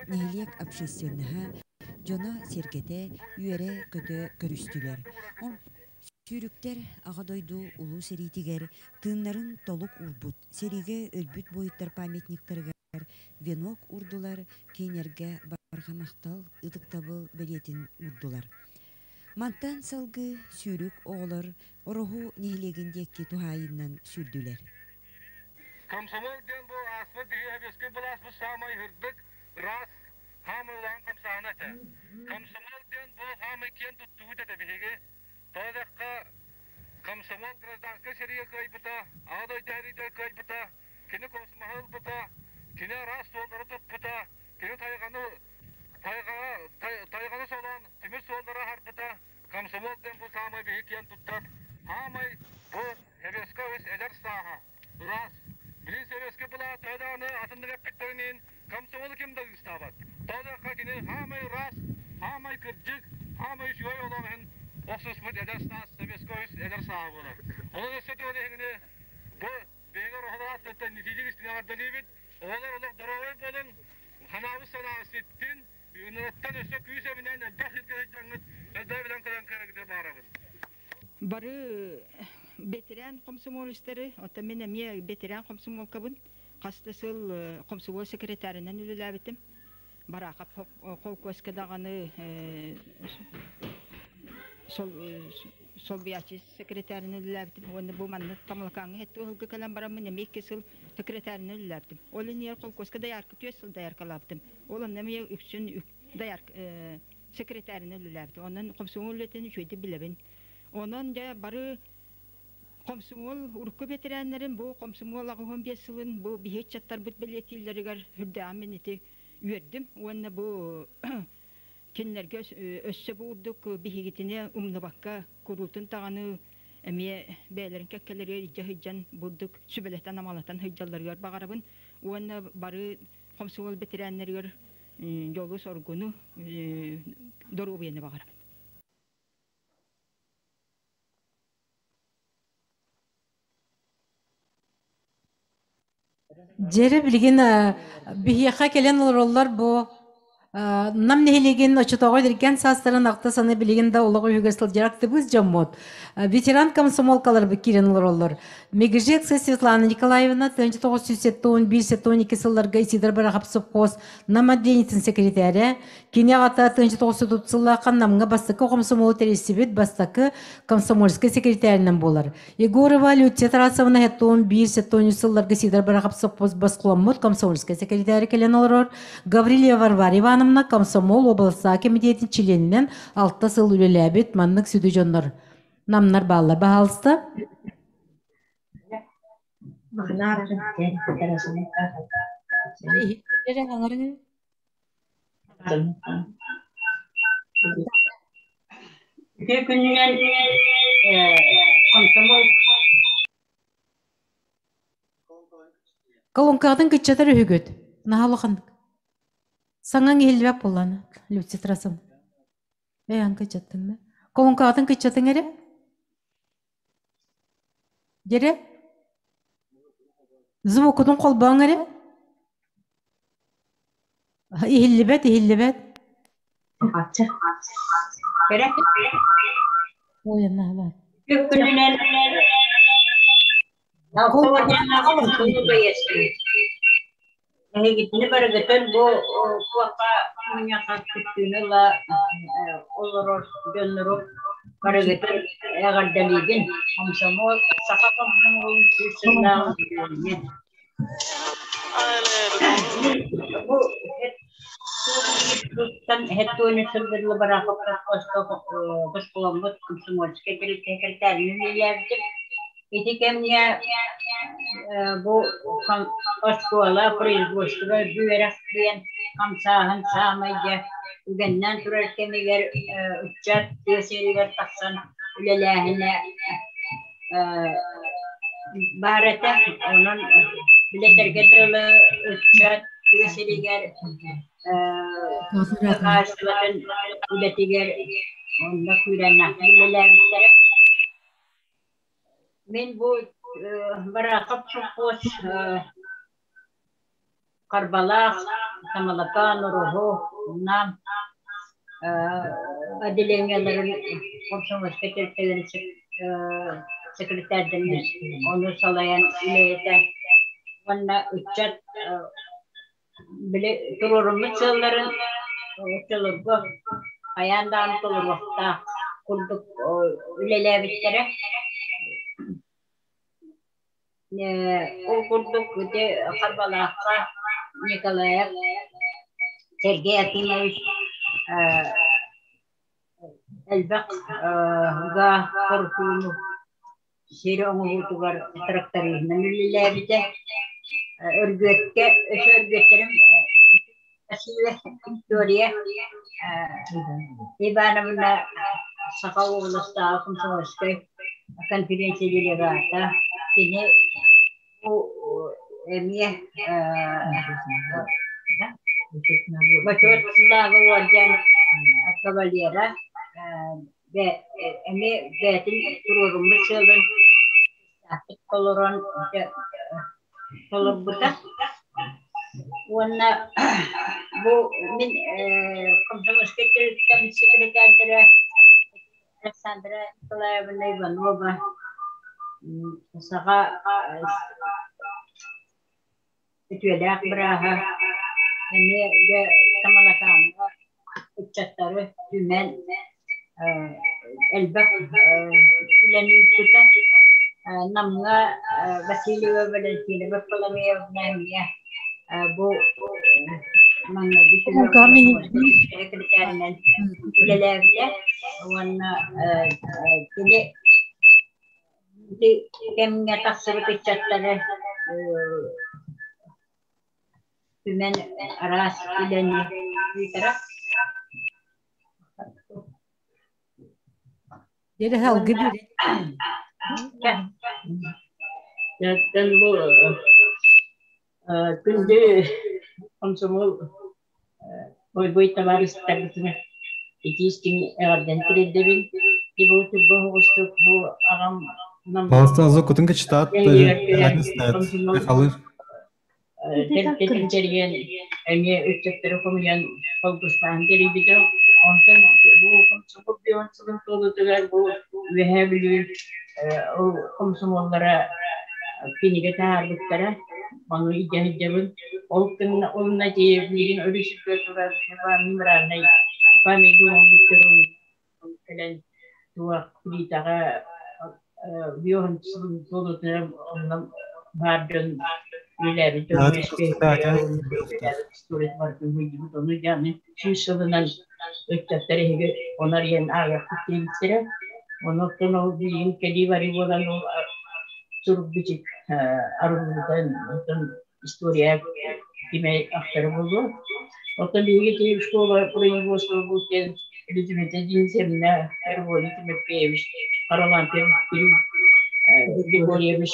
нэһилиэк общественноһа, дьоно-сэргэтэ үөрэ-көтө көрүстүлэр. Сүүрүктэр Аҕа дойду Улуу сэриитигэр тыыннарын толук уурбут, сэриигэ өлбүт буойуттар памятниктарыгар венок уурдулар, кинилэргэ барҕа махтал, ытыктабыл бэлиэтин уурдулар. Мантан салгыы сүүрүк оҕолор Ороһу нэһилиэгин диэки туһаайыннан сүүрдүлэр. Комсомол диэн бу ааспыт биһиги сэбиэскэй былааспыт саамай ырдык, ыраас, хаамай улахан хамсааһына этэ. Комсомол диэн бу хаамай киэн туттубут этэ биһиги. Тоҕо диэххэ, комсомол гражданскай сэриигэ кыайбыта, Аҕа дойду сэриитигэр кыайбыта, кини космоһы ылбыта, кини араас суоллары туппута, кини тайҕаны тайҕаҕа тайҕаны солоон тимир суоллары аһарбыта. Комсомол диэн бу саамай биһи киэн туттар, саамай бу сэбиэскэй өс эдэр сааһа, ыраас. Билин сэбиэскэй былаа төһө даҕаны атыннык эппиттэрин иһин комсомолу ким да ыыстаабат. Тоҕо диэххэ кини саамай ыраас, саамай кырдьык, саамай үчүгэй олох иһин охсуспут эдэр саас, сэбиэскэй өс эдэр сааһа буолар. Онон өссө туох иһиҥини бу биһиги ороһолор ааттыттан итиитик истиҥ эҕэрдэлиибит. Оҕолор олох доруобай буолуҥ, санаабыт санаа ситтин, ынырыттан өссө күүс эбинэн элбэх сиргэ сылдьаҥҥыт элбэҕи билэн көрөн кэлэргитигэр баҕарабын. Бары ветеран комсомолецтары, оттон мин эмиэ ветеран комсомолкабын. Хас да сыл комсомол секретарынан үлэлээбитим. Бараахап холкуоска даҕаны солбуйааччы секретарынан үлэлээбитим. Уонна бу манна Тамалакааҥҥа сэттэ уһулга кэлэн бараммын эмиэ 2 сыл секретарынан үлэлээбитим. Ол иннигэр холкуоска доярка 4 сыл дояркалаабытым. Ол онно эмиэ үксүн доярка секретарынан үлэлээбитим. Онон комсомол үлэтин үчүгэйдик билэбин. Онон дьэ бары комсомол урукку бэтэрээннэрин бу комсомол 85 сылын бу биһи ыччаттарбыт бэлиэтииллэригэр үрдээҕин мин ити үөрдүм уонна бу кинилэргэ өссө бу урдук биһигитини умнубакка куруутун даҕаны эмиэ бэйэлэрин кэккэлэригэр илдьэ сылдьан бурдук сүбэлэтэн амалатан сылдьалларыгар баҕарабын уонна бары комсомол бэтэрээннэригэр дьолу-соргуну, доруобуйаны баҕарабын. Дьэрэ билигин биһиэхэ кэлэн олороллор бу Нам нэһилиэгин оччотооҕу эдэркээн саастарын ахта саны билигин да олох үһүгэр сылдьар актыбыыс дьоммут. Ветеран комсомолкаларбыт киирэн олороллор. Мегежекская Светлана Николаевна 1971-72 сылларга Исидор Барахов совхоз Нам отделениетын секретарэ, Кини аҕата 1930 сыллаахха Намҥа бастакы комсомолу тэрийсибит бастакы комсомольскай секретарынан буолар. Егорова Люция Тарасовна 71-73 сылларга Сидор Барахов совхоз босхоломмут комсомольскай секретарь кэлэн олорор. Гаврильева Варвара Ивановна комсомол областаах комитетин чилиэнинэн 6 сыл үлэлээбит маннык сүдү дьоннор намнар бааллар. Баһаалыста. Үтүө күнүнэн комсомол Колонкаҕытын кыччатар үһүгүт. Наһаа улаханнык. Саҥаҥ иһиллибэт буоллаҕына, Люция Тарасовна. Ээ, ан кыччаттыҥ да. Колонкаҕытын кыччатыҥ эрэ. Дьэрэ. Звукутун холбооҥ эрэ. Иһиллибэт, иһиллибэт. Кэрэ. Ой, наһаа. Күнүнэн Эһигитини барыгытын бу туохха мунньахха кыттыыны ыла олорор дьоннору барыгытын эҕэрдэлиибин. Комсомол, саха комсомолун сүүс сыллааҕы үбүлүөйүнэн. Бу Хеттуони сылдырла бараахап босхоломмут комсомольскай тэрилтэ үлэлээбитим. Ити кэмҥэ бу оскуола производство үөрэх диэн хамсааһын саамай дьэ үгэннээн турар кэмигэр ыччат тыа сиригэр тахсан үлэлээһинэ баар этэ. Онон билэтэргэ дылы ыччат тыа сиригэр хаһаайыстыбатын үлэтигэр онно күүрээннээхтик үлэлээбиттэрэ. Мин бу Бараахап сопхуос Харбалаах, Тамалакаан, Ороһу, Нам отделениеларын комсомольскай тэрилтэлэрин секретарьдарын ону салайан үлэлэтэ уонна ыччат били туруоруммут сыалларын оччолорго хайаан даҕаны толоруохтаах курдук үлэлээбиттэрэ. Ол курдук ити Харбалаахха Николаев Сергей Акимович элбэх га хорутууну сир оҥоһуутугар тракториһынан үлэлээбитэ. Өргүөккэ өссө өргүөттэрим Виктория Ивановна Саха областааҕы комсомольскай конференция делегата. Кини бу эмиэ Бочуот Сылааҕы уордьан кавалера эмиэ бэйэтин туруоруммут сыалын толорон толорбута. Уонна бу мин комсомольскай тэрилтэм секретардара Александра Николаевна Иванова саха үтүөлээх бырааһа эмиэ дьэ Тамалакааҥҥа ыччаттары түмэн элбэх үлэни ыыппыта. Намҥа Васильева Валентина Варфоломеевна эмиэ бу маҥнайгы секретарынан үлэлээбитэ уонна кини ити кэмҥэ тахсыбыт ыччаттары түмэн араас үлэни ыытара. Дьэ алгы Дьэттэн бу күндү комсомол бойбой табаарыстарбытыгар итии-истиҥ эҕэрдэни тириэрдэбин. Бу оҕустук бу аҕам Пожалуйста, звук кычтаат, Михалыр. Тэрилтэтин тэрийэн, эмиэ ыччаттары хомуйан холбустаан тэрийбитэ. Онтон бу комсомол бион сылын туолуутугар бу Үөһээ Бүлүү комсомоллара кинигэ таһаарбыттара. Ону илдьэ сылдьабын. Ол кынна онно дии билигин өрүсүргэ турар мемориальнай памятник оҥорбуттарын кэлэн туох плитаҕа бион сылын туолуутугар онно баар дьон үлэлээбит дьон ону дьааны 100 сылынан ыччаттар эһиги онор иһэн ааҕыахпыт диэбиттэрэ. Онуттан ол билигин кэлии барыы буолан ол сурук бичик арыллыбытын оттон история кимэ ахтара буолуо. Оттон биһиги ити школа производства диэн Елизавета Денисовна, Григорий Тимофеевич, Харлампьев Кирилл Григорьевич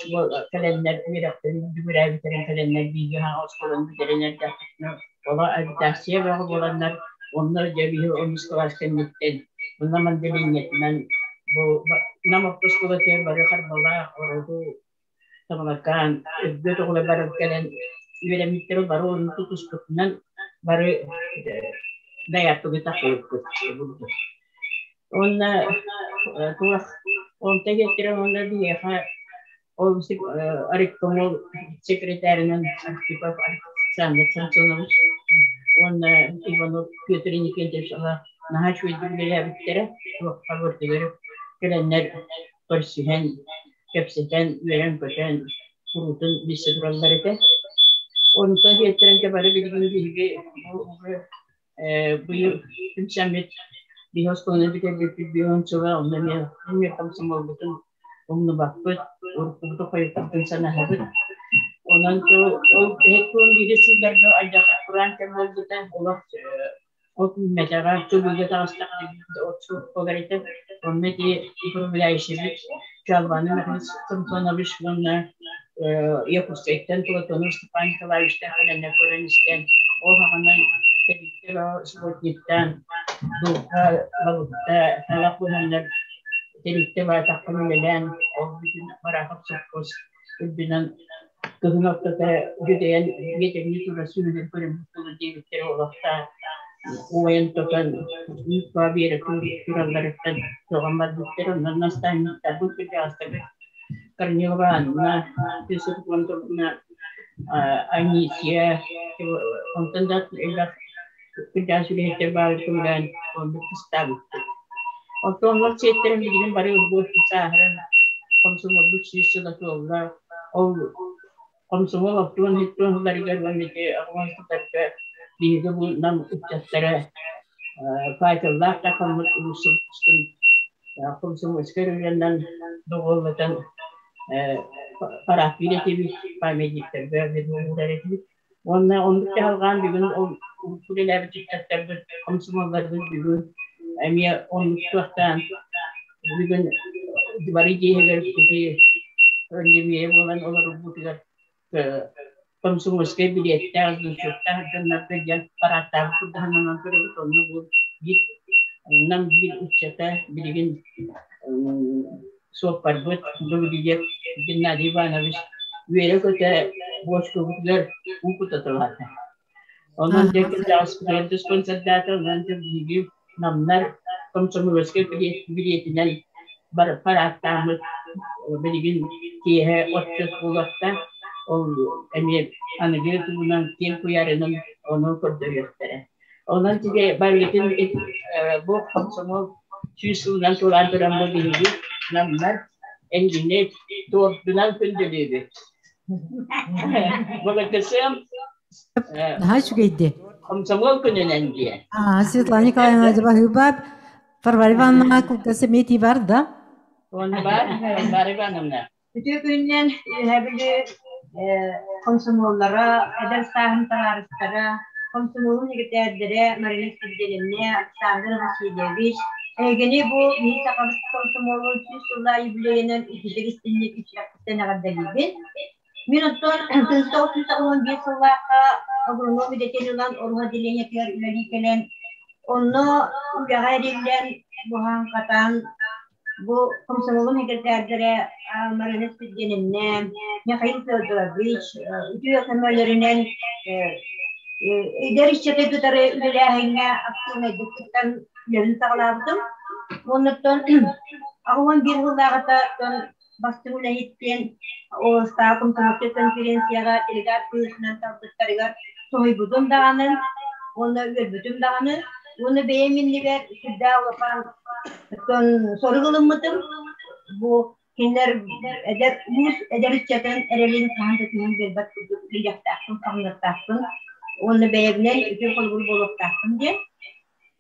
кэлэннэр үөрэхтэрин бүтэрээбиттэрин кэлэннэр бииргэ оскуоланы бүтэрэн эрдэхпитинэ ола агитация бөҕө буоланнар онно дьэ биһи онус кылаас кэнниттэн онно мандалинньатынан бу Нам орто оскуолатыгар бары Харбалаах, Ороһу, Тамалакаан, Өргөт оҕолор бары кэлэн үөрэммиттэрэ бары ону тутуспутунан бары дайааппыгы тахсыбыппыт. Уонна туох онто иһиттэрэ уонна биһиэхэ ол райкомол секретарынан Архипов Александр Самсонович уонна Иванов Петр Иннокентьевич наһаа үчүгэйдик үлэлээбиттэрэ. Туохха барытыгар кэлэннэр көрсүһэн, кэпсэтэн, үөрэн-көтөн куруутун билсэ тураллар этэ. Онтон иһиттэрэн бары билигин биһиги бу Быйыл түмсэммит биһи оскуоланы бүтэрбиппит биһон сыла онно эмиэ эмиэ комсомолбутун умнубаппыт, уруккубуту хойуккутун санаһабыт. Онон ол иһит биири сылларга айдаха кураан кэм буолбута, олох от үүммэтэҕэ, тылыыга таҕыстаҕына от суох буолар этэ. Онно ити управляющийбит Чалбаны Михаил Самсонович уонна Якутскайтан Платонов Степан Николаевичтаах кэлэннэ көрөн истэн, ол аҕана тэрилтэ субботниктаан, дулҕа, балыкта, талах быһаннар тэрилтэ баатахпын үлэлээн, ол бүтүн Барахов совхоз үрдүнэн кыһын ортото дьүдэйэн биэтэҥнии турар сүөһүлэр көрөммүт тылы диэбиттэрэ олохтоох уойан тотон үүт-баа биэрэ туралларыттан тоҕон барбыттар. Онон наставниктарбыт кырдьаҕастарбыт Корнилова Анна, Федоровна Анисия, онтон да элбэх кырдьаҕас үлэһиттэр баар көмөлөөн оннук кыстаабыппыт. Оттон олор сиэттэрин билигин бары ылбыт сааһыран комсомолбут сүүс сыла туолла. Ол комсомол оттуон иһиттуон ыларыгар уонна ити оҕонсутарга биһиги бу Нам ыччаттара факеллаах да хоммут улуусубутун комсомольскай районунан доҕуоллатан парааппыыр этибит, памятниктарга уурар этибит. Уонна оннук дьаһалҕаан бүгүн ол үлэлээбит ыччаттарбыт, комсомолларбыт бүгүн эмиэ оннук туохтаан бүгүн бары дьиэһигэр ити пандемия буолан олорорбутугар комсомольскай билиэттээх, значоктаах дьоннорго диэн парааттаабыт курдаһанан көрөбүт. Онно бу биир Нам биир ыччата билигин суоппарбыт Добрилев Геннадий Иванович үөрэ-көтө буочукабытыгар уу кутаталаата. Онон дьэ кырдьаҕаспытыгар диспансердаата, онон дьэ биһиги намнар комсомольскай билиэтинэн парааттааммыт билигин киэһэ отчет буолуохта. Ол эмиэ аныгы тугунан киэҥ куйаарынан ону көрдөрүөхтэрэ. Онон тигэ барыгытын бу комсомол сүүс сылынан тулаан туран бу биһиги намнар эһигини туордунан күндүлүүбүт. Былыргысым Наһаа үчүгэйди. Комсомол күнүнэн диye. А, Светлана Николаевна Баһыыба, Варвара Ивановна кылгас эмиэ бар да? Оны бар, Варвара Ивановна. Үтүө күнүнэн Үөһээ Бүлүү комсомоллара, эдэр сааһын табаарыстара, комсомолун секретэрдэрэ Марина Спиридоновна, Александр Васильевич, эһигини бу Мин сахабыт комсомолун сүүс сыллаах юбилейынан ититик истинник иччэхпиттэн эҕэрдэлиибин. Мин оттон 1995 сыллаахха агроном идэтин ылан Оруһа отделениетыгар үлэлии кэлэн, онно үлэҕэ эриллэн, буһан-хатан, Бу комсомолум секретардара Марина Спиридоновна, Михаил Федорович үтүө көмөлөрүнэн эдэр ыччаты кытары үлэлээһиҥҥэ активнайдык кыттан үлэбин саҕалаабытым. Уоннаттан 81 сыллааҕыта бастыҥ үлэһиттэн Олстаах комсомольскай конференцияҕа делегат быһыытынан талбыттарыгар соһуйбутум даҕаны уонна үөрбүтүм даҕаны уонна бэйэм иннибэр сүрдээх улахан оттон сорук ылыммытым бу кинилэр эдэр уус эдэр ыччатын эрэлин хаһан да түһэн биэрбэт курдук үлэлиэхтээхпин хамныахтаахпын уонна бэйэбинэн үтүө холобур буолуохтаахпын диэн.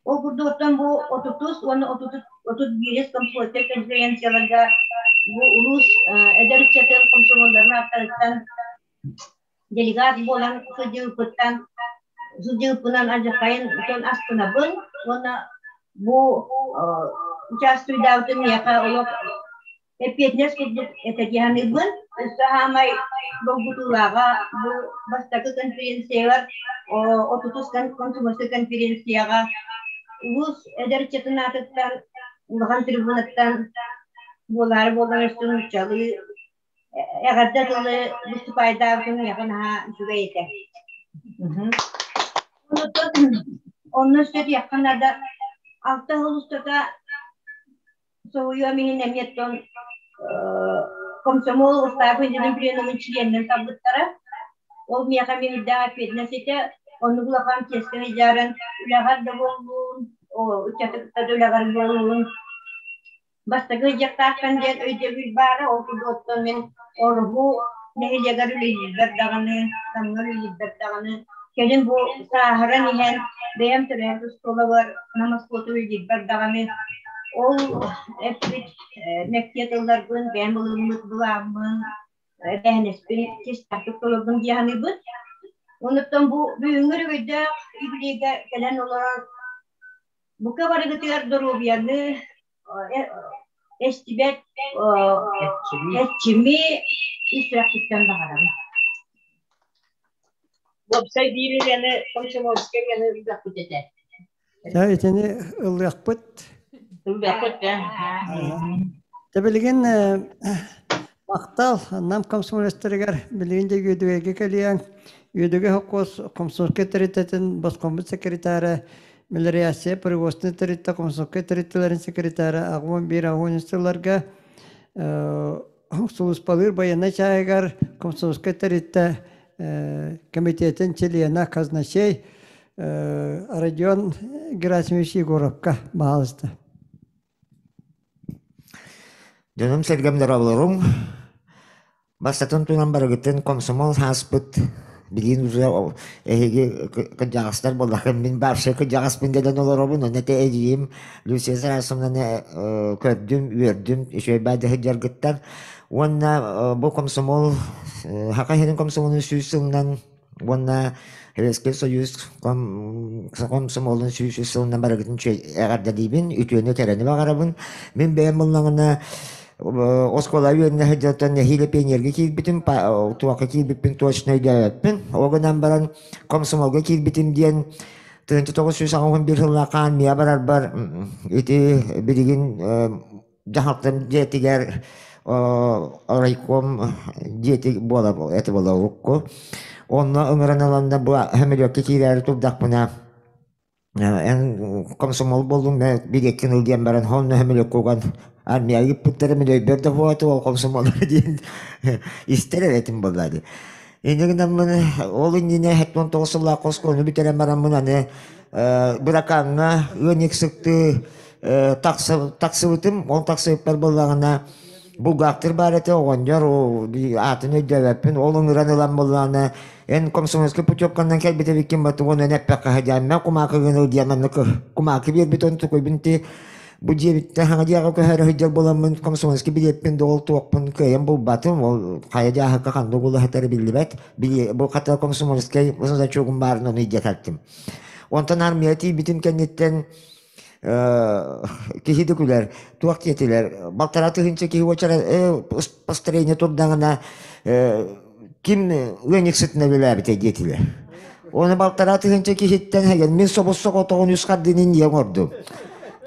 Ол курдук оттон бу отутус уонна 31 комсомольскай конференцияларга бу улуус эдэр ыччатын комсомолларын ааттарыттан делегат буолан сылдьыбыппыттан сылдьыбыппынан алдьархайын дьон астынабын уонна бу участвуйдаабытым миэхэ олох эппиэтинэс курдук этэ дии саныыбын. Өссө саамай долгутуулааҕа бу бастакы конференциялар отутус комсомольскай конференцияҕа улуус эдэр ыччатын аатыттан улахан трибунаттан буолаары буолан өссө нууччалыы эҕэрдэ тылы выступайдаабытым миэхэ наһаа үчүгэй этэ. Онно өссө этиэххэ наада алта сыл устата Соһуйуом иһин эмиэ оттон комсомол устаабын дьонун пленумун чилиэнинэн талбыттара. Ол миэхэ мин үрдээх эппиэтинэс этэ. Оннук улахан чиэскэ сылдьарын үлэҕэр да буоллун, ыччаты кытта да үлэҕэр буоллун. Бастакы ыдьахтаахтан диэн өйдөбүл баара. Ол курдук оттон мин Оруһу нэһилиэгэр үлэлиирбэр даҕаны, Намҥа үлэлиирбэр даҕаны. Кэлин бу сааһыран иһэн бэйэм төрөөбүт оскуолабар Нам оскуолата үлэлиирбэр даҕаны ол эппит мэктиэ тылларбын, бэйэм ылыммыт былааммын, эбээһинэспин чистаахтык толордум дии саныыбын. Онуттан бу бүгүҥҥү өрөгөйдөөх юбилейга кэлэн олорор бука барыгытыгар доруобуйаны, эстибэт эрчими ис сүрэхпиттэн баҕарабын. Уопсай биир ырыаны комсомольскай ырыаны ыллыахпыт этэ. Дьэ, итини ыллыахпыт. Ыллыахпыт да. Дьэ, билигин махтал Нам комсомолецтарыгар билигин дьэ Үөдүгэйгэ кэлиэҥ. Үөдүгэй холкуос комсомольскай тэрилтэтин босхоммут секретара Мелиорация производственнай тэрилтэ комсомольскай тэрилтэлэрин секретара 81 сылларга сулууспалыыр байыаннай чааһыгар комсомольскай тэрилтэ комитетин чилиэнэ казначей Родион Герасимович Егоровка баһаалыста. Дьонум сэргэм дорооболоруҥ. Бастатан туран барыгытын комсомол ааспыт билигин уже эһиги кырдьаҕастар буоллаххын мин вообще кырдьаҕаспын дэнэн олоробун онно этэ эдьиийим Люция Тарасовнаны көрдүм үөрдүм үчүгэй баайда сылдьаргыттан уонна бу комсомол Саха сирин комсомолун сүүс сылынан уонна Советский Союз комсомолун 103 сылынан барыгытын эҕэрдэлиибин, үтүөнү кэрэни баҕарабын. Мин бэйэм буллаҕына оскуола үөрэнэ сылдьартан нэһиилэ пионерга киирбитим, туохха киирбиппин точно өйдөөбөппүн. Ол гынан баран комсомолга киирбитим диэн 1981 сыллаахха армия барарбар ити билигин дьаһалтам дьиэтигэр райком дьиэти буолар этэ буола урукку. Онно ыҥыран ыланна бу сөмөлүөккэ киирээри турдахпына эн комсомол буоллуҥ да билиэккин ыл диэн баран онно сөмөлүөккэ уган армияҕа ыыппыттара мин өйбөр да буолуо ол комсомол диэн истэр эрэ этим буоллаа дии. Инньэ гынаммын ол иннинэ 79 сыллаах оскуоланы бүтэрэн бараммын аны Быракааҥҥа ыанньыксыктыы тахсыбытым, ол тахсыбыппар буоллаҕына булгаахтыр баар этэ оҕонньор аатын өйдөөбөппүн, ол ыҥыран ылан буоллаҕына эн комсомольскай путевканан кэлбит эбиккин баты уонна эн эппэххэ садьаанна кумаакыгын ыл диэн маннык кумаакы биэрбит он тукуйбун ти бу дьиэбиттэн хаҥа дьиэҕэ көһөрө сылдьар буоламмын комсомольский билиэппин да ол туохпун кыайан булбатым ол хайа дьааһыкка ханнык улаһытара биллибэт бу хата комсомольскай значогум баарын ону илдьэ кэлтим онтон армия тиийбитим кэнниттэн киһи да күлэр туох диэтилэр балтараа тыһыынча киһи уочара построение турдаҕына ким ыанньыксытына үлэлээбитэ диэтилэр Оны балтараа тыһыынча киһиттэн һэгэн мин собус соҕотоҕун үс хардыынын ийэ оҥордум.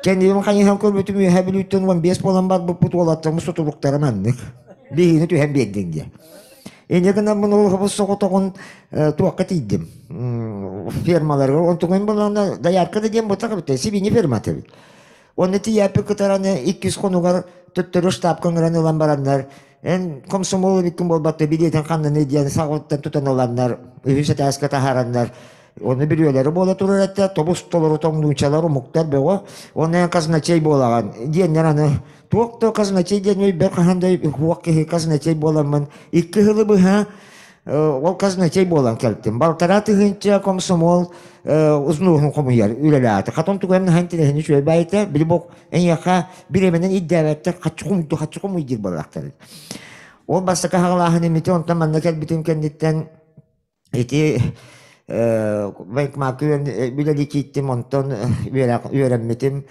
Кэннибин хайыһан көрбүтүм үөһэ Бүлүүттэн 15 буолан барбыппыт уолаттарым сутуруктара маннык. Биһигини түһэн биэрдиҥ диye. Инньэ гынан ол собус соҕотоҕун туохха тиийдим. Фермаларыгар онтугун булана доярка да диэн бутах эбит сибини фермата эбит. Онно тиийээппит кытараны иккис хонугар төттөрү штабка ыҥыран ылан бараннар Эн комсомол эбиккин буолбатта билиэтин ханнаны диэн саҕаттан тутан ыланнар, үһүс этээскэ таһаараннар, оны бүрүөлэри буола турар этэ, тобус толору тоҥнуучалар, омуктар бөҕө, оны эн казначей буолаҕын диэннэр аны туох да казначей диэн өйбөр хаһан да уох киһи казначей буоламмын икки сылы быһа ол казначей буолан кэлтим. Балтараа тыһыынча комсомол узнуһун хомуйар үлэлээтэ. Хатон туган наһан тирэһини үчүгэй баайта, били бок эйиэхэ бириэмэнэн ирдээбэттэр хаччы хомуйду хаччы хомуй диир буоллахтар. Ол бастакы хаҕалааһын имити онтон манна кэлбитим кэнниттэн ити военкомакка үлэлии кииттим, онтон үөрэммитим.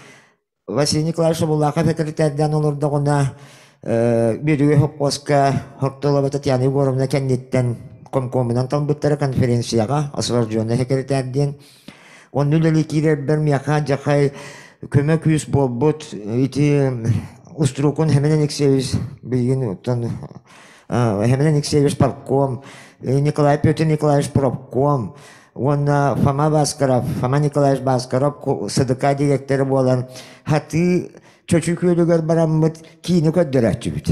Василий Николаевич Собулаахов сэкирэтээрдээн олордоҕуна Бүлүү сопхуоска Хортолова Татьяна Егоровна кэнниттэн комкомунан талбыттара конференцияҕа освобожденный сэкирэтээр диэн. Онно үлэлии киирэрбэр миэхэ дьахай көмө күүс буолбут ити Уструкун Хемен Алексеевич билигин оттон Хемен Алексеевич партком, Николай Петр Николаевич профком, уонна Фома Баскаров, Фома Николаевич Баскаров СДК директора буолан хатыы Чочу күөлүгэр бараммыт киини көрдөрөөччүбүт.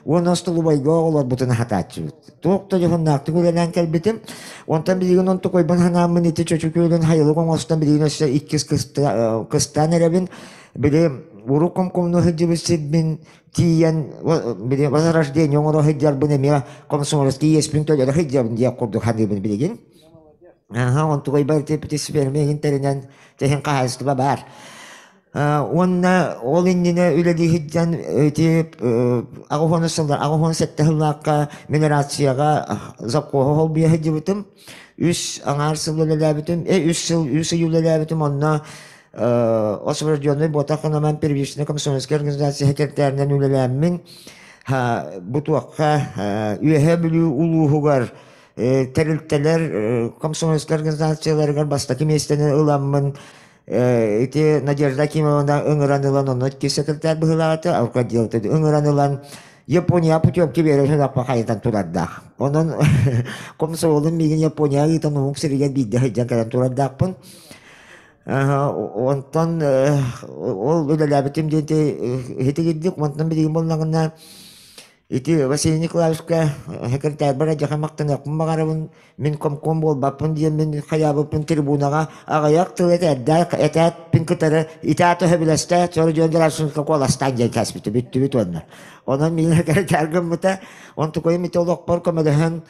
Уонна остолубайга оҕолорбутун аһатааччыбыт. Туох да дьоһуннаахтык үлэлээн кэлбитим. Онтон билигин онтукойбун ханааммын ити Чочу күөлүн хайылык оҥостон билигин өссө иккис кыстаан эрэбин. Били урук комкомну сылдьыбыт сирбин тиийэн били возрождение оҥоро сылдьарбын эмиэ комсомольский иэспин төлөрө сылдьабын диэх курдук саныыбын билигин. Аха, онтугай барыта ферма тэринэн тэһин хаһаайыстыба баар. Уонна ол иннинэ үлэлии сылдьан ити аҕыс сыллар 87 сыллаахха мелиорацияҕа завхоһу холбуйа сылдьыбытым. Үс аҥаар сыл үлэлээбитим, үс сыл, үс ый үлэлээбитим. Онно освобожденный буотаххына первичный комсомольская организация секретарынан үлэлээммин бу туохха Үөһээ Бүлүү улууһугар тэрилтэлэр комсомольскай организацияларыгар бастакы миэстэни ыламмын ити Надежда Акимовна ыҥыран ылан онно икки секретарь быһыылаата алкоотдел ыҥыран ылан Япония путевки биэрэ аппа хайытан турардаах. Онон комсомолун миигин Япония ыытан омук сиригэр биирдэ сылдьан кэлэн турардаахпын. Онтон ол үлэлээбитим диэн иһитигирдик онтон билигин буоллаҕына Ити Василий Николаевичка секретарбар дьаха махтаныахпын баҕарабын, мин комком буолбаппын диэммин хайаабыппын трибунаҕа аҕыйах тыл этэрдээх этээппин кытары итаа төһө сор дьон Герасимовка куоластаан диэн кээспитэ бүттүбүт уонна. Онон мин секретарь гыммыта, онтукайым ити олохпор көмөлөһөн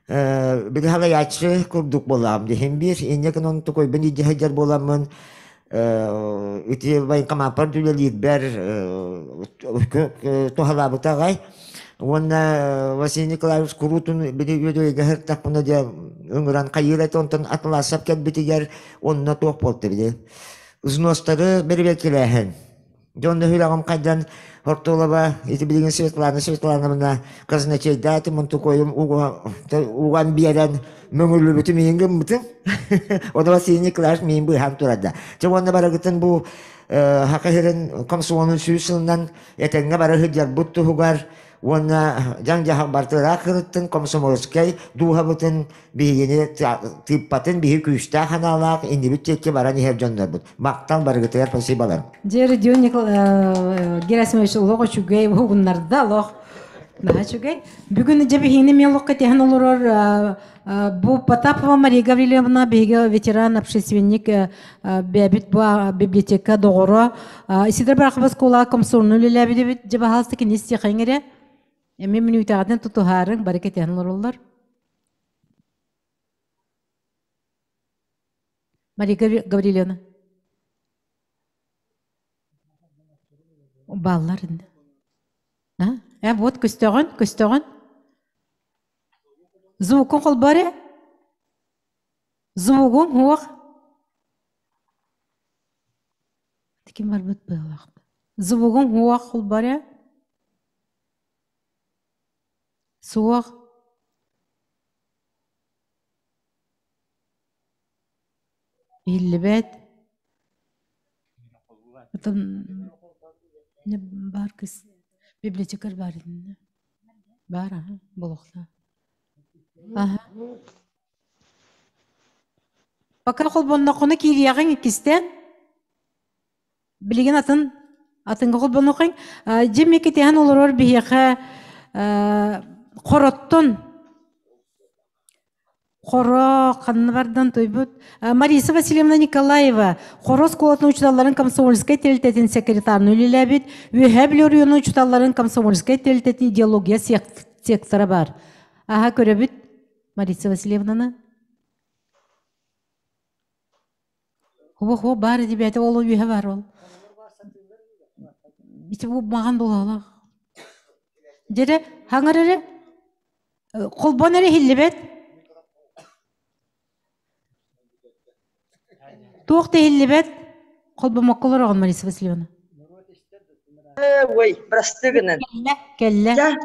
били халайааччы курдук буолаам диһин биир инньэ гынан онтукайбын илдьэ сылдьар буоламмын ити военкомаппар үлэлиирбэр туһалаабыта аҕай уонна Василий Николаевич куруутун били үөдүөйгэ сыртахпына дьэ ыҥыран хайыыр этэ онтон Атласов кэлбитигэр онно туох буолта били взностары бэрэбиэркэлээһин Дьон өһүлэҕим хайдан Хортуолаба ити билигин Светлана Светлановна казначейдаатым онтукойум уган биэрэн мөҥүллүбүтүм иһин гыммытым. Ону Василий Николаевич миин быыһаан турарда. Чэ уонна барыгытын бу Хака сирин комсомолун сүүс сылынан этэҥҥэ бары сылдьарбыт туһугар уонна дьаҥ-дьаһах бартыраах кырыттын комсомольскай дууһабытын биһигини тыыппатын биһи күүстээх санаалаах иннибит диэки баран иһэр дьоннорбут. Махтал барыгытыгар спасиболар. Дьэ, Родион Герасимович олох үчүгэй уһугуннарда олох наһаа үчүгэй. Бүгүн дьэ биһигини мен олохко тэһэн олорор бу Потапова Мария Гаврильевна биһиги ветеран общественник бэбит бу библиотека доҕоро Исидор Барахов оскуола комсомол үлэлээбит дьэ баһаалыста кини истиэхэҥ эрэ эми мүнүүтэҕитин тутуһаарыҥ бары кэтэһэн олороллор Мария Гаврильевна. Баллар А? Э, вот көстөҕүн, көстөҕүн. Звукун холборе. Звугун хуох. Ким барбыт быалаах. Звугун хуох холборе. Суох. Иһиллибэт. Потом бар кыс библиотекарь бар иннэ. Бар аха болохта. Аха. Пока холбонноххуна киириэҕиҥ иккистэн. Билигин атын атыҥҥа холбонуоххайыҥ. Дьэ мекетиһэн олорор биһиэхэ хороттон Хоро ханна бардан тойбут Мариса Васильевна Николаева Хоро оскуолатын учууталларын комсомольскай тэрилтэтин секретарын үлэлээбит, Үөһээ Бүлүү оройуонун учууталларын комсомольскай тэрилтэтин идеология сектора бар. Аха көрөбүт Мариса Васильевнаны. Хо-хо баар дибээтэ ол үөһэ бар ол. Ити бу маҕан булалах. Дьэрэ хаҥар эрэ холбон эрэ иһиллибэт. Туох да иһиллибэт. Холбомокко олороҕун Мариса Васильевна. Ой, просты гынан. Кэллэ, кэллэ.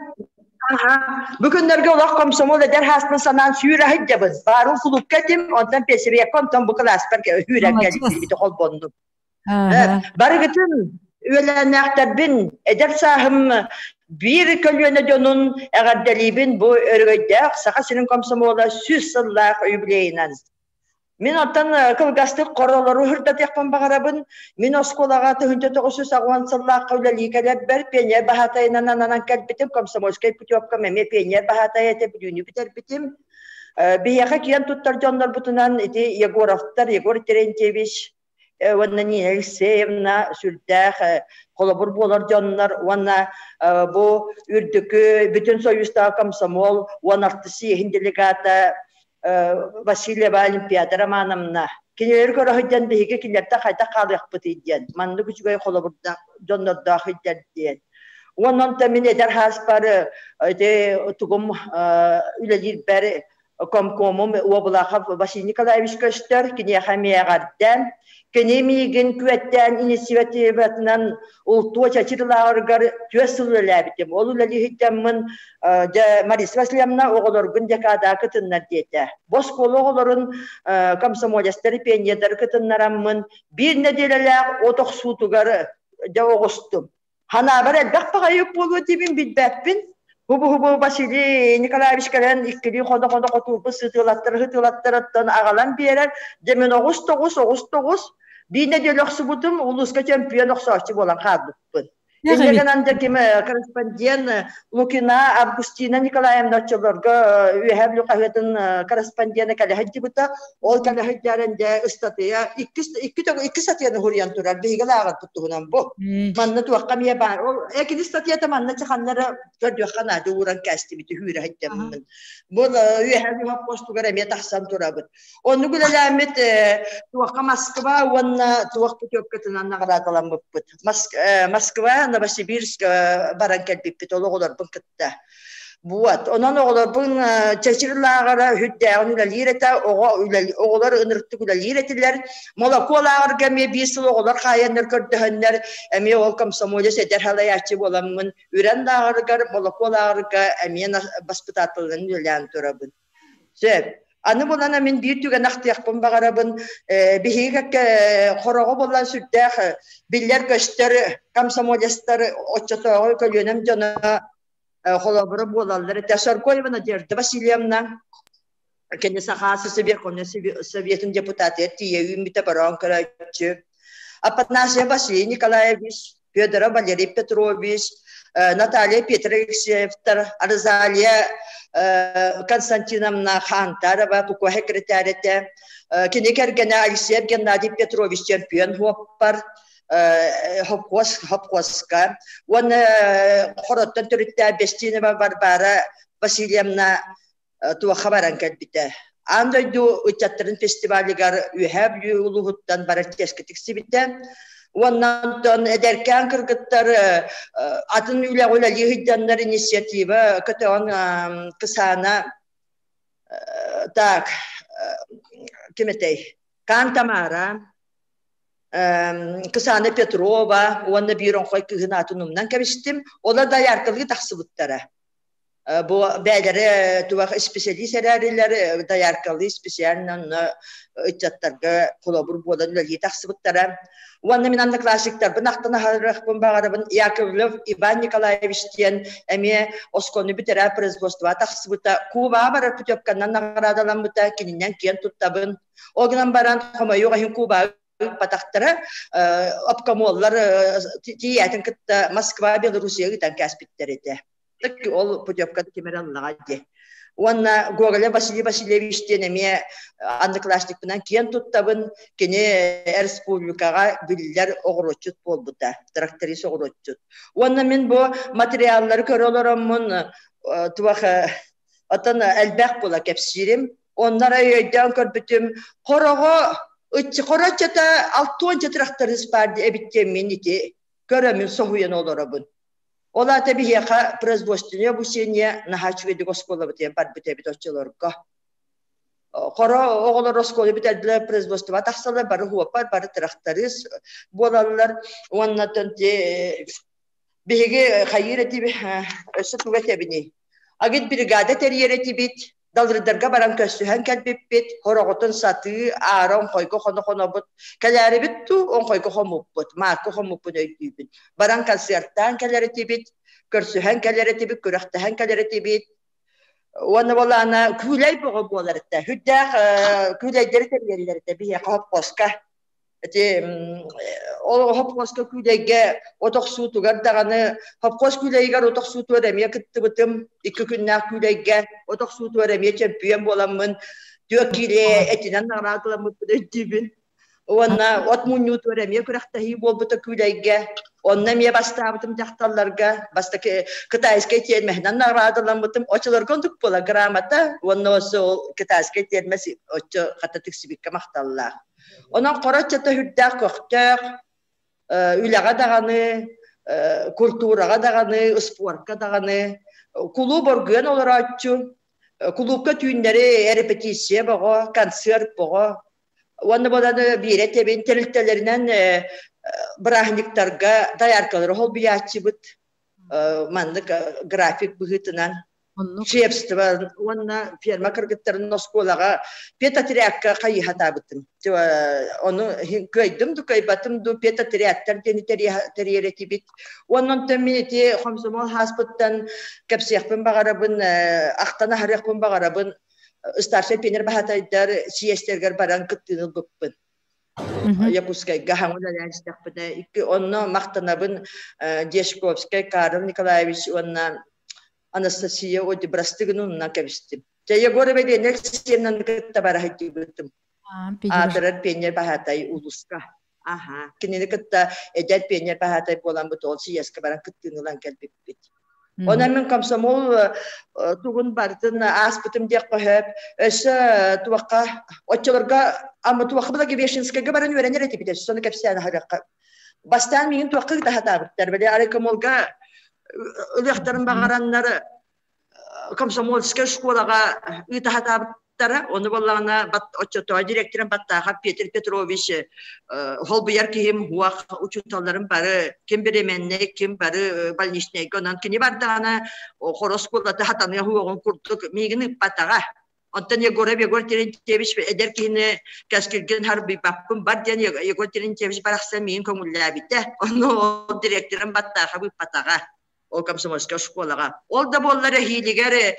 Бу күннэргэ олох комсомол эдэр хааспын санаан сүүрэ сылдьабын. Баарым кулуупка этим, онтон песрекка, онтон бу кылааспар үүрэн кэлбит холбоннум. Барыгытын үөлээннээхтэрбин, эдэр сааһым биир көлүөнэ дьонун эҕэрдэлиибин бу өрөгөйдөөх Саха сирин комсомола 100 сыллаах юбилейынан. Мин оттон кылгастык хоролору ырдатыахпын баҕарабын. Мин оскуолаҕа 1980 сыллаахха үлэлии кэлэрбэр пионер баһаатайынан ананан кэлбитим. Комсомольскай путевкам эмиэ пионер баһаатайа этэ, Бүлүүнү бүтэрбитим. Биһиэхэ киэн туттар дьоннорбутунан ити Егоровтар, Егор Терентьевич уонна Нина Алексеевна сүрдээх холобур буолар дьоннор уонна бу үрдүкү бүтүн союзтааҕы комсомол 16 съеһин делегата Васильева Олимпиада Романовна. Кинилэри көрө сылдьан биһиги кинилэртэн хайдах хаалыахпытый диэн, маннык үчүгэй холобурдаах дьоннордоох сылдьар диэн. Уонна онтон мин эдэр сааспар ити тугум үлэлиирбэр комкомум Уобулахов Василий Николаевич көстөр, киниэхэ эмиэ эҕэрдэ. Кини миигин күөттээн инициативатынан ултуо чэчир лааҕырыгар түөрт сыл үлэлээбитим. Ол үлэлииһиттэммин дьэ Мариса Васильевна оҕолоргун декадаҕа кытыннар диэтэ. Бу оскуола оҕолорун комсомолецтары, пионердары кытыннараммын биир нэдиэлэлээх от охсуутугар дьэ оҕустум. Ханаабар элбэх баҕайы буолуо диибин билбэппин. Хубу-хубу Василий Николаевич кэлэн иккилии хоно-хоно хотуурбут сытыылаттара-сытыылаттарыттан аҕалан биэрэр. Дьэ мин оҕус тоҕус, оҕус тоҕус. Биир нэдиэлэ охсубутум, улууска чемпион охсооччу буолан хаалбыппын. Инньэ гынан дьэ ким корреспондент Лукина Августина Николаевна оччолорго Үөһээ Бүлүү хаһыатын корреспондена кэлэ сылдьыбыта. Ол кэлэ сылдьарын дьэ ыстатыйа иккис икки икки статьяны суруйан турар биһиги лааҕырбыт туһунан бу. Манна туохха эмиэ баар. Ол экини статьята манна чаханнара көрдүөххэ наада ууран кээстибит үһүүрэ сылдьаммын. Бу Үөһээ Бүлүү постугар эмиэ тахсан турабыт. Оннук үлэлээммит туохха Москва уонна туох путевкатынан наҕараадаламмыппыт. Москва, Новосибирск баран кэлбиппит ол оҕолорбун кытта. Вот. Онон оҕолорбун чэчир лааҕыра үрдээҕин үлэлиир этэ, оҕо оҕолор ынырыктык үлэлиир этилэр. Молоко лааҕырга эмиэ биир сыл оҕолор хаайаннар көрдөһөннөр, эмиэ ол комсомолец эдэр салайааччы буоламмын, Үрэн лааҕырыгар, Молоко лааҕырга эмиэ баспытааталынан үлэлээн турабын. Сөп. Аны булан мин биир түгэн ахтыахпын баҕарабын. Биһиги кэккэ хороҕо буолан сүрдээх биллэр-көстөр комсомолецтар оччотооҕу көлүөнэм дьоно холобура буолаллар этэ. Соргоева Надежда Васильевна кини Саха Верховнай Советын депутатыгар тиийэ үүммүтэ бороон көрөөччү. Апанасьев Василий Николаевич, Федоров Валерий Петрович, Наталья Петр Алексеевтар, Розалия Константиновна Хантарова, ПКО секретарь этэ. Кини кэргэнэ Алексеев Геннадий Петрович чемпион хуоппар, хопкуос хопкуоска. Уонна хороттон төрүттээх Бестинова Варвара Васильевна туохха баран кэлбитэ. Аан дойду ыччаттарын фестивалыгар Үөһээ Бүлүү улууһуттан барар чиэскэ тиксибитэ. Уонна онтон эдэркээн кыргыттар атын үлэҕэ үлэлии сылдьаннар инициатива көтөҕөн Кысаана так ким этэй? Кан Тамара, Кысаана Петрова уонна биир оҥхой кыыһын аатын умнан кэбистим. Олор дояркалыы тахсыбыттара. Бу бээлэрэ туох исписэлиис эрээрилэр дояркалыы специально онно ыччаттарга холобур буолан үлэлии тахсыбыттара. Уонна мин одноклассниктарбын ахтан аһарыахпын баҕарабын. Яковлев Иван Николаевич диэн эмиэ оскуоланы бүтэрэ производствоҕа тахсыбыта. Кубаҕа барар путевканан наҕараадаламмыта. Кининэн киэн туттабын. Ол гынан баран хомойуох иһин Кубаҕа ыыппатахтара обкомоллар тиийээтин кытта Москва, Белоруссия ыытан кээспиттэр этэ. Ол путевканы ким эрэ ыллаҕа дии. Уонна Гоголев Василий Васильевич диэн эмиэ одноклассникпынан киэн туттабын. Кини республикаҕа биллэр оҕуруотчут буолбута, тракторист оҕуруотчут. Уонна мин бу материаллары көрө олороммун туох оттон элбэх буола кэпсиирим. Онно эрэ өйдөөн көрбүтүм, хороҕо хоро ыччата алтуонча тракторист баар эбит диэммин ити көрөмүн соһуйан олоробун. Ол аата биһиэхэ производственное обучение наһаа үчүгэйдик оскуолабытыгар барбыт эбит оччолорго. Хоро оҕолор оскуола бүтэрдилэр, производство тахсаллар, бары хуоппар, бары тракторист буолаллар. Уонна биһиги хайыыр этибит, өссө туга этэбиний? Агит бригада тэрийэр этибит, Далырдарга баран көрсүһэн кэлбиппит, хороҕотун сатыы, аара оҥхойго хоно-хонобут, кэлээрибит дуу, оҥхойго хоммуппут, Марко хоммуппун өйдүүбүн. Баран концертаан кэлэр этибит, көрсүһэн кэлэр этибит, күрэхтэһэн кэлэр этибит. Уонна буолаана күүлэй бөҕө буолар этэ. Сүрдээх күүлэйдэри тэрийэллэр этэ биһиэхэ хоппуоска. Ити ол хопхуоска күүлэйгэ от охсуутугар даҕаны хопхуос күүлэйигэр от охсуутугар эмиэ кыттыбытым. Икки күннээх күүлэйгэ от охсуутугар эмиэ чөмпүйүөн буоламмын түөрт киилэ этинэн наҕараадаламмыппын өйдүүбүн. Уонна от мунньуутугар эмиэ күрэхтэһии буолбута күүлэйгэ. Онно эмиэ бастаабытым дьахталларга, бастакы китайскай тиэрмэһинэн наҕараадаламмытым. Оччолорго оннук буола грамота уонна ол китайскай тиэрмэс оччо хата тиксибиккэ махталлаах. Онон хоро оччото сүрдээх көхтөөх, үлэҕэ даҕаны, культураҕа даҕаны, спорка даҕаны кулууп оргуйан олорооччу. Кулуупка түүннэри репетиция бөҕө, концерт бөҕө. Уонна буолан биирэ тэбин тэрилтэлэринэн бырааһынньыктарга дояркалары холбуйааччыбыт маннык график быһыытынан шефство уонна ферма кыргыттарын оскуолаҕа педотрядка хайыһатаабытым. Ону кыайдым ду кыайбатым ду педотрядтар диэни тэрийэр этибит. Уонна онтон мин ити хомсомол хааспыттан кэпсиэхпин баҕарабын, ахтан аһарыахпын баҕарабын. Старшай пионер баһаатайдар съездэргэр баран кыттыыны ылбыппын. Якутскайга хаҥыл үлэлээн истэхпинэ икки онно махтанабын Дьячковскай Карл Николаевич уонна Анастасия Одибрастыгын унна кэбистим. Дьэ Егорова Елена Алексеевнаны кытта бара сылдьыбытым. Аатырар пионер баһаатай улууска. Аха. Кинини кытта эдэр пионер баһаатай буолан бут ол съезкэ баран кыттыыны ылан кэлбиппит. Онон мин комсомол тугун барытын ааспытым диэх хөп. Өссө туохха оччолорго ама туохха Благовещенскайга баран үөрэнэр этибит өссө ону кэпсээн аһарыахха. Бастаан миигин туохха ытаһатаабыттар. Били арайкомолга ылыахтарын баҕараннар комсомольскай школаҕа ыытаһатаабыттара. Ону буоллаҕына оччотоо директорым Баттаахап Петр Петрович холбуйар киһим уох учууталларым бары ким беременный, ким бары больничнайга онон кини бардаҕына хоро оскуолата хатаныа уоҕун курдук миигин ыыппатаҕа. Онтон Егоров Егор Терентьевич эдэр киһини кэскилгин харбыйбаппын бар диэн Егор Терентьевич барахсан миигин көҥүллээбитэ. Ону ол директорым Баттаахап ыыппатаҕа. Ол комсомольскай школаҕа. Ол да буоллар эһиилигэр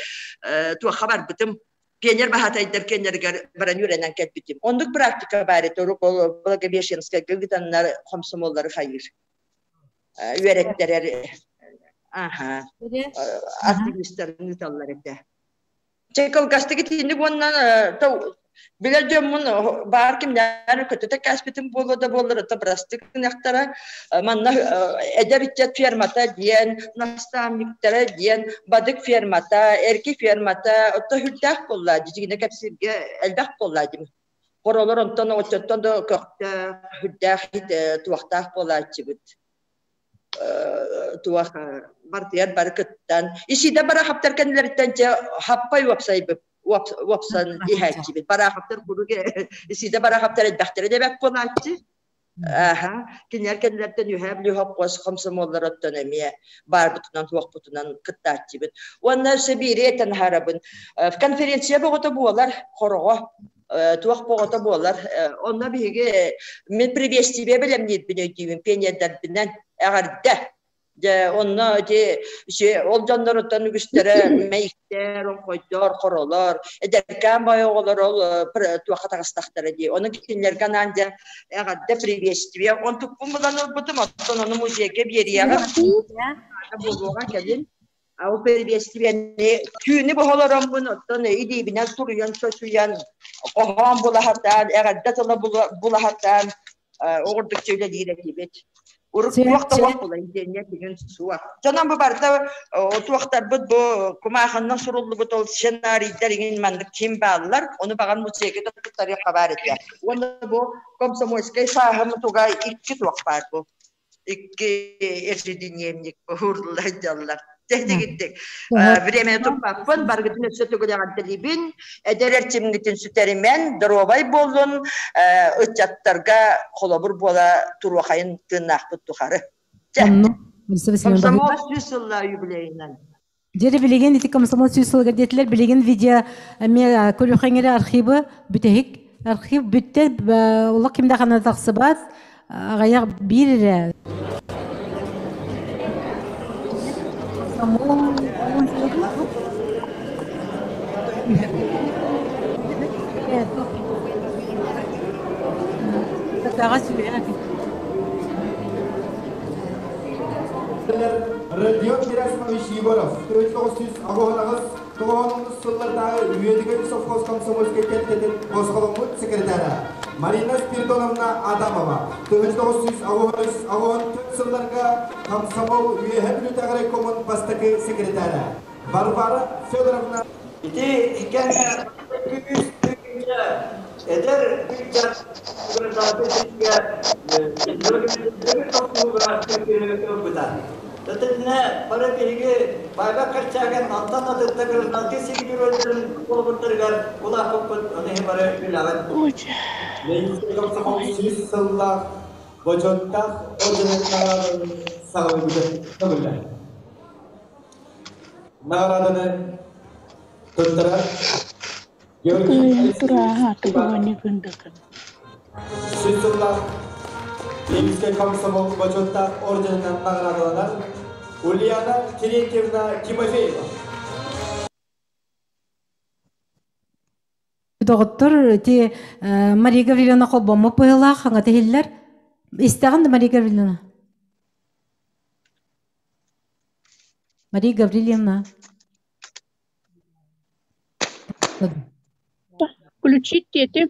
туохха барбытым пионер баһаатайдар кэннэригэр баран үөрэнэн кэлбитим. Оннук практика баар этэ урук ол Благовещенскайга ыытаннар хомсомуоллары хайыыр. Үөрэттэрэр аха активистарын ыыталлар этэ. Чэ кылгастык итинник уонна билэр дьоммун баар кимнээн көтүтэ кээспитим буолуо да буоллар ото бырастык гыныахтара манна эдэр ыччат фермата диэн наставниктара диэн бадык фермата эрки фермата ото сүрдээх буолла дьигинэ кэпсииргэ элбэх буолла дим хоролор онтон оччоттон да көхтөөх сүрдээх туохтаах буолааччыбыт туох бартыйар бары кыттан исида барахаптар кэннилэриттэн чэ хаппай уопсайбыт уопсан иһээччибит барахаптар курук исида барахаптар элбэхтэрэ дебэк буолааччы аха кинилэр кэннилэртэн үһээ бүлүү хос хомсомуоллар оттон эмиэ баарбытынан туохпутунан кыттааччыбыт уонна өссө биири этэн аһарабын конференция боҕото буолар хороҕо туох боҕото буолар. Онно биһиги мин приветствие бэлэмниирбин өйдүүбүн пионердарбынан эҕэрдэ. Дьэ, онно ити ол дьонноруттан үгүстэрэ мэйиктэр, оҥхойдор, хоролор, эдэркээн бай оҕолор ол туохха таҕыстахтара дии. Ону кинилэргэ анаан дьэ эҕэрдэ приветствие. Онтукпун булан ылбытым, оттон ону музейга биэриэҕим. Буолуоҕа кэлин. Ол приветствиени түүнү бохолороммун оттон илиибинэн суруйан чочуйан хоһоон булаһатаан эҕэрдэ тыла булаһатаан оҕурдукча үлэлиир этибит. Урут туох да суох була диэннэ бүгүн суох. Дьонон бу барыта туохтарбыт бу кумааханнан суруллубут ол сценарийдар иҥин маннык ким бааллар, ону баҕар музейга да туттарыахха баар этэ. Уонна бу комсомольскай сааһым туга икки туох баар бу. Икки ежедневник уурулла Тэһдигиттик. Время туппаппын, баргытын өссө түгүлэҕэрдэлиибин, эдэр эрчимҥитин сүтэримэн, доруобай буоллун, ыччаттарга холобур буола туруохайын тыыннаахпыт тухары. Комсомол 100 сылла юбилейынан. Дьири билигин ити комсомол 100 сылыгар диэтилэр, билигин видео эмиэ көрүөхэҥэри архивы бүтэһик архив бүттэ улах кимдэ хана тахсыбат аҕыйах биир эрэ Родион Герасимович Егоров, 4908 Тоҕонус сыллардааҕы Үөдүгэй совхоз комсомольскай кэлтэтин босхоломмут секретара Марина Спиридоновна Адамова 1983 сылларга комсомол Үөһэ Бүлүүтээҕи райкомун бастакы секретара Варвара Федоровна Ити кэмҥэ күүс эдэр ыччат ылбыта. Итиннэ бары биһиги Байбак Корчагин онтон атытта гражданскай сиргирөлөрүн холобурдарыгар улааппыппыт, ону иһин бары билэҕит. Ленинскэй комсомол сүүс сыллаах бочуоттаах орденын наҕарааданы саҕалыыбыт көҥүллэр. Наҕарааданы туттарар Георгий Алексеевич Сүүс сыллаах Ленинскэй комсомол бочуоттаах орденынан наҕараадаланар Ульяна Терентьевна Тимофеева. Доҕоттор, ити Мария Гавриловна холбоммут быһыылаах хаҥата иһиллэр. Истэҕин да, Мария Гавриловна? Мария Гаврильевна. Включить диэтим.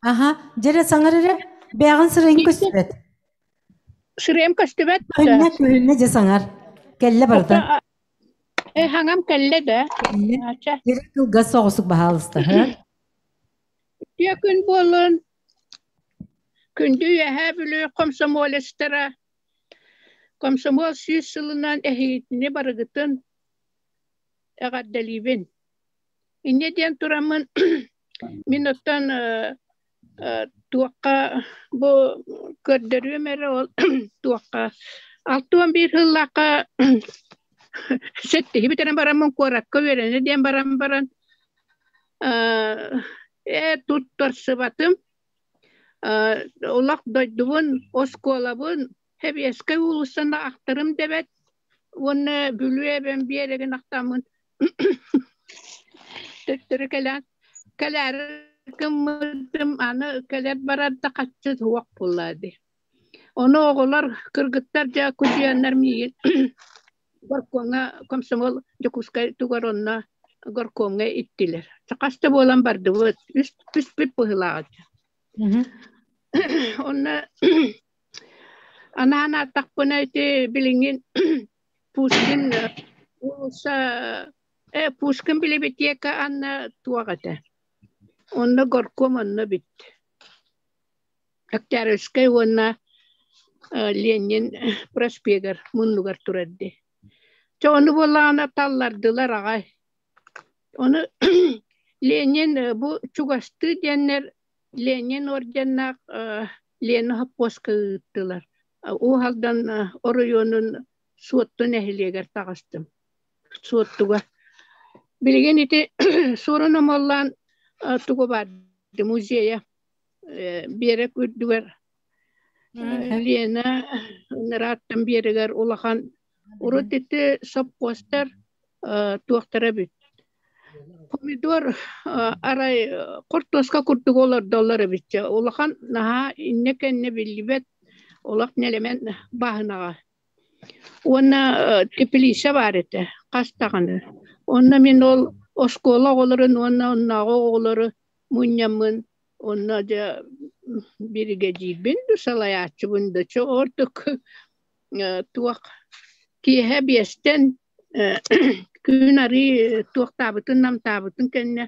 Аха, дьэрэ саҥар эрэ. Бэйэҕин сырайын көстүбэт. Сырайым көстүбэт. Күһүннэ, күһүннэ дьэ саҥар. Кэллэ барда. Э, хаҥам кэллэ да. Кэллэ. Дьэрэ кылгас соҕусук баһаалыста. Үтүө күн буолун. Күндү Үөһээ Бүлүү комсомолецтара. Комсомол 100 сылынан эһигитини барыгытын эҕэрдэлиибин. Инньэ диэн тураммын мин оттон туохха бу көрдөрүөм эрэ ол туохха 61 сыллаахха сэттиһи бүтэрэн бараммын куоракка үөрэнэ диэн баран баран ээ туттарсыбатым олох дойдубун оскуолабын Сэбиэскэй уулуссаны ахтарым дэбэт уонна Бүлүү эбэм биэрэгин ахтаммын төттөрү кэлэн кэлээри гыммытым аны кэлэр барар да хаччы суох буолла дии. Ону оҕолор кыргыттар дьэ кудьуйаннар миигин горкомҥа комсомол Дьокуускай тугар онно горкомҥа иттилэр. Хас да буолан бардыбыт үс түспүт быһыылааҕа. Онно Анаан ааттахпына ити билиҥҥин Пушкин уулусса Пушкин билибитиэкэ анна туох этэ. Онно горком онно бүттэ. Октябрьскай уонна Ленин проспегар муннугар турар дии. Чэ ону буоллаҕына таллардылар аҕай. Ону Ленин бу чугастыы диэннэр Ленин орденнаах Лена хоппуоска ыыттылар. Уус Алдан оройуонун Суотту нэһилиэгэр таҕыстым. Суоттуга. Билигин ити Суорун Омоллоон тугу баар музейа биэрэк үрдүгэр Лена ырааттан биэригэр улахан урут ити сопхуостар туохтара эбит Помидор арай хортуоска курдук олордоллор эбит Улахан наһаа иннэ-кэннэ биллибэт олох нэлэмэн бааһынаҕа. Уонна теплица баар этэ, хас даҕаны. Онно мин ол оскуола оҕолорун уонна оннооҕу оҕолору мунньаммын онно дьэ биригэдьиирбин да салайааччыбын да чэ ордук туох киэһэ биэстэн Күн арыы туохтаабытын намтаабытын кэннэ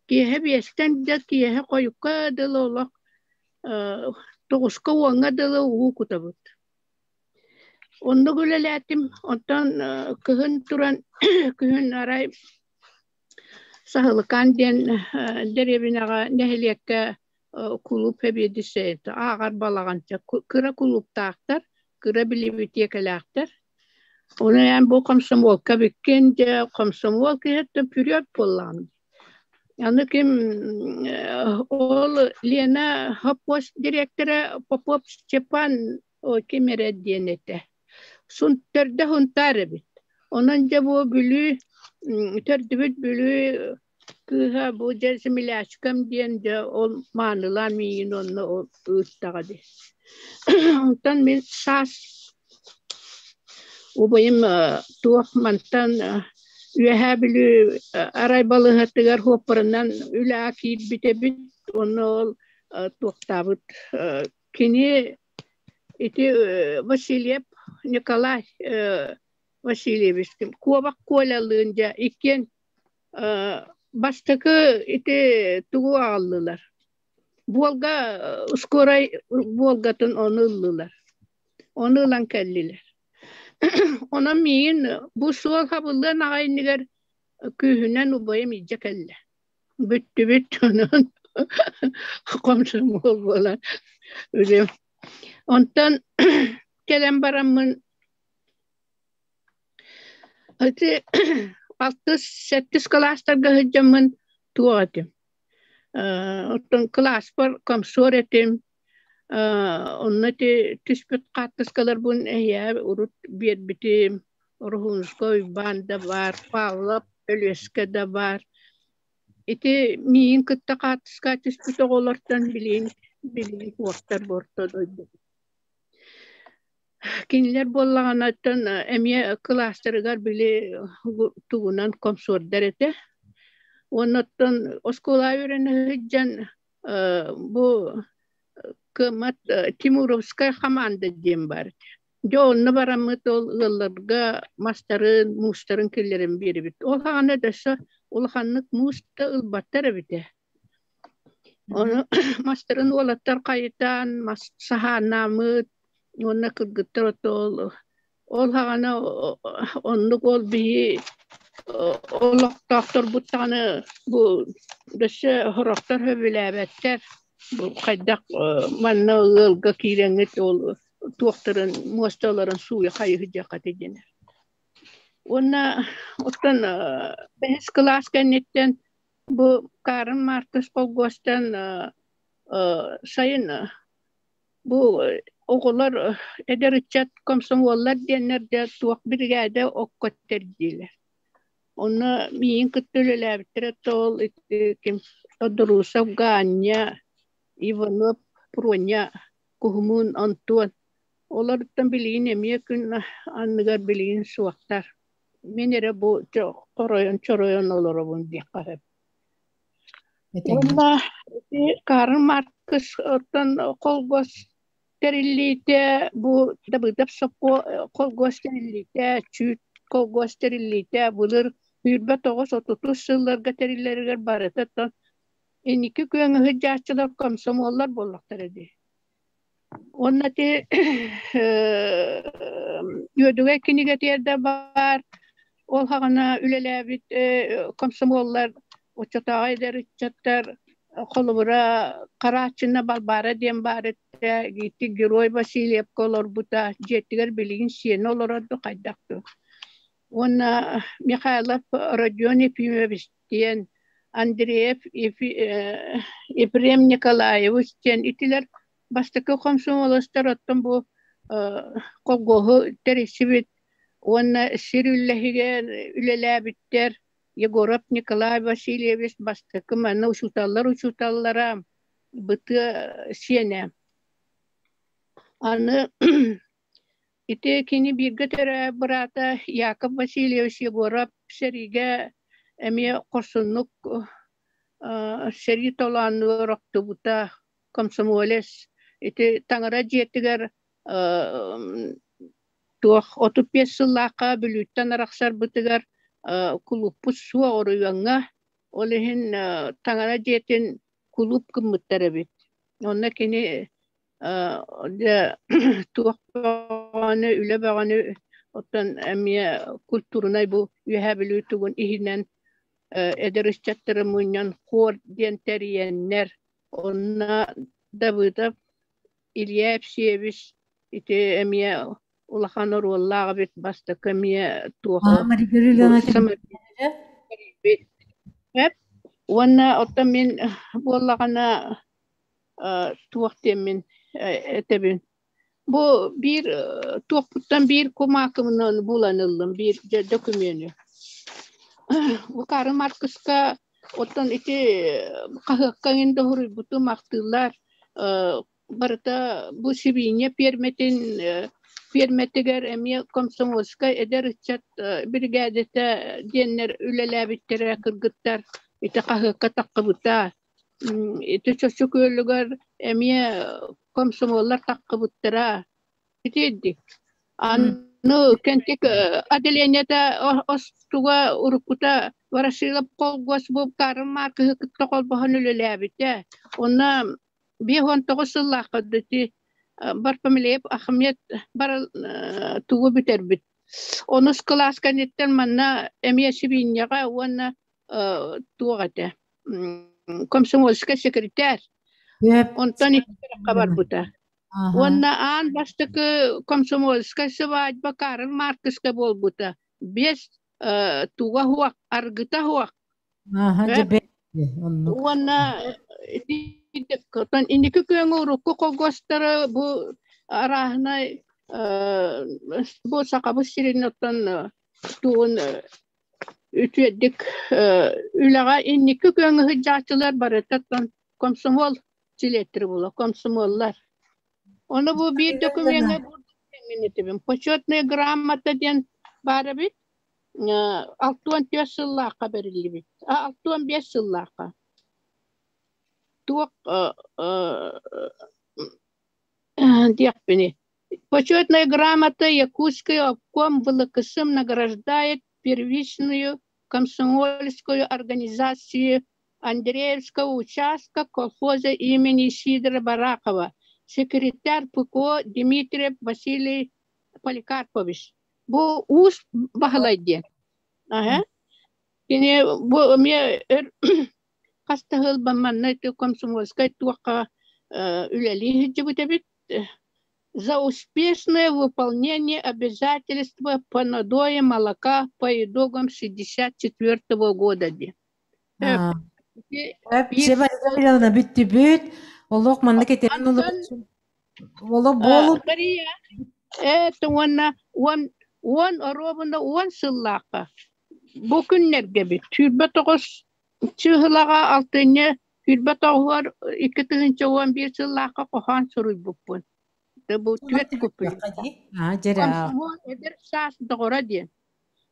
киэһэ биэстэн да киэһэ хойукка дылы олох тоҕуска уоҥҥа дылы уу кутабыт. Оннук үлэлээтим. Онтон кыһын туран күһүн арай Саһылыкаан диэн дэриэбинэҕэ нэһилиэккэ кулууп сэбиэдиссэйэ ааҕар балаҕанча кыра кулууптаахтар, кыра билибитиэкэлээхтэр. Ону эн бу комсомолка бүккүн дьэ комсомол киһиттэн пүрүөт буоллаҕым. Аны ким ол Лена хоппуос дириэктэрэ Попов Степан ким эрэ диэн этэ. Төрдө Сунтаар эбит. Онон дьэ бу Бүлүү төрдүбүт Бүлүү кыыһа бу дьэ землячкам диэн дьэ ол маанылаан миигин онно ыыттаҕа дии. Онтон мин саас убайым туох мантан Үөһээ Бүлүү арай балыыһатыгар хуоппарынан үлэҕэ киирбит эбит. Уонна ол туохтаабыт кини ити Васильев Николай Васильевич Куобах Колялыын дьэ иккиэн бастакы ити тугу аҕаллылар? Буолга скорай буолгатын ону ыллылар. Ону ылан кэллилэр. Онон миигин бу суол хабыллыан аҕай иннигэр күүһүнэн убайым илдьэ кэллэ. Бүттүбүт онон хомсомуол буолан үлэм. Онтон кэлэн бараммын ити алтыс, сэттис кылаастарга сылдьаммын туох этим. Оттон кылааспар комсор этим. Онно ити түспүт хаартыскаларбын эһиэхэ урут биэрбитим. Ороһуунускай Уйбаан да баар, Павлов Өлүөскэ да баар. Ити миигин кытта хаартыска түспүт оҕолортон билигин билигин уостар бу орто дойду. Кинилэр буоллаҕына эмиэ кылаастарыгар били тугунан комсордар этэ. Уонна оттон оскуолаҕа үөрэнэ сылдьан бу кыаммат Тимуровскай хамаанда диэн баар этэ. Дьэ онно бараммыт ол ыалларга мастарын, муустарын киллэрэн биэрэбит. Ол саҕана өссө улаханнык муус да ылбаттар эбитэ. Ону мастарын уолаттар хайытан, мас саһааннааммыт уонна кыргыттар ото ол саҕана оннук ол биһи олохтоохторбут даҕаны бу өссө сорохтор сөбүлээбэттэр. Бу хайдах манна ыалга киирэҥҥит ол туохтарын муосталарын сууйа хайыһыдьаххат диэнэр. Уонна оттон бэһис кылаас кэнниттэн бу Карл Маркс холкуостан сайын бу оҕолор эдэр ыччат комсомоллар диэннэр дьэ туох биригээдэ окко тэрдиилэр. Онно миигин кытта үлэлээбиттэрэ ол ити ким Тодорусов Ганя, Иванов Проня, Куһумуун Антон. Олортон билигин эмиэ күн анныгар билигин суохтар. Мин эрэ бу хоройон чоройон олоробун диэххэ сөп. Уонна ити Карл Маркс оттон холгос тэриллиитэ бу Дабыдап сопхуо холгос тэриллиитэ чүүт холгос тэриллиитэ былыр 29-30 сылларга тэриллэригэр барыта оттон инники күөҥҥэ сылдьааччылар комсомоллар буоллахтара дии. Уонна ити Үөдүгэй кинигэтигэр да баар, ол саҕана үлэлээбит комсомоллар, оччотооҕу эдэр ыччаттар холобура Харааччына Балбаара диэн баар этэ, ити Герой Васильевка олорбута, дьиэтигэр билигин сиэнэ олорор дуу хайдах дуу. Уонна Михайлов Родион Ефимович диэн Андреев Ефрем Николаевич диэн итилэр бастакы хомсомуоластар оттон бу колгоһу тэрийсибит уонна сир үллэһигэр үлэлээбиттэр Егоров Николай Васильевич бастакы манна учууталлар учууталлара бытыа сиэнэ. Аны Ити кини бииргэ төрөөбүт быраата Яков Васильевич Егоров сэриигэ эмиэ хорсуннук сэрии толоонугар охтубута, комсомолец. Ити таҥара дьиэтигэр туох 35 сыллаахха Бүлүүттэн арахсарбытыгар кулууппут суох оройуоҥҥа, ол иһин таҥара дьиэтин кулууп гыммыттар эбит. Онно кини дьэ туох бөҕөнү, үлэ бөҕөнү оттон эмиэ культурнай бу Үөһээ Бүлүү тугун иһинэн эдэр ыччаттары мунньан хор диэн тэрийэннэр онно Давыдов Илья Епсеевич ити эмиэ улахан оруоллаах эбит бастакы эмиэ туох уонна оттон мин буоллаҕына туох диэммин этэбин. Бу биир туохпуттан биир кумаакыбынан булан ыллым, биир докумену. Бу Карл Маркска оттон ити хаһыакка иҥин да суруйбутум ахтыылар барыта бу сибиинньэ пиэрмэтин пиэрмэтигэр эмиэ комсомольскай эдэр ыччат биригээдэтэ диэннэр үлэлээбиттэрэ кыргыттар ити хаһыакка таххыбыта. Ити Чочу күөлүгэр эмиэ комсомоллар таххыбыттара. Ити Аны кэнтик отделениета остуга уруккута Ворошилов колгос бу Карл Маркыһы кытта холбоһон үлэлээбитэ. Онно 59 сыллаахха ити Барфамилеев Ахмед бар тугу бүтэрбит. Онус кылаас кэнниттэн манна эмиэ сибиинньэҕэ уонна туох этэ комсомольскай секретарь. Онтон икки барбыта. Уонна аан бастакы комсомольскай сыбаайба Карл Маркска буолбута. Биэс туга суох, аргыта суох. Уонна инники күөҥҥэ урукку колгостары бу арааһынай бу Сахабыт сирин оттон тугун үтүөдүк үлэҕэ инники күөҥҥэ сылдьааччылар барыта оттон комсомол чилиэттэрэ буолар, комсомоллар. Ону бу биир докумеҥҥа этибин. Почетная грамота диэн баар эбит. 64 сыллаахха бэриллибит. 65 сыллаахха. Туох диэхпиний. Почетная грамота Якутский обком ВЛКСМ награждает первичную комсомольскую организацию Андреевского участка колхоза имени Сидора Барахова, секретарь ПКО Дмитриев Василий Поликарпович. Бу уус баһылай диэн. Аһа. Кини бу эмиэ өр хас да сыл манна комсомольскай туохха үлэлии сылдьыбыт эбит. За успешное выполнение обязательства по надою молока по итогам 64 года диэн. Чебарина бүттүбүт. Олох маннык этэрин олох буолу. Мария, это уонна уон уон оруобуна уон сыллаахха бу күннэргэ бит 29 чыыһылаҕа алтынньы 29-угар 2011 сыллаахха хоһоон суруйбуппун. Бу түөрт куппун. Комсомол эдэр саас доҕоро диэн.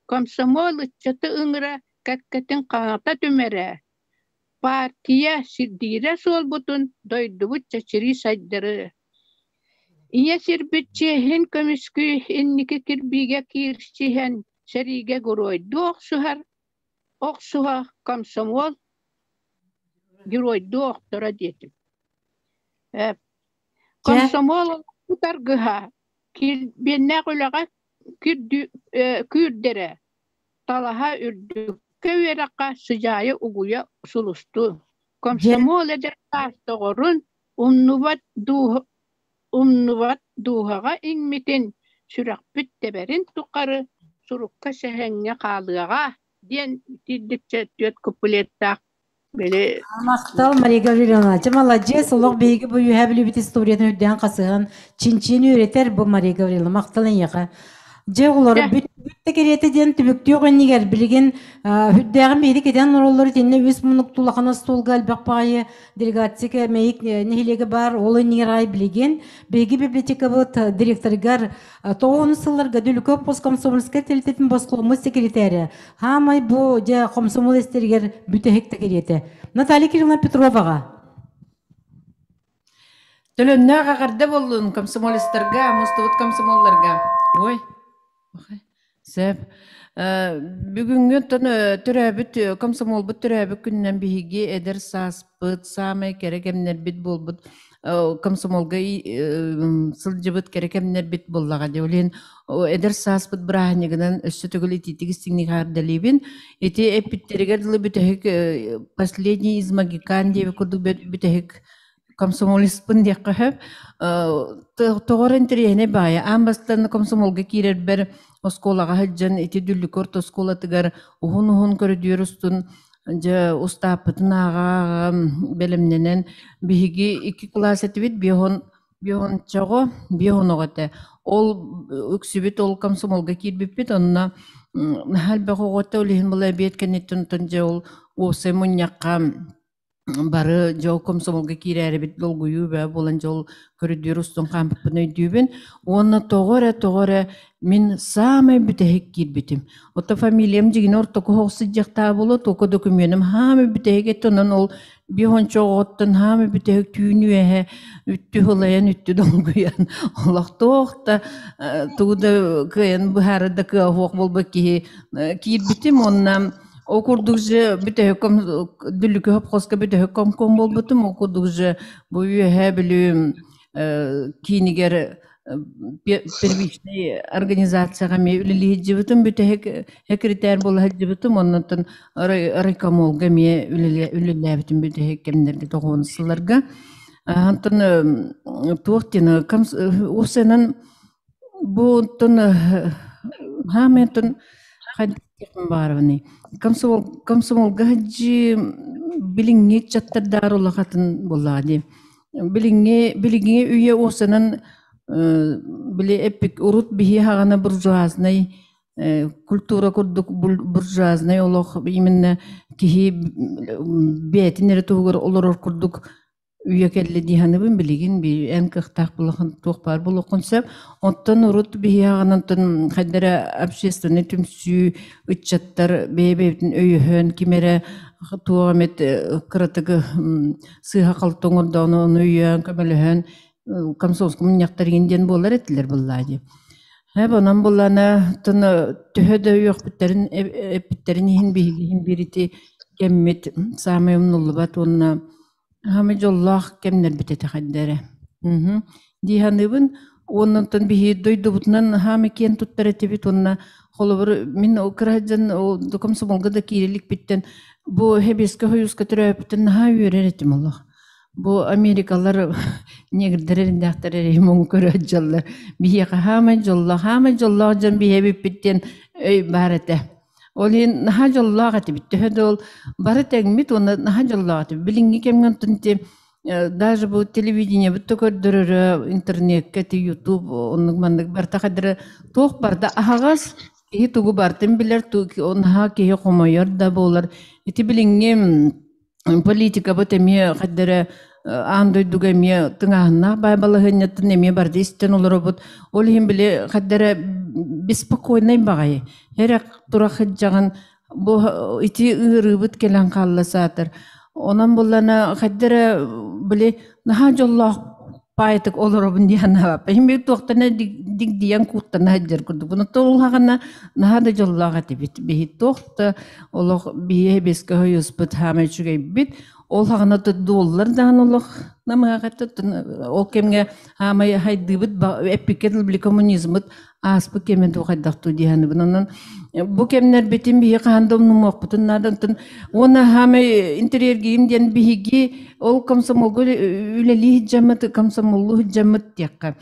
Комсомол ыччаты ыҥыра кэккэтин хаҥата түмэрэ, партия сирдиирэ суолбутун дойдубут чэчирии сайдары. Ийэ сирбит чиэһин көмүскүү инники кирбиигэ киирсиһэн сэриигэ геройдуу охсуһар, охсуһа комсомол геройдуу охторо диэтим. Комсомол аргыһа килбиэннээх үлэҕэ күүрдэрэ, талаһа үрдүккэ үөрэххэ сыдьаайа угуйа сулустуу. Комсомол эдэр саас доҕорун умнубат умнубат дууһаҕа иҥмитин, сүрэхпит тэбэрин тухары сурукка сэһэҥҥэ хаалыаҕа диэн итирдикчэ түөрт куплеттаах били Махтал, Мария Гавриловна. Дьэ, маладьыас, олох биһиги бу үөһээ Бүлүүбүт историятын үрдээн хасыһан, чинчийэн үөрэтэр бу Мария Гавриловна. Махтал эйиэхэ. Дьэ, оҕолор, бүт да кэриэтэ диэн түмүктүөх иннигэр билигин үрдээҕин биһиги кэтэн олороллор итиннэ үс муннук улахан остуолга элбэх баҕайы делегация Мэйик нэһилиэгэ баар. Ол иннигэр аҕай билигин биһиги библиотекабыт директорыгар тоҕуһун сылларга Дүлүкө посткомсомольскай тэрилтэтин босхоломмут секретаря Хаамай бу дьэ хомсомол эстэригэр бүтэһик да кэриэтэ. Наталья Кирилловна Петроваҕа. Төлөннөөх эҕэрдэ буоллун комсомолецтарга, мустубут комсомолларга. Ой, сөп. Бүгүҥҥү төрөөбүт комсомолбут төрөөбүт күнүнэн биһиги эдэр сааспыт, саамай кэрэ кэмнэрбит буолбут комсомолга сылдьыбыт кэрэ кэмнэрбит буоллаҕа дии. Ол иһин эдэр сааспыт бырааһынньыгынан өссө төгүл итиитик истиҥник эҕэрдэлиибин. Ити эппиттэригэр дылы бүтэһик последний из могикан диэбит курдук бүтэһик комсомолиспын диэххэ сөп. Тоҕо эрэ интэриэһинэй баайа. Аан бастаан комсомолга киирэрбэр оскуолаҕа сылдьан ити Дүллүкү орто оскуолатыгар уһун-уһун көрүдүөр устун дьэ устааппытын ааҕа-ааҕа бэлэмнэнэн биһиги икки кылаас этибит биоһон биоһончоҕо биоһоноҕо этэ ол үксүбүт ол комсомолга киирбиппит онно наһаа элбэх оҕо этэ ол иһин была эбиэт кэнниттэн онтон дьэ ол уопсай мунньахха. Бары дьол комсомолга киирээрибит долгуйуу бөҕө буолан дьол көрүдүөр устун хаампыппын өйдүүбүн. Уонна тоҕо эрэ, тоҕо эрэ мин саамай бүтэһик киирбитим. Ото фамилиям дьигинэ ортоку оһох сылдьыахтаах буолуо, токо докумуонум хаамай бүтэһик этэ, онон ол биэс оҕоттон хаамай бүтэһик түүн үөһэ үттү һылайан, үттү долгуйан олохтоох да тугу да кыайан быһаарар да кыаҕа суох буолбут киһи киирбитим уонна Ол курдук же бүтэһикком Дүллүкү хопхоска бүтэһикком ком буолбутум. Ол курдук же бу үөһээ Бүлүү киинигэр первичный организацияҕа эмиэ үлэлии сылдьыбытым. Бүтэһик секретарь буола сылдьыбытым. Оннуттан райкомолга эмиэ үлэлээбитим бүтэһик кэмнэргэ тоҕуон сылларга. Онтон туох диэн уопсайынан Бу оттон хаамай оттон хайдах баарбыный? Комсомол комсомолга сылдьыы билиҥҥи ыччаттардаары улахатын буоллаҕа дии. Билиҥҥи билиҥҥи үйэ уопсанан били эппик урут биһи хаҕана буржуазнай культура курдук буржуазнай олох именно киһи бэйэтин эрэ туһугар олорор курдук Үйэ кэллэ дии саныыбын билигин эн кыахтаах булахын туох баар буолуоххун сөп. Оттон урут биһиэхэ онтон хайда эрэ общественнай түмсүү ыччаттар бэйэ-бэйэбитин өйөһөн ким эрэ туох эмит кыратык сыыһа-халты оҥордоҕуна ону өйөөн көмөлөһөн комсомольскай мунньахтар игин диэн буолар этилэр буоллаа дии. Һэп онон буллана тон төһө да үөхпүттэрин эппиттэрин иһин биһиги иһин биир ити кэммит саамай умнуллубат уонна Хаһан дьоллоох кэмнэрбит этэ хайда эрэ. Мгм. Дии саныыбын. Уонна онтон биһиги дойдубутунан хаама киэн туттар этибит уонна холобур мин ол кыра сылдьан ол комсомолга да киирэ иликпиттэн бу Сэбиэскэй Сойууска төрөөбүппүттэн наһаа үөрэр этим олох. Бу Америкалар негрдэр эриннээхтэр эрэйи муҥу көрө сылдьаллар. Биһиэхэ хаамай дьоллоох, хаамай дьоллоох дьон биһи эбиппит диэн өй баар этэ. Ол иһин наһаа дьоллоох этибит. Төһө да ол бары тэҥмит уонна наһаа дьоллоох этибит. Билиҥҥи кэмҥэ онтон ити даже бу телевидениебит да көрдөрөрө, интернеккэ ити ютуб оннук маннык барыта хадара туох барда аһаҕас киһи тугу барытын билэр, наһаа киһи хомойор да буолар. Ити билиҥҥи политикабыт эмиэ хайда эрэ аан дойдуга эмиэ тыҥааһыннаах баай балаһыанньатын эмиэ барыта истэн олоробут. Ол иһин били хайда эрэ беспокойнай баҕайы. Эрэ тура сылдьаҕын бу ити ыарыыбыт кэлэн хаалла саатар. Онон буллана хайда эрэ били наһаа дьоллоох паайтык олоробун дии санаабаппын. Иһин били туохтан дигдийэн кууттана сылдьар курдукпун. Оттон улаҕана наһаа да дьоллоох этибит. Биһи туох да олох биһи бэскэ хойуспут хаамай үчүгэйбит. Ол хаҕана доллар даҕаны олох намыһах ол кэмҥэ хаамай хайдыыбыт эппиккэ дылы били коммунизмыт ааспыт кэмэ дуу хайдах дуу дии саныыбын. Онон бу кэмнэрбитин биһи хаһан да умнумуохпутун наада. Онтон уонна хаамай интэриэргиим диэн биһиги ол комсомолго үлэлии сылдьаммыт, комсомоллуу сылдьаммыт диэххэ.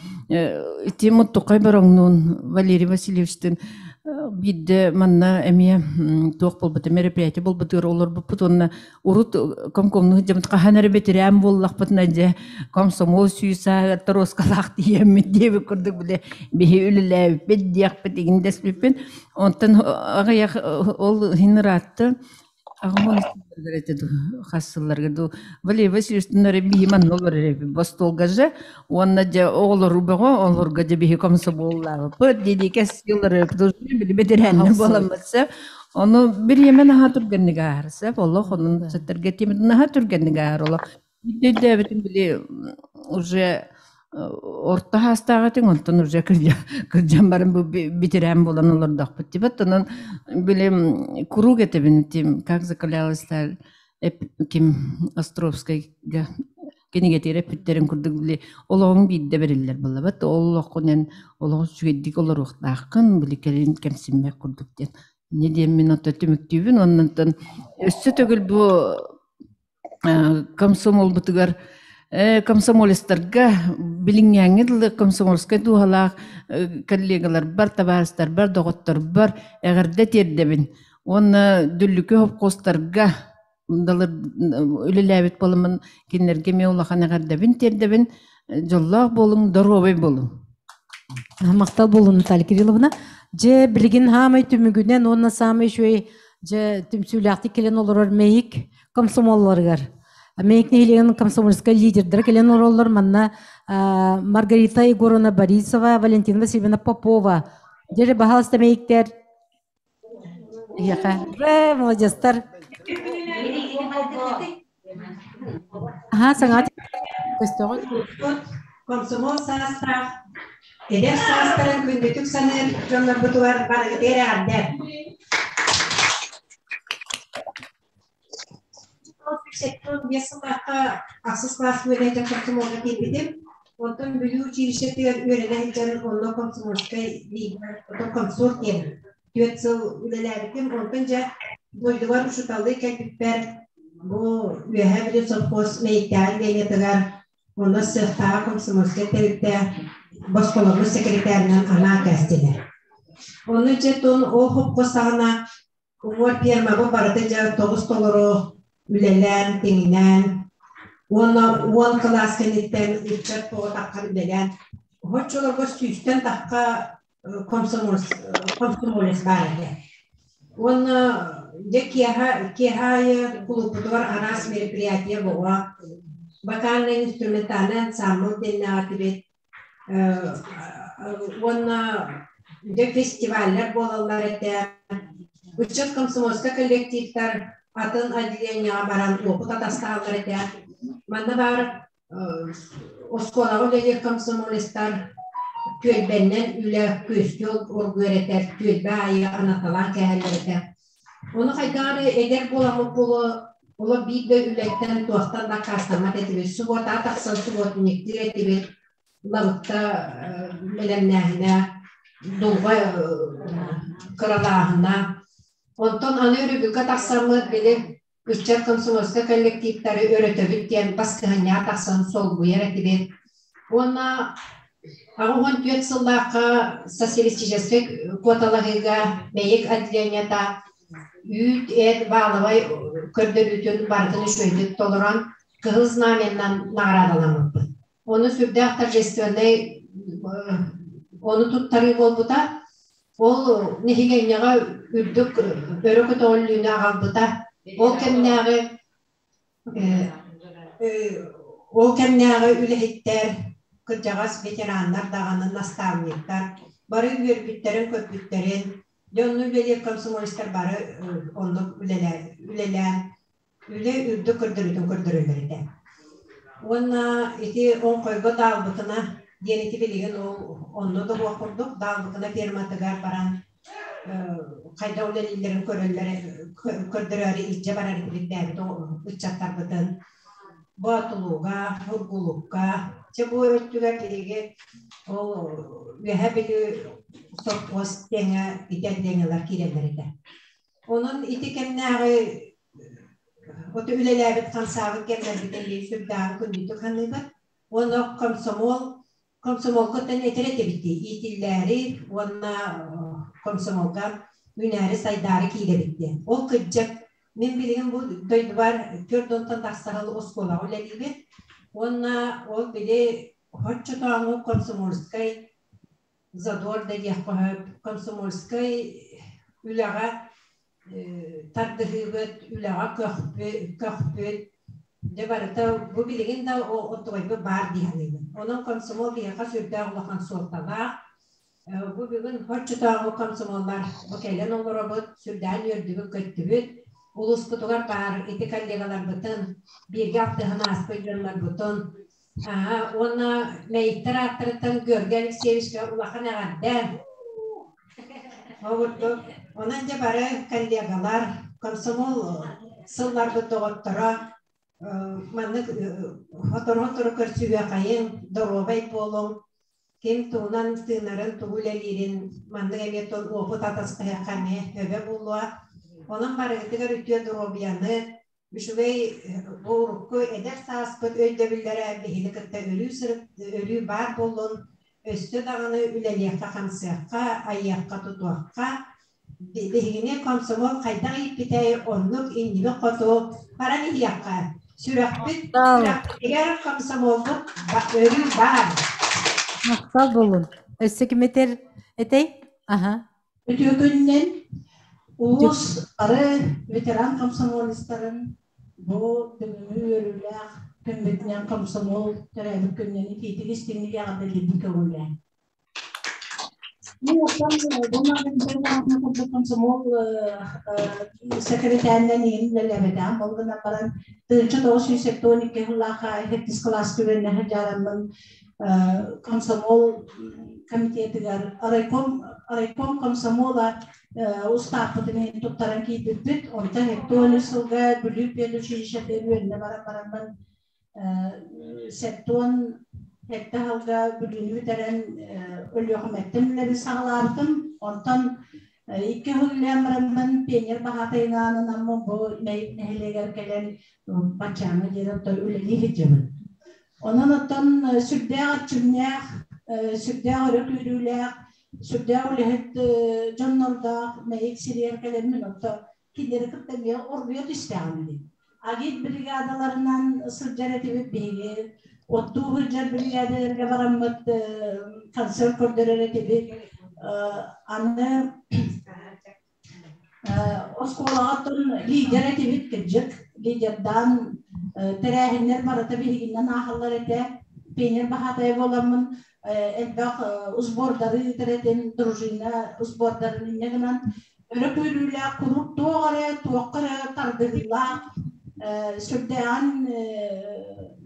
Ити Муттукай Бороҥнуун Валерий Васильевичтыын биирдэ манна эмиэ туох буолбута мероприятие буолбутугар олорбуппут уонна урут комкомну сылдьабыт хаһан эрэ бэтэрээн буоллахпытына дьэ комсомол сүүс сааһыгар торуоскалаах тиийэммит диэбит курдук били биһи үлэлээбиппит диэхпит игин дэспиппин онтон аҕыйах ол иһин ыраатта аҕам этэ дуу хас сылларга дуу Валерий Васильевичтын эрэ биһи манна олорор эбит остуолга же уонна дьэ оҕолору бөҕө олорго дьэ биһи комсомоллаабыппыт диэди кэс били бэтэрээннэр буоламмыт сөп Ону бириэмэ наһаа түргэнник ааһар сөп, олох онон сэтэргэ тиэмэтэ наһаа түргэнник ааһар олох. Биирдэ өйдөөбүтүм били уже орто саастаах этиҥ, онтон уже кырдьан баран бу бэтэрээн буолан олордохпут тибет. Онон били куруук этэбин тим как закалялась сталь ким Островскайга кинигэтигэр эппиттэрин курдук били олоҕуҥ биирдэ бэриллэр буоллабат ол олоххунан олоҕу үчүгэйдик олоруохтааххын били кэлин кэмсиммэт курдук диэн инньэ диэн мин оттон түмүктүүбүн уонна өссө төгүл бу комсомолбутугар комсомолецтарга билиҥҥээҥҥи дылы комсомольскай дууһалаах коллегаларбар табаарыстарбар доҕотторбор эҕэрдэ тиэрдэбин уонна Дүллүкү хопхуостарга далыр үлэлээбит буоламмын кинилэргэ эмиэ улахан эҕэрдэбин тиэрдэбин дьоллоох буолуҥ доруобай буолуҥ Махтал буолун Наталья Кирилловна. Дьэ, билигин хаамай түмүгүнэн уонна саамай үчүгэй дьэ түмсүүлээхтик кэлэн олорор мэйик комсомолларыгар. Мэйик нэһилиэгин комсомольскай лидердара кэлэн олороллор. Манна Маргарита Егоровна Борисова, Валентина Васильевна Попова. Дьэ, баһаалыста мэйиктэр. Эһиэхэ. Ура, молодецтар. Аха, саҥа көстөҕүн. Комсомол саастаах, эдэр саастарын күндүтүк саныыр дьоннорбутугар барыгытыгар эҕэрдэ! Биэс сыллаахха ахсыс класс үөрэнэ комсомолга киирбитим. Онтон Бүлүү училищетыгар үөрэнэ сылдьан онно комсомольскай лига, оттон комсорт диэн 4 сыл үлэлээбитим. Онтон дьэ дойдубар учууталлыы кэлбиппэр бу Үөһээ Бүлүү совхоз Мэйиктээх отделениетыгар онно сыахтааҕы комсомольскай тэрилтэ босхоломмут секретарынан анаа кээстилэр. Онно дьэ тон ол хопко саҕана уҥуор фермабы барыта дьэ тоҕус толору үлэлээн, тиҥинээн уонна 10 кылаас кэнниттэн ыччат тоҕо таххан үлэлээн оччолорго сүүстэн тахха комсомолец баар этэ. Уонна дьэ киэһэ киэһэ аайы кулууппутугар араас мероприятие буолуо. Вокальнай инструментальнай ансамбль диэннээҕитибит. Уонна дьэ фестиваллар буолаллар этэ. Ыччат комсомольскай коллективтар атын отделениеҕа баран уопут атастаһаллар этэ. Манна баар оскуолаҕа үлэлиир комсомолецтар түөлбэннэн үлэ күөстүү оргуйар этэ, түөлбэ аайы анаталаан кээһэллэр этэ. Ону хайдах эрэ эдэр буоламмыт буолуо, олох биир да үлэттэн туохтан да аккаастаммат этибит. Субуотаҕа тахсан субуотунньуктуур этибит, лабыкта бэлэмнээһинэ, дулҕа кыралааһына. Онтон аны өрөбүлгэ тахсаммыт били Ыччат комсомольскай коллективтары өрөтөбүт диэн баскыһанньаҕа тахсан солбуйар этибит. Уонна 84 сыллаахха социалистическай куоталаһыыга Мэйик отделениета үүт, эт баалабай көрдөрүүтүн барытын үчүгэйдик толорон Кыһыл Знаменнан наҕараадаламмыппыт. Ону сүрдээх торжественнай ону туттарыы буолбута. Ол нэһилиэнньэҕэ үрдүк өрө көтөҕүллүүнү аҕалбыта. Ол кэмнээҕи ол кэмнээҕи үлэһиттэр, кырдьаҕас ветераннар даҕаны, наставниктар бары үөрбүттэрин-көппүттэрин, дьэ онно үлэлиир комсомолецтар бары оннук үлэлээн үлэ үрдүк көрдөрүүтүн көрдөрөллөр этэ. Уонна ити оҥхойго даалбытына диэн ити билигин ол онно да буох курдук даалбытына ферматыгар баран хайдах үлэлииллэрин көрөллөр көрдөрөөрү илдьэ барар этибит бэйэбит ыччаттарбытын Боотулууга, Бургулукка чэ бу өттүгэр биһиги ол Үөһээ Бүлүү сопхуос тэҥэ ити отделениелар киирэллэр этэ. Онон ити кэмнээҕи от үлэлээбит хамсаабыт кэмнэрбитин биир сүрдээҕин күндүтүк саныыбын. Уонна комсомол комсомолгуттан этэр этибит дии, иитиллээри уонна комсомолга үүнээри-сайдаары киирэбит диэн. Ол кырдьык, мин билигин бу дойдубар 4 онтон тахса сыл оскуолаҕа үлэлиибин. Уонна ол били оччотооҕу комсомольскай задор да диэххэ сөп, комсомольскай үлэҕэ тардыһыыбыт, үлэҕэ көхпүт, дьэ барыта бу билигин да оттугайбыт баар дии саныыбын. Онон комсомол биһиэхэ сүрдээх улахан суолталаах. Бу бүгүн оччотооҕу комсомоллар бу кэлэн олоробут, сүрдээн үөрдүбүт-көттүбүт. Улууспутугар баар ити коллегаларбытын, бииргэ алтыһан ааспыт дьоннорбутун Уонна Мэйиктэр ааттарыттан Георгий Алексеевичка улахан эҕэрдэ! Ол курдук, онон дьэ бары коллегалар, комсомол сылларбыт доҕотторо маннык сотору-сотору көрсүһүөххэйиҥ, доруобай буолуҥ, ким тугунан тыынарын, тугу үлэлиирин маннык эмиэ тон уопут атастаһыахха эмиэ өбө буолуо. Онон барыгытыгар үтүө доруобуйаны, Үчүгэй бу урукку эдэр сааспыт өйдөбүллэрэ биһини кытта өрүү сырыт өрүү баар буоллун, өссө даҕаны үлэлиэххэ-хамсыахха, айыахха-тутуохха. Биһигини комсомол хайдах ииппитэй, оннук иннибит хоту баран иһиэххэ. Сүрэхпит сүрэхпитигэр комсомолбут өрүү баар. Махтал буолун. Өссө ким этэр этэй? Аха. Үтүө күнүнэн улуус бары ветеран комсомолецтарын, Бу бүгүҥҥү үөрүүлээх күммүтүнэн комсомол төрөөбүт күнүнэн итиитик истиҥник эҕэрдэлиирбин көҥүллээн. Мин оттон бу курдук комсомол сэкирэтээринэн иһин үлэлээбэтэҕим. Ол гынан баран 1972 сыллаахха сэттис кылааска үөрэнэ сылдьараммын комсомол комитетыгар райком райком комсомола устааппытын иһин туттаран киирбиппит. Онтон 73 сылга Бүлүү педучилищетыгар үөрэнэ баран бараммын 77 сылга Бүлүүнү бүтэрэн Өлүөхүмэттэн үлэбин саҕалаабытым. Онтон икки сыл үлэлээн бараммын пионер баһаатайынаананаммын бу нэһилиэгэр кэлэн баччааҥҥа диэри оттон үлэлии сылдьабын. Онон оттон сүрдээх эрчимнээх, сүрдээх өрө күүрүүлээх, сүрдээх үлэһит дьоннордоох Мэйик сиригэр кэлэммин оттон кинилэри кытта эмиэ оргуйа түстэҕим дии. Агит бригадаларынан сылдьар этибит биһиги. Оттуу сылдьар бригадаларга бараммыт концерт көрдөрөр этибит. Аны оскуолаҕа оттон лидер этибит кырдьык. Лидердаан тэрээһиннэр барыта биһигинэн ааһаллар этэ. Пионер баһаатайа буоламмын элбэх сбордары ыытар этим, дружина сбордарын инньэ гынан өрө күүрүүлээх куруук туох эрэ туохха эрэ тардыһыылаах сүрдээҕин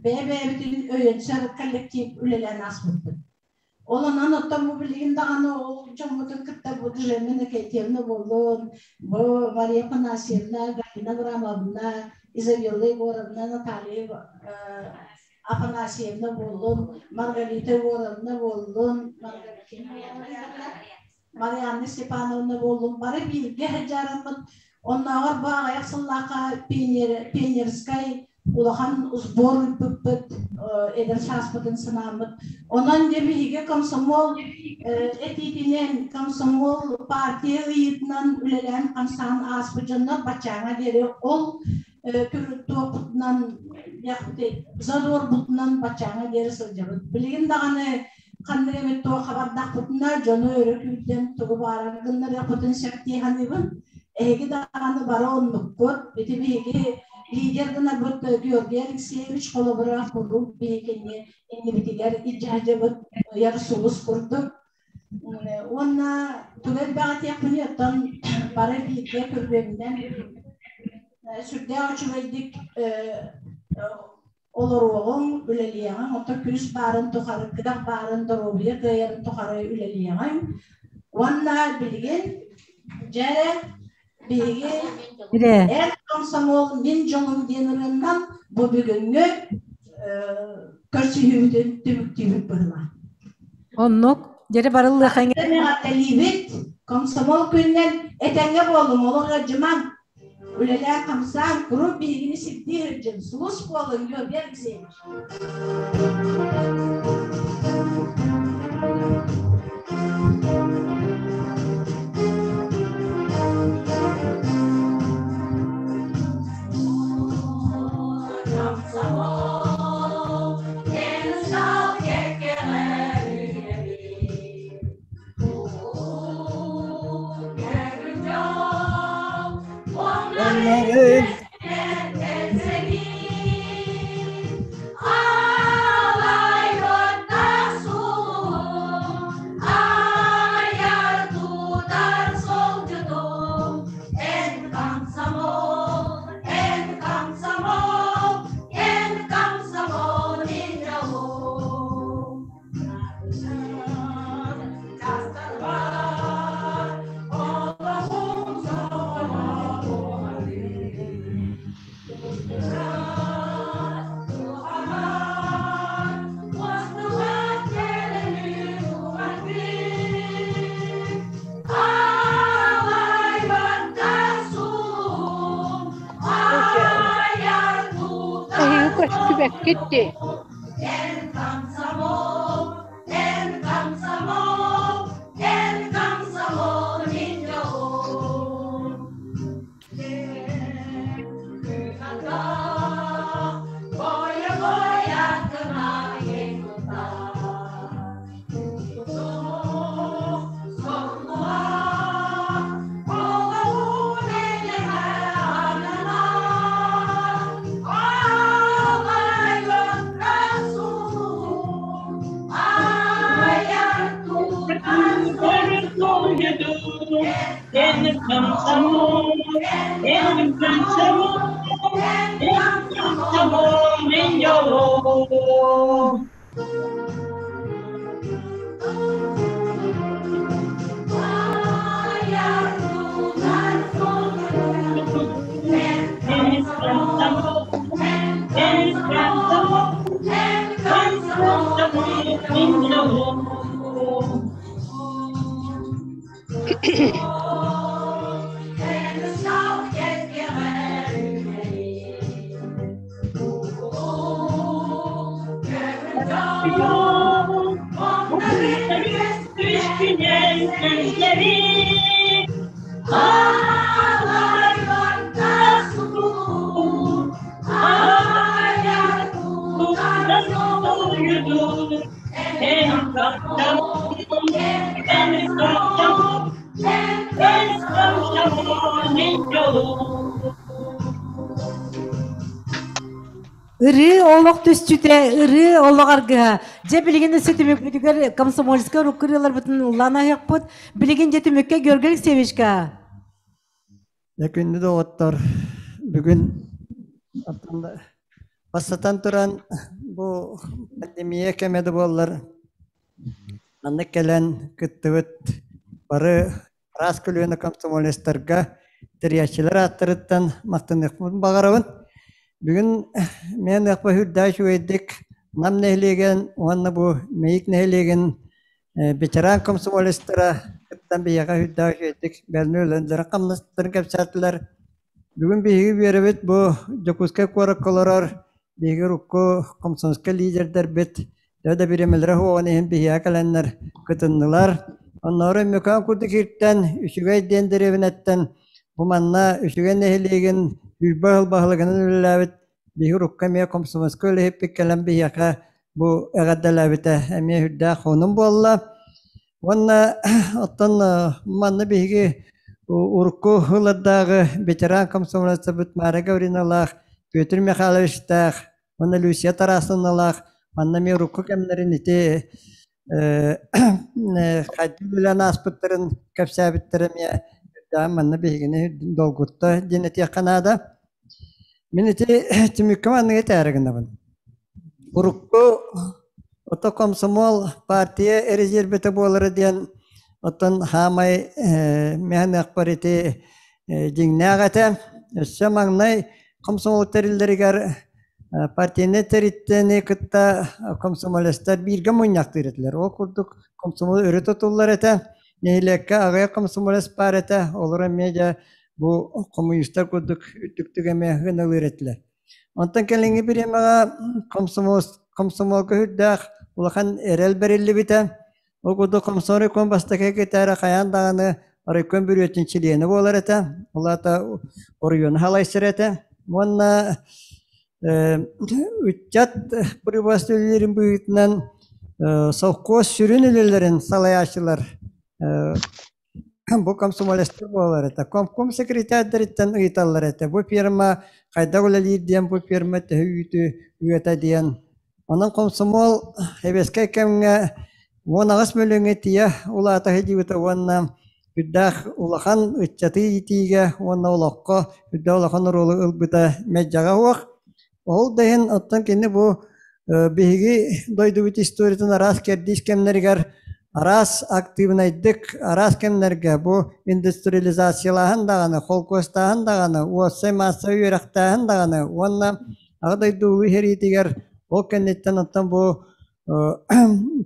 бэйэ-бэйэбитин өйөнсөр коллектив үлэлээн ааспыппыт. Ол онон оттон бу билигин даҕаны ол дьоммутун кытта бу Джемма Иннокентьевна буоллун, бу Мария Афанасьевна, Галина Абрамовна, Изабелла Егоровна, Наталья Афанасьевна буоллун, Маргарита Егоровна буоллун, Марианна Степановна буоллун, бары бииргэ сылдьараммыт, оннооҕор бу аҕыйах сыллаахха пионерскай улахан сбор ыыппыппыт, эдэр сааспытын санааммыт. Онон дьэ биһиги комсомол этиитинэн, комсомол партия ыйыытынан үлэлээн хамсаан ааспыт дьоннор баччааҥҥа диэри ол туохпутунан задорбутунан баччааҥҥа диэри сылдьабыт. Билигин даҕаны ханнык эмит туох хабардахпытына дьону өрө күүрдэн тугу баарар гыннарыахпытын сөп дии саныыбын. Эһиги даҕаны бары оннуккут. Ити биһиги лидер гынарбыт Георгий Алексеевич холобура куруук биһигини иннибитигэр илдьэ сылдьабыт ыйар сулус курдук. Уонна тугу элбэҕи этиэхпиний, оттон бары бииргэ көрүөмүнэн сүрдээх үчүгэйдик олоруоҕуҥ, үлэлиэҕиҥ, оттон күүс баарын тухары, кыах баарын, доруобуйа кыайарын тухары үлэлиэҕиҥ. Уонна билигин дьэ биһиги эр комсомол мин дьолум диэн ырыаннан бу бүгүҥҥү көрсүһүүбүтүн түмүктүүбүт быһыылаах. Оннук. Дьэри барыллыахаҥ. Эҕэрдэлиибит. Комсомол күнүнэн этэҥҥэ буоллум, олох ыалдьымаҥ. Үлэлээн хамсаан, куруук биһигини сирдии сылдьын. Сулус буолуҥ, Георгий Алексеевич. Эһиги көстүбэккит дии. комсомол, эн комсомол, эн комсомол, мин дьолум. Ырыы олох түсчүтэ, ырыы олох аргыһа. Дьэ билигин өссө түмүкпүтүгэр комсомольскай руккырыыларбытын ыллаан аһыахпыт. Билигин дьэ түмүккэ Георгий Алексеевичка. Дьэ күндү доҕоттор, бүгүн бастатан туран бу пандемия кэмэ да буоллар маннык кэлэн кыттыбыт бары араас көлүөнэ комсомолецтарга тэрийээччилэр ааттарыттан махтаныахпын баҕарабын. Бүгүн мен ыахпа үрдээх үчүгэйдик Нам нэһилиэгин уонна бу Мэйик нэһилиэгин ветеран комсомолецтара кыттан биһиэхэ үрдээх үчүгэйдик бэлми үлэлэрин хамнастарын кэпсээтилэр. Бүгүн биһиги үөрэбит бу Дьокуускай куоракка олорор биһиги урукку комсомольскай лидердэрбит Төһө да бириэмэлэрэ суоҕун иһин биһиэхэ кэлэннэр кытыннылар. Оннооҕор Өймөкөөн курдук ииртэн, Үчүгэй диэн дэриэбинэттэн бу манна Үчүгэй нэһилиэгин Үүрбэ ыал баһылыгынан үлэлээбит биһи урукку эмиэ комсомольскай үлэһиппит кэлэн биһиэхэ бу эҕэрдэлээбитэ эмиэ сүрдээх сонун буолла. Уонна оттон манна биһиги урукку ылардааҕы ветеран комсомолецтарбыт Мария Гавриловналаах, Петр Михайловичтаах Уонна Люция Тарасовналаах манна эмиэ урукку кэмнэрин ити хайдах үлээн ааспыттарын кэпсээбиттэрэ эмиэ үрдээн манна биһигини долгутта диэн этиэххэ наада. Мин ити түмүккэ манныгы этээри гынабын. Урукку ото комсомол партия резервэтэ буолара диэн оттон хаамай мэһэныахпар ити дьиҥнээх этэ. Өссө маҥнай комсомол тэриллэригэр партийнай тэрилтэни кытта комсомолецтар бииргэ мунньахтыыр этилэр. Ол курдук комсомол өрө тутуллар этэ. Нэһилиэккэ аҕыйах комсомолец баар этэ. Олор эмиэ дьэ бу хомуйустар курдук үрдүктүк эмиэ ыналыыр этилэр. Онтон кэлиҥҥи бириэмэҕэ комсомол комсомолга үрдээх улахан эрэл бэриллибитэ. Ол курдук комсомол райком бастакы секретара хайаан даҕаны райком бүрүөтүн чилиэнэ буолар этэ. Ол аата оройуону халайсар этэ. Уонна ыччат прибас үлэлэрин быһыытынан совхоз сүрүн үлэлэрин салайааччылар бу комсомолецтар буолар этэ. Комком секретарьдарыттан ыйыталлар этэ. Бу фирма хайдах үлэлиир диэн, бу фирма төһө үүтү үөтэ диэн. Онон комсомол сэбиэскэй кэмҥэ 18 мөлүөҥҥэ тиийэ улаата сылдьыбыта уонна үрдээх улахан ыччаты иитиигэ уонна олоххо үрдээх улахан оруолу ылбыта мэлдьэҕэ суох. Ол да иһин оттон кини бу биһиги дойдубут историятын араас кэрдиис кэмнэригэр араас актыыбынайдык араас кэмнэргэ бу индустриализациялааһын даҕаны, холкуостааһын даҕаны, уопсай маассабай үөрэхтээһин даҕаны уонна Аҕа дойду Улуу сэриитигэр ол кэнниттэн оттон бу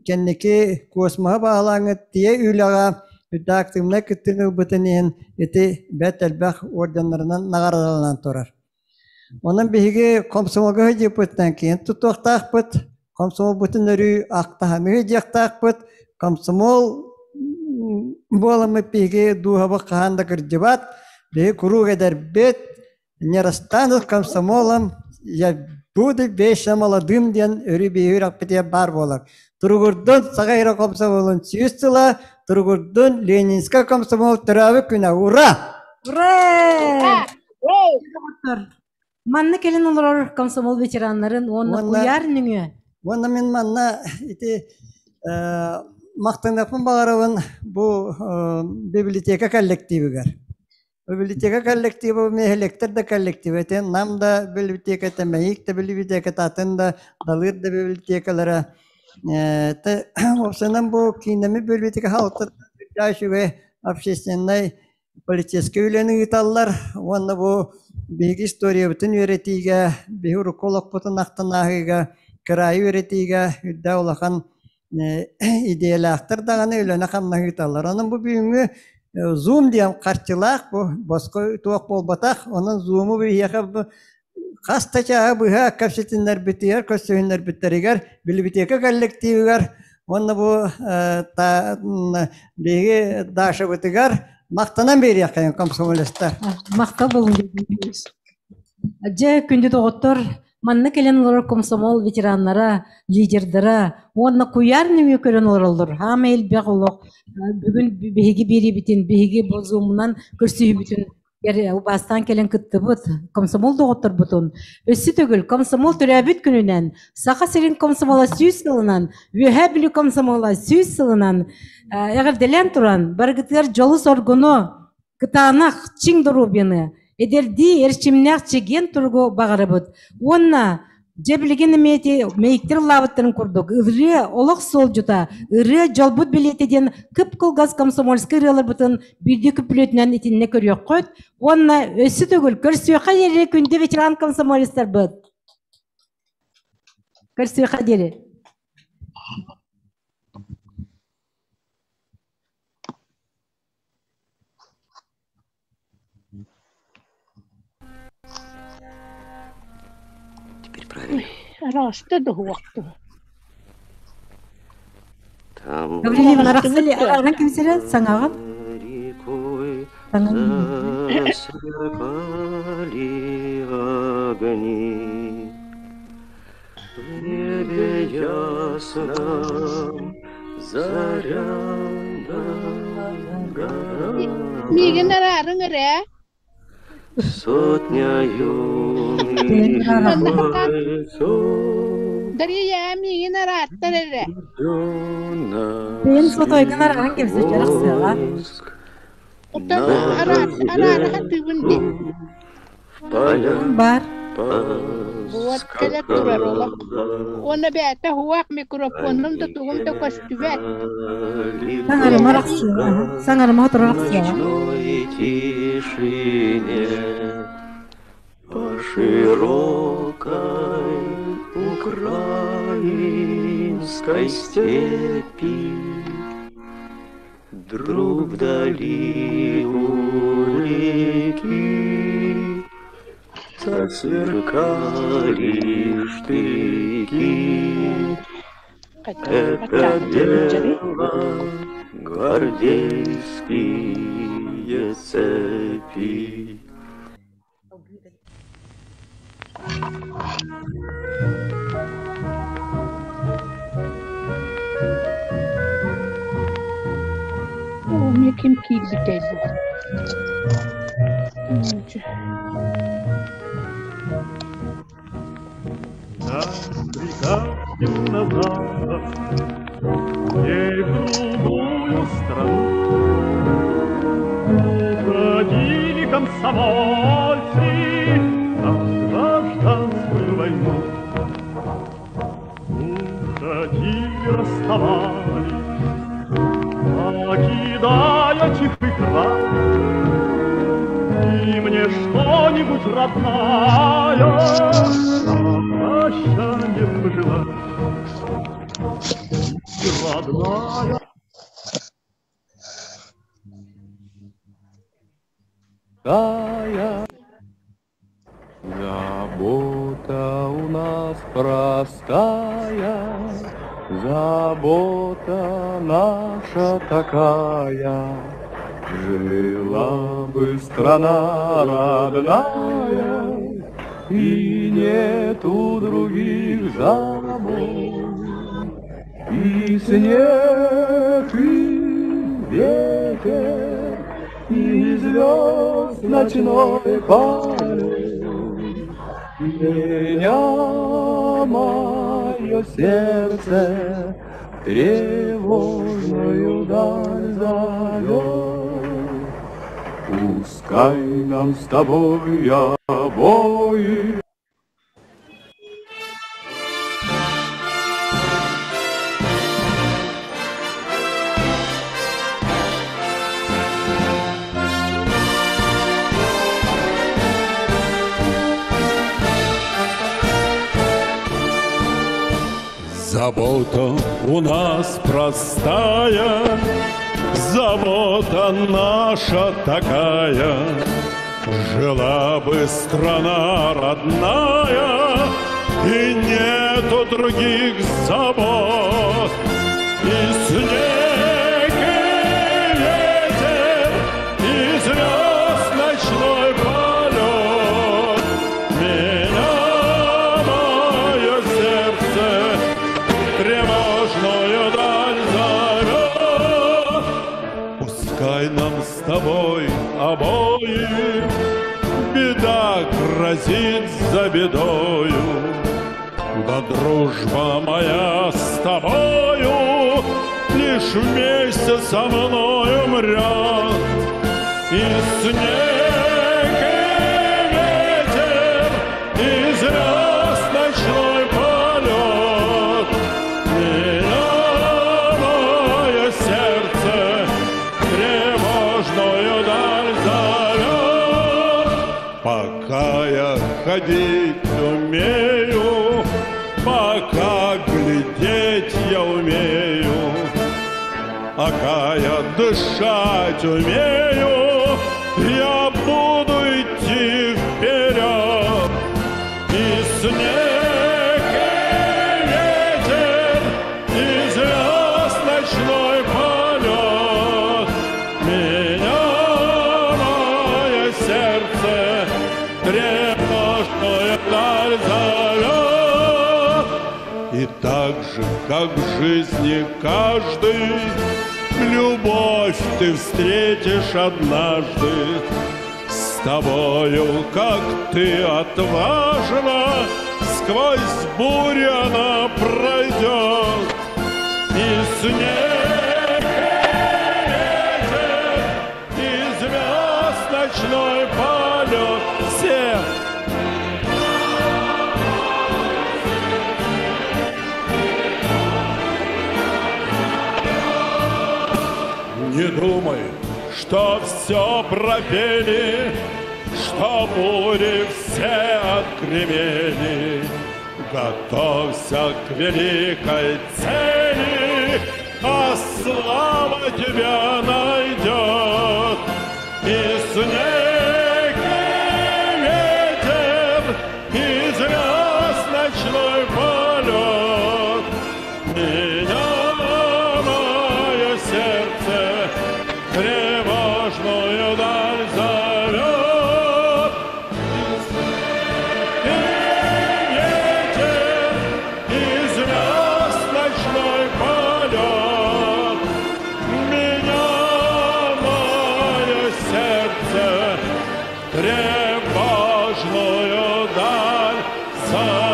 кэнники космоһы баһылааҥҥыт тиэ үлэҕэ үрдэ актыыбынай кыттыыны ылбытын иһин ити бэрт элбэх орденнарынан наҕараадаланан турар. Онон биһиги комсомолга сылдьыппытынан киэн тутуохтаахпыт, комсомолбутун өрүү ахтаһаныы сылдьыахтаахпыт, комсомол буоламмыт биһиги дууһабыт хаһан да кырдьыбат, биһиги куруук эдэрбит, Не расстанусь комсомолом, я буду вечно молодым диэн өрүү биһиги үрэхпитигэр баар буолар. Туругурдун Саха Сирэ комсомолун сүүс сыла, туругурдун Ленинскэй комсомол төрөөбүт күнэ. Ура! Ура! Манна кэлин олорор комсомол ветераннарын уонна куйаар нөҥүө. Уонна мин манна ити махтаныахпын баҕарабын бу библиотека коллективигэр. Библиотека коллектива миһиликтер да коллектива этин нам да библиотеката, Мэйик да библиотеката, атын да Далыр да библиотекалара. Уопсайынан бу кииннэммит библиотека хаалтар үчүгэй общественнай политическай үлэни ыыталлар уонна бу биһиги историябытын үөрэтиигэ, биһи урукку олохпутун ахтан ааһыыга, кыраайы үөрэтиигэ үрдээх улахан идеялаахтар даҕаны үлэни-хамнаһы ыыталлар. Онон бу бүгүҥҥү Zoom диэн харчылаах бу босхо туох буолбатах. Онон Zoom-у биһиэхэ бу хас да чааһы быһа кэпсэтиннэрбитигэр, көрсүһүннэрбиттэригэр, библиотека коллективыгар уонна бу биһиги Дашабытыгар махтанан биэриэххэйин комсомолецтар. Махтал болун. Дьэ, күндү доҕоттор, манна кэлэн олорор комсомол ветераннара, лидердара уонна куйаар нөҥүө көрөн олороллор. Хаама элбэх олох бүгүн биһиги биэриибитин, биһиги бу зумунан көрсүһүүбүтүн убаастаан кэлэн кыттыбыт комсомол доҕотторбутун өссө төгүл комсомол төрөөбүт күнүнэн Саха сирин комсомола 100 сылынан, Үөһээ Бүлүү комсомола 100 сылынан эҕэрдэлээн туран барыгытыгар дьолу-соргуну, кытаанах чиҥ доруобуйаны, эдэрдии эрчимнээх чэгиэн туругу баҕарабыт уонна дьэ билигин эмиэ ити мэйиктэр ыллаабыттарын курдук ырыа олох суолдьута, ырыа дьолбут билиэтэ диэн кып-кылгас комсомольскай ырыаларбытын биирдии күпүлүөтүнэн итиннэ көрүөххүт уонна өссө төгүл көрсүөххэ диэри күндү ветеран комсомолецтарбыт. Көрсүөххэ диэри. Теперь правильно. Араста дуһуохту. Там Гаврил Иванович, арахсали, кимсere саҥаҕын? рекой засверкали огни. В небе ясном заря Миигин араарыҥ эрэ. Сотня юных бойцов Дария миигин арааттар эрэ. Бэйэм сотойгун арааран кэбисэ арахсыаҕа. Оттон араара хатыыбын дии. Бар. Вот кэлэ турар олох. Уонна бэйэтэ уһуох микрофонум да тугум да көстүбэт. Саҥарыма арахсыаҕа. Саҥарыма турар арахсыаҕа. тишине по широкой украинской степи Вдруг вдали у реки Засверкали штыки. Это белогвардейские цепи. Оо, ким киирбитэй бу? Прикатим назад, не в другую страну. Уходили комсомольцы на гражданскую войну. Уходили, расставались, покидая тихий край. И мне что-нибудь, родная, на прощанье пожелай. И родная. Забота у нас простая, забота наша такая. Жила бы страна родная, и нету других забот. И снег, и ветер, и звезд ночной полет. Меня мое сердце в тревожную даль зовет. Пускай нам с тобой обоим Забота у нас простая, Забота наша такая. Жила бы страна родная, И нету других забот. И снег, и ветер, и звезд ночной полет Меня мое сердце тревожную даль зовет. Пускай нам с тобой обоим Беда грозит за бедою, Да дружба моя с тобою Лишь вместе со мной умрет. И снег, и ветер, и звезд ночной полет Меня мое сердце тревожную даль зовет. Пока я ходить умею, пока глядеть я умею, пока я дышать умею, я буду идти вперед. И снег, и ветер, и звезд ночной полет Меня мое сердце тревожную даль зовет. И так же, как в жизни каждый, Любовь ты встретишь однажды. С тобою, как ты отважна, Сквозь бурю она пройдет. И снег, и ветер, и звезд ночной полет. Все! Не думай, что все пропели, Что бури все отгремели. Готовься к великой цели, А слава тебя найдет. И снег, и ветер, и звезд ночной полет Меня мое сердце тревожную даль зовет. И ветер, и звезд ночной полет Меня мое сердце тревожную даль зовет.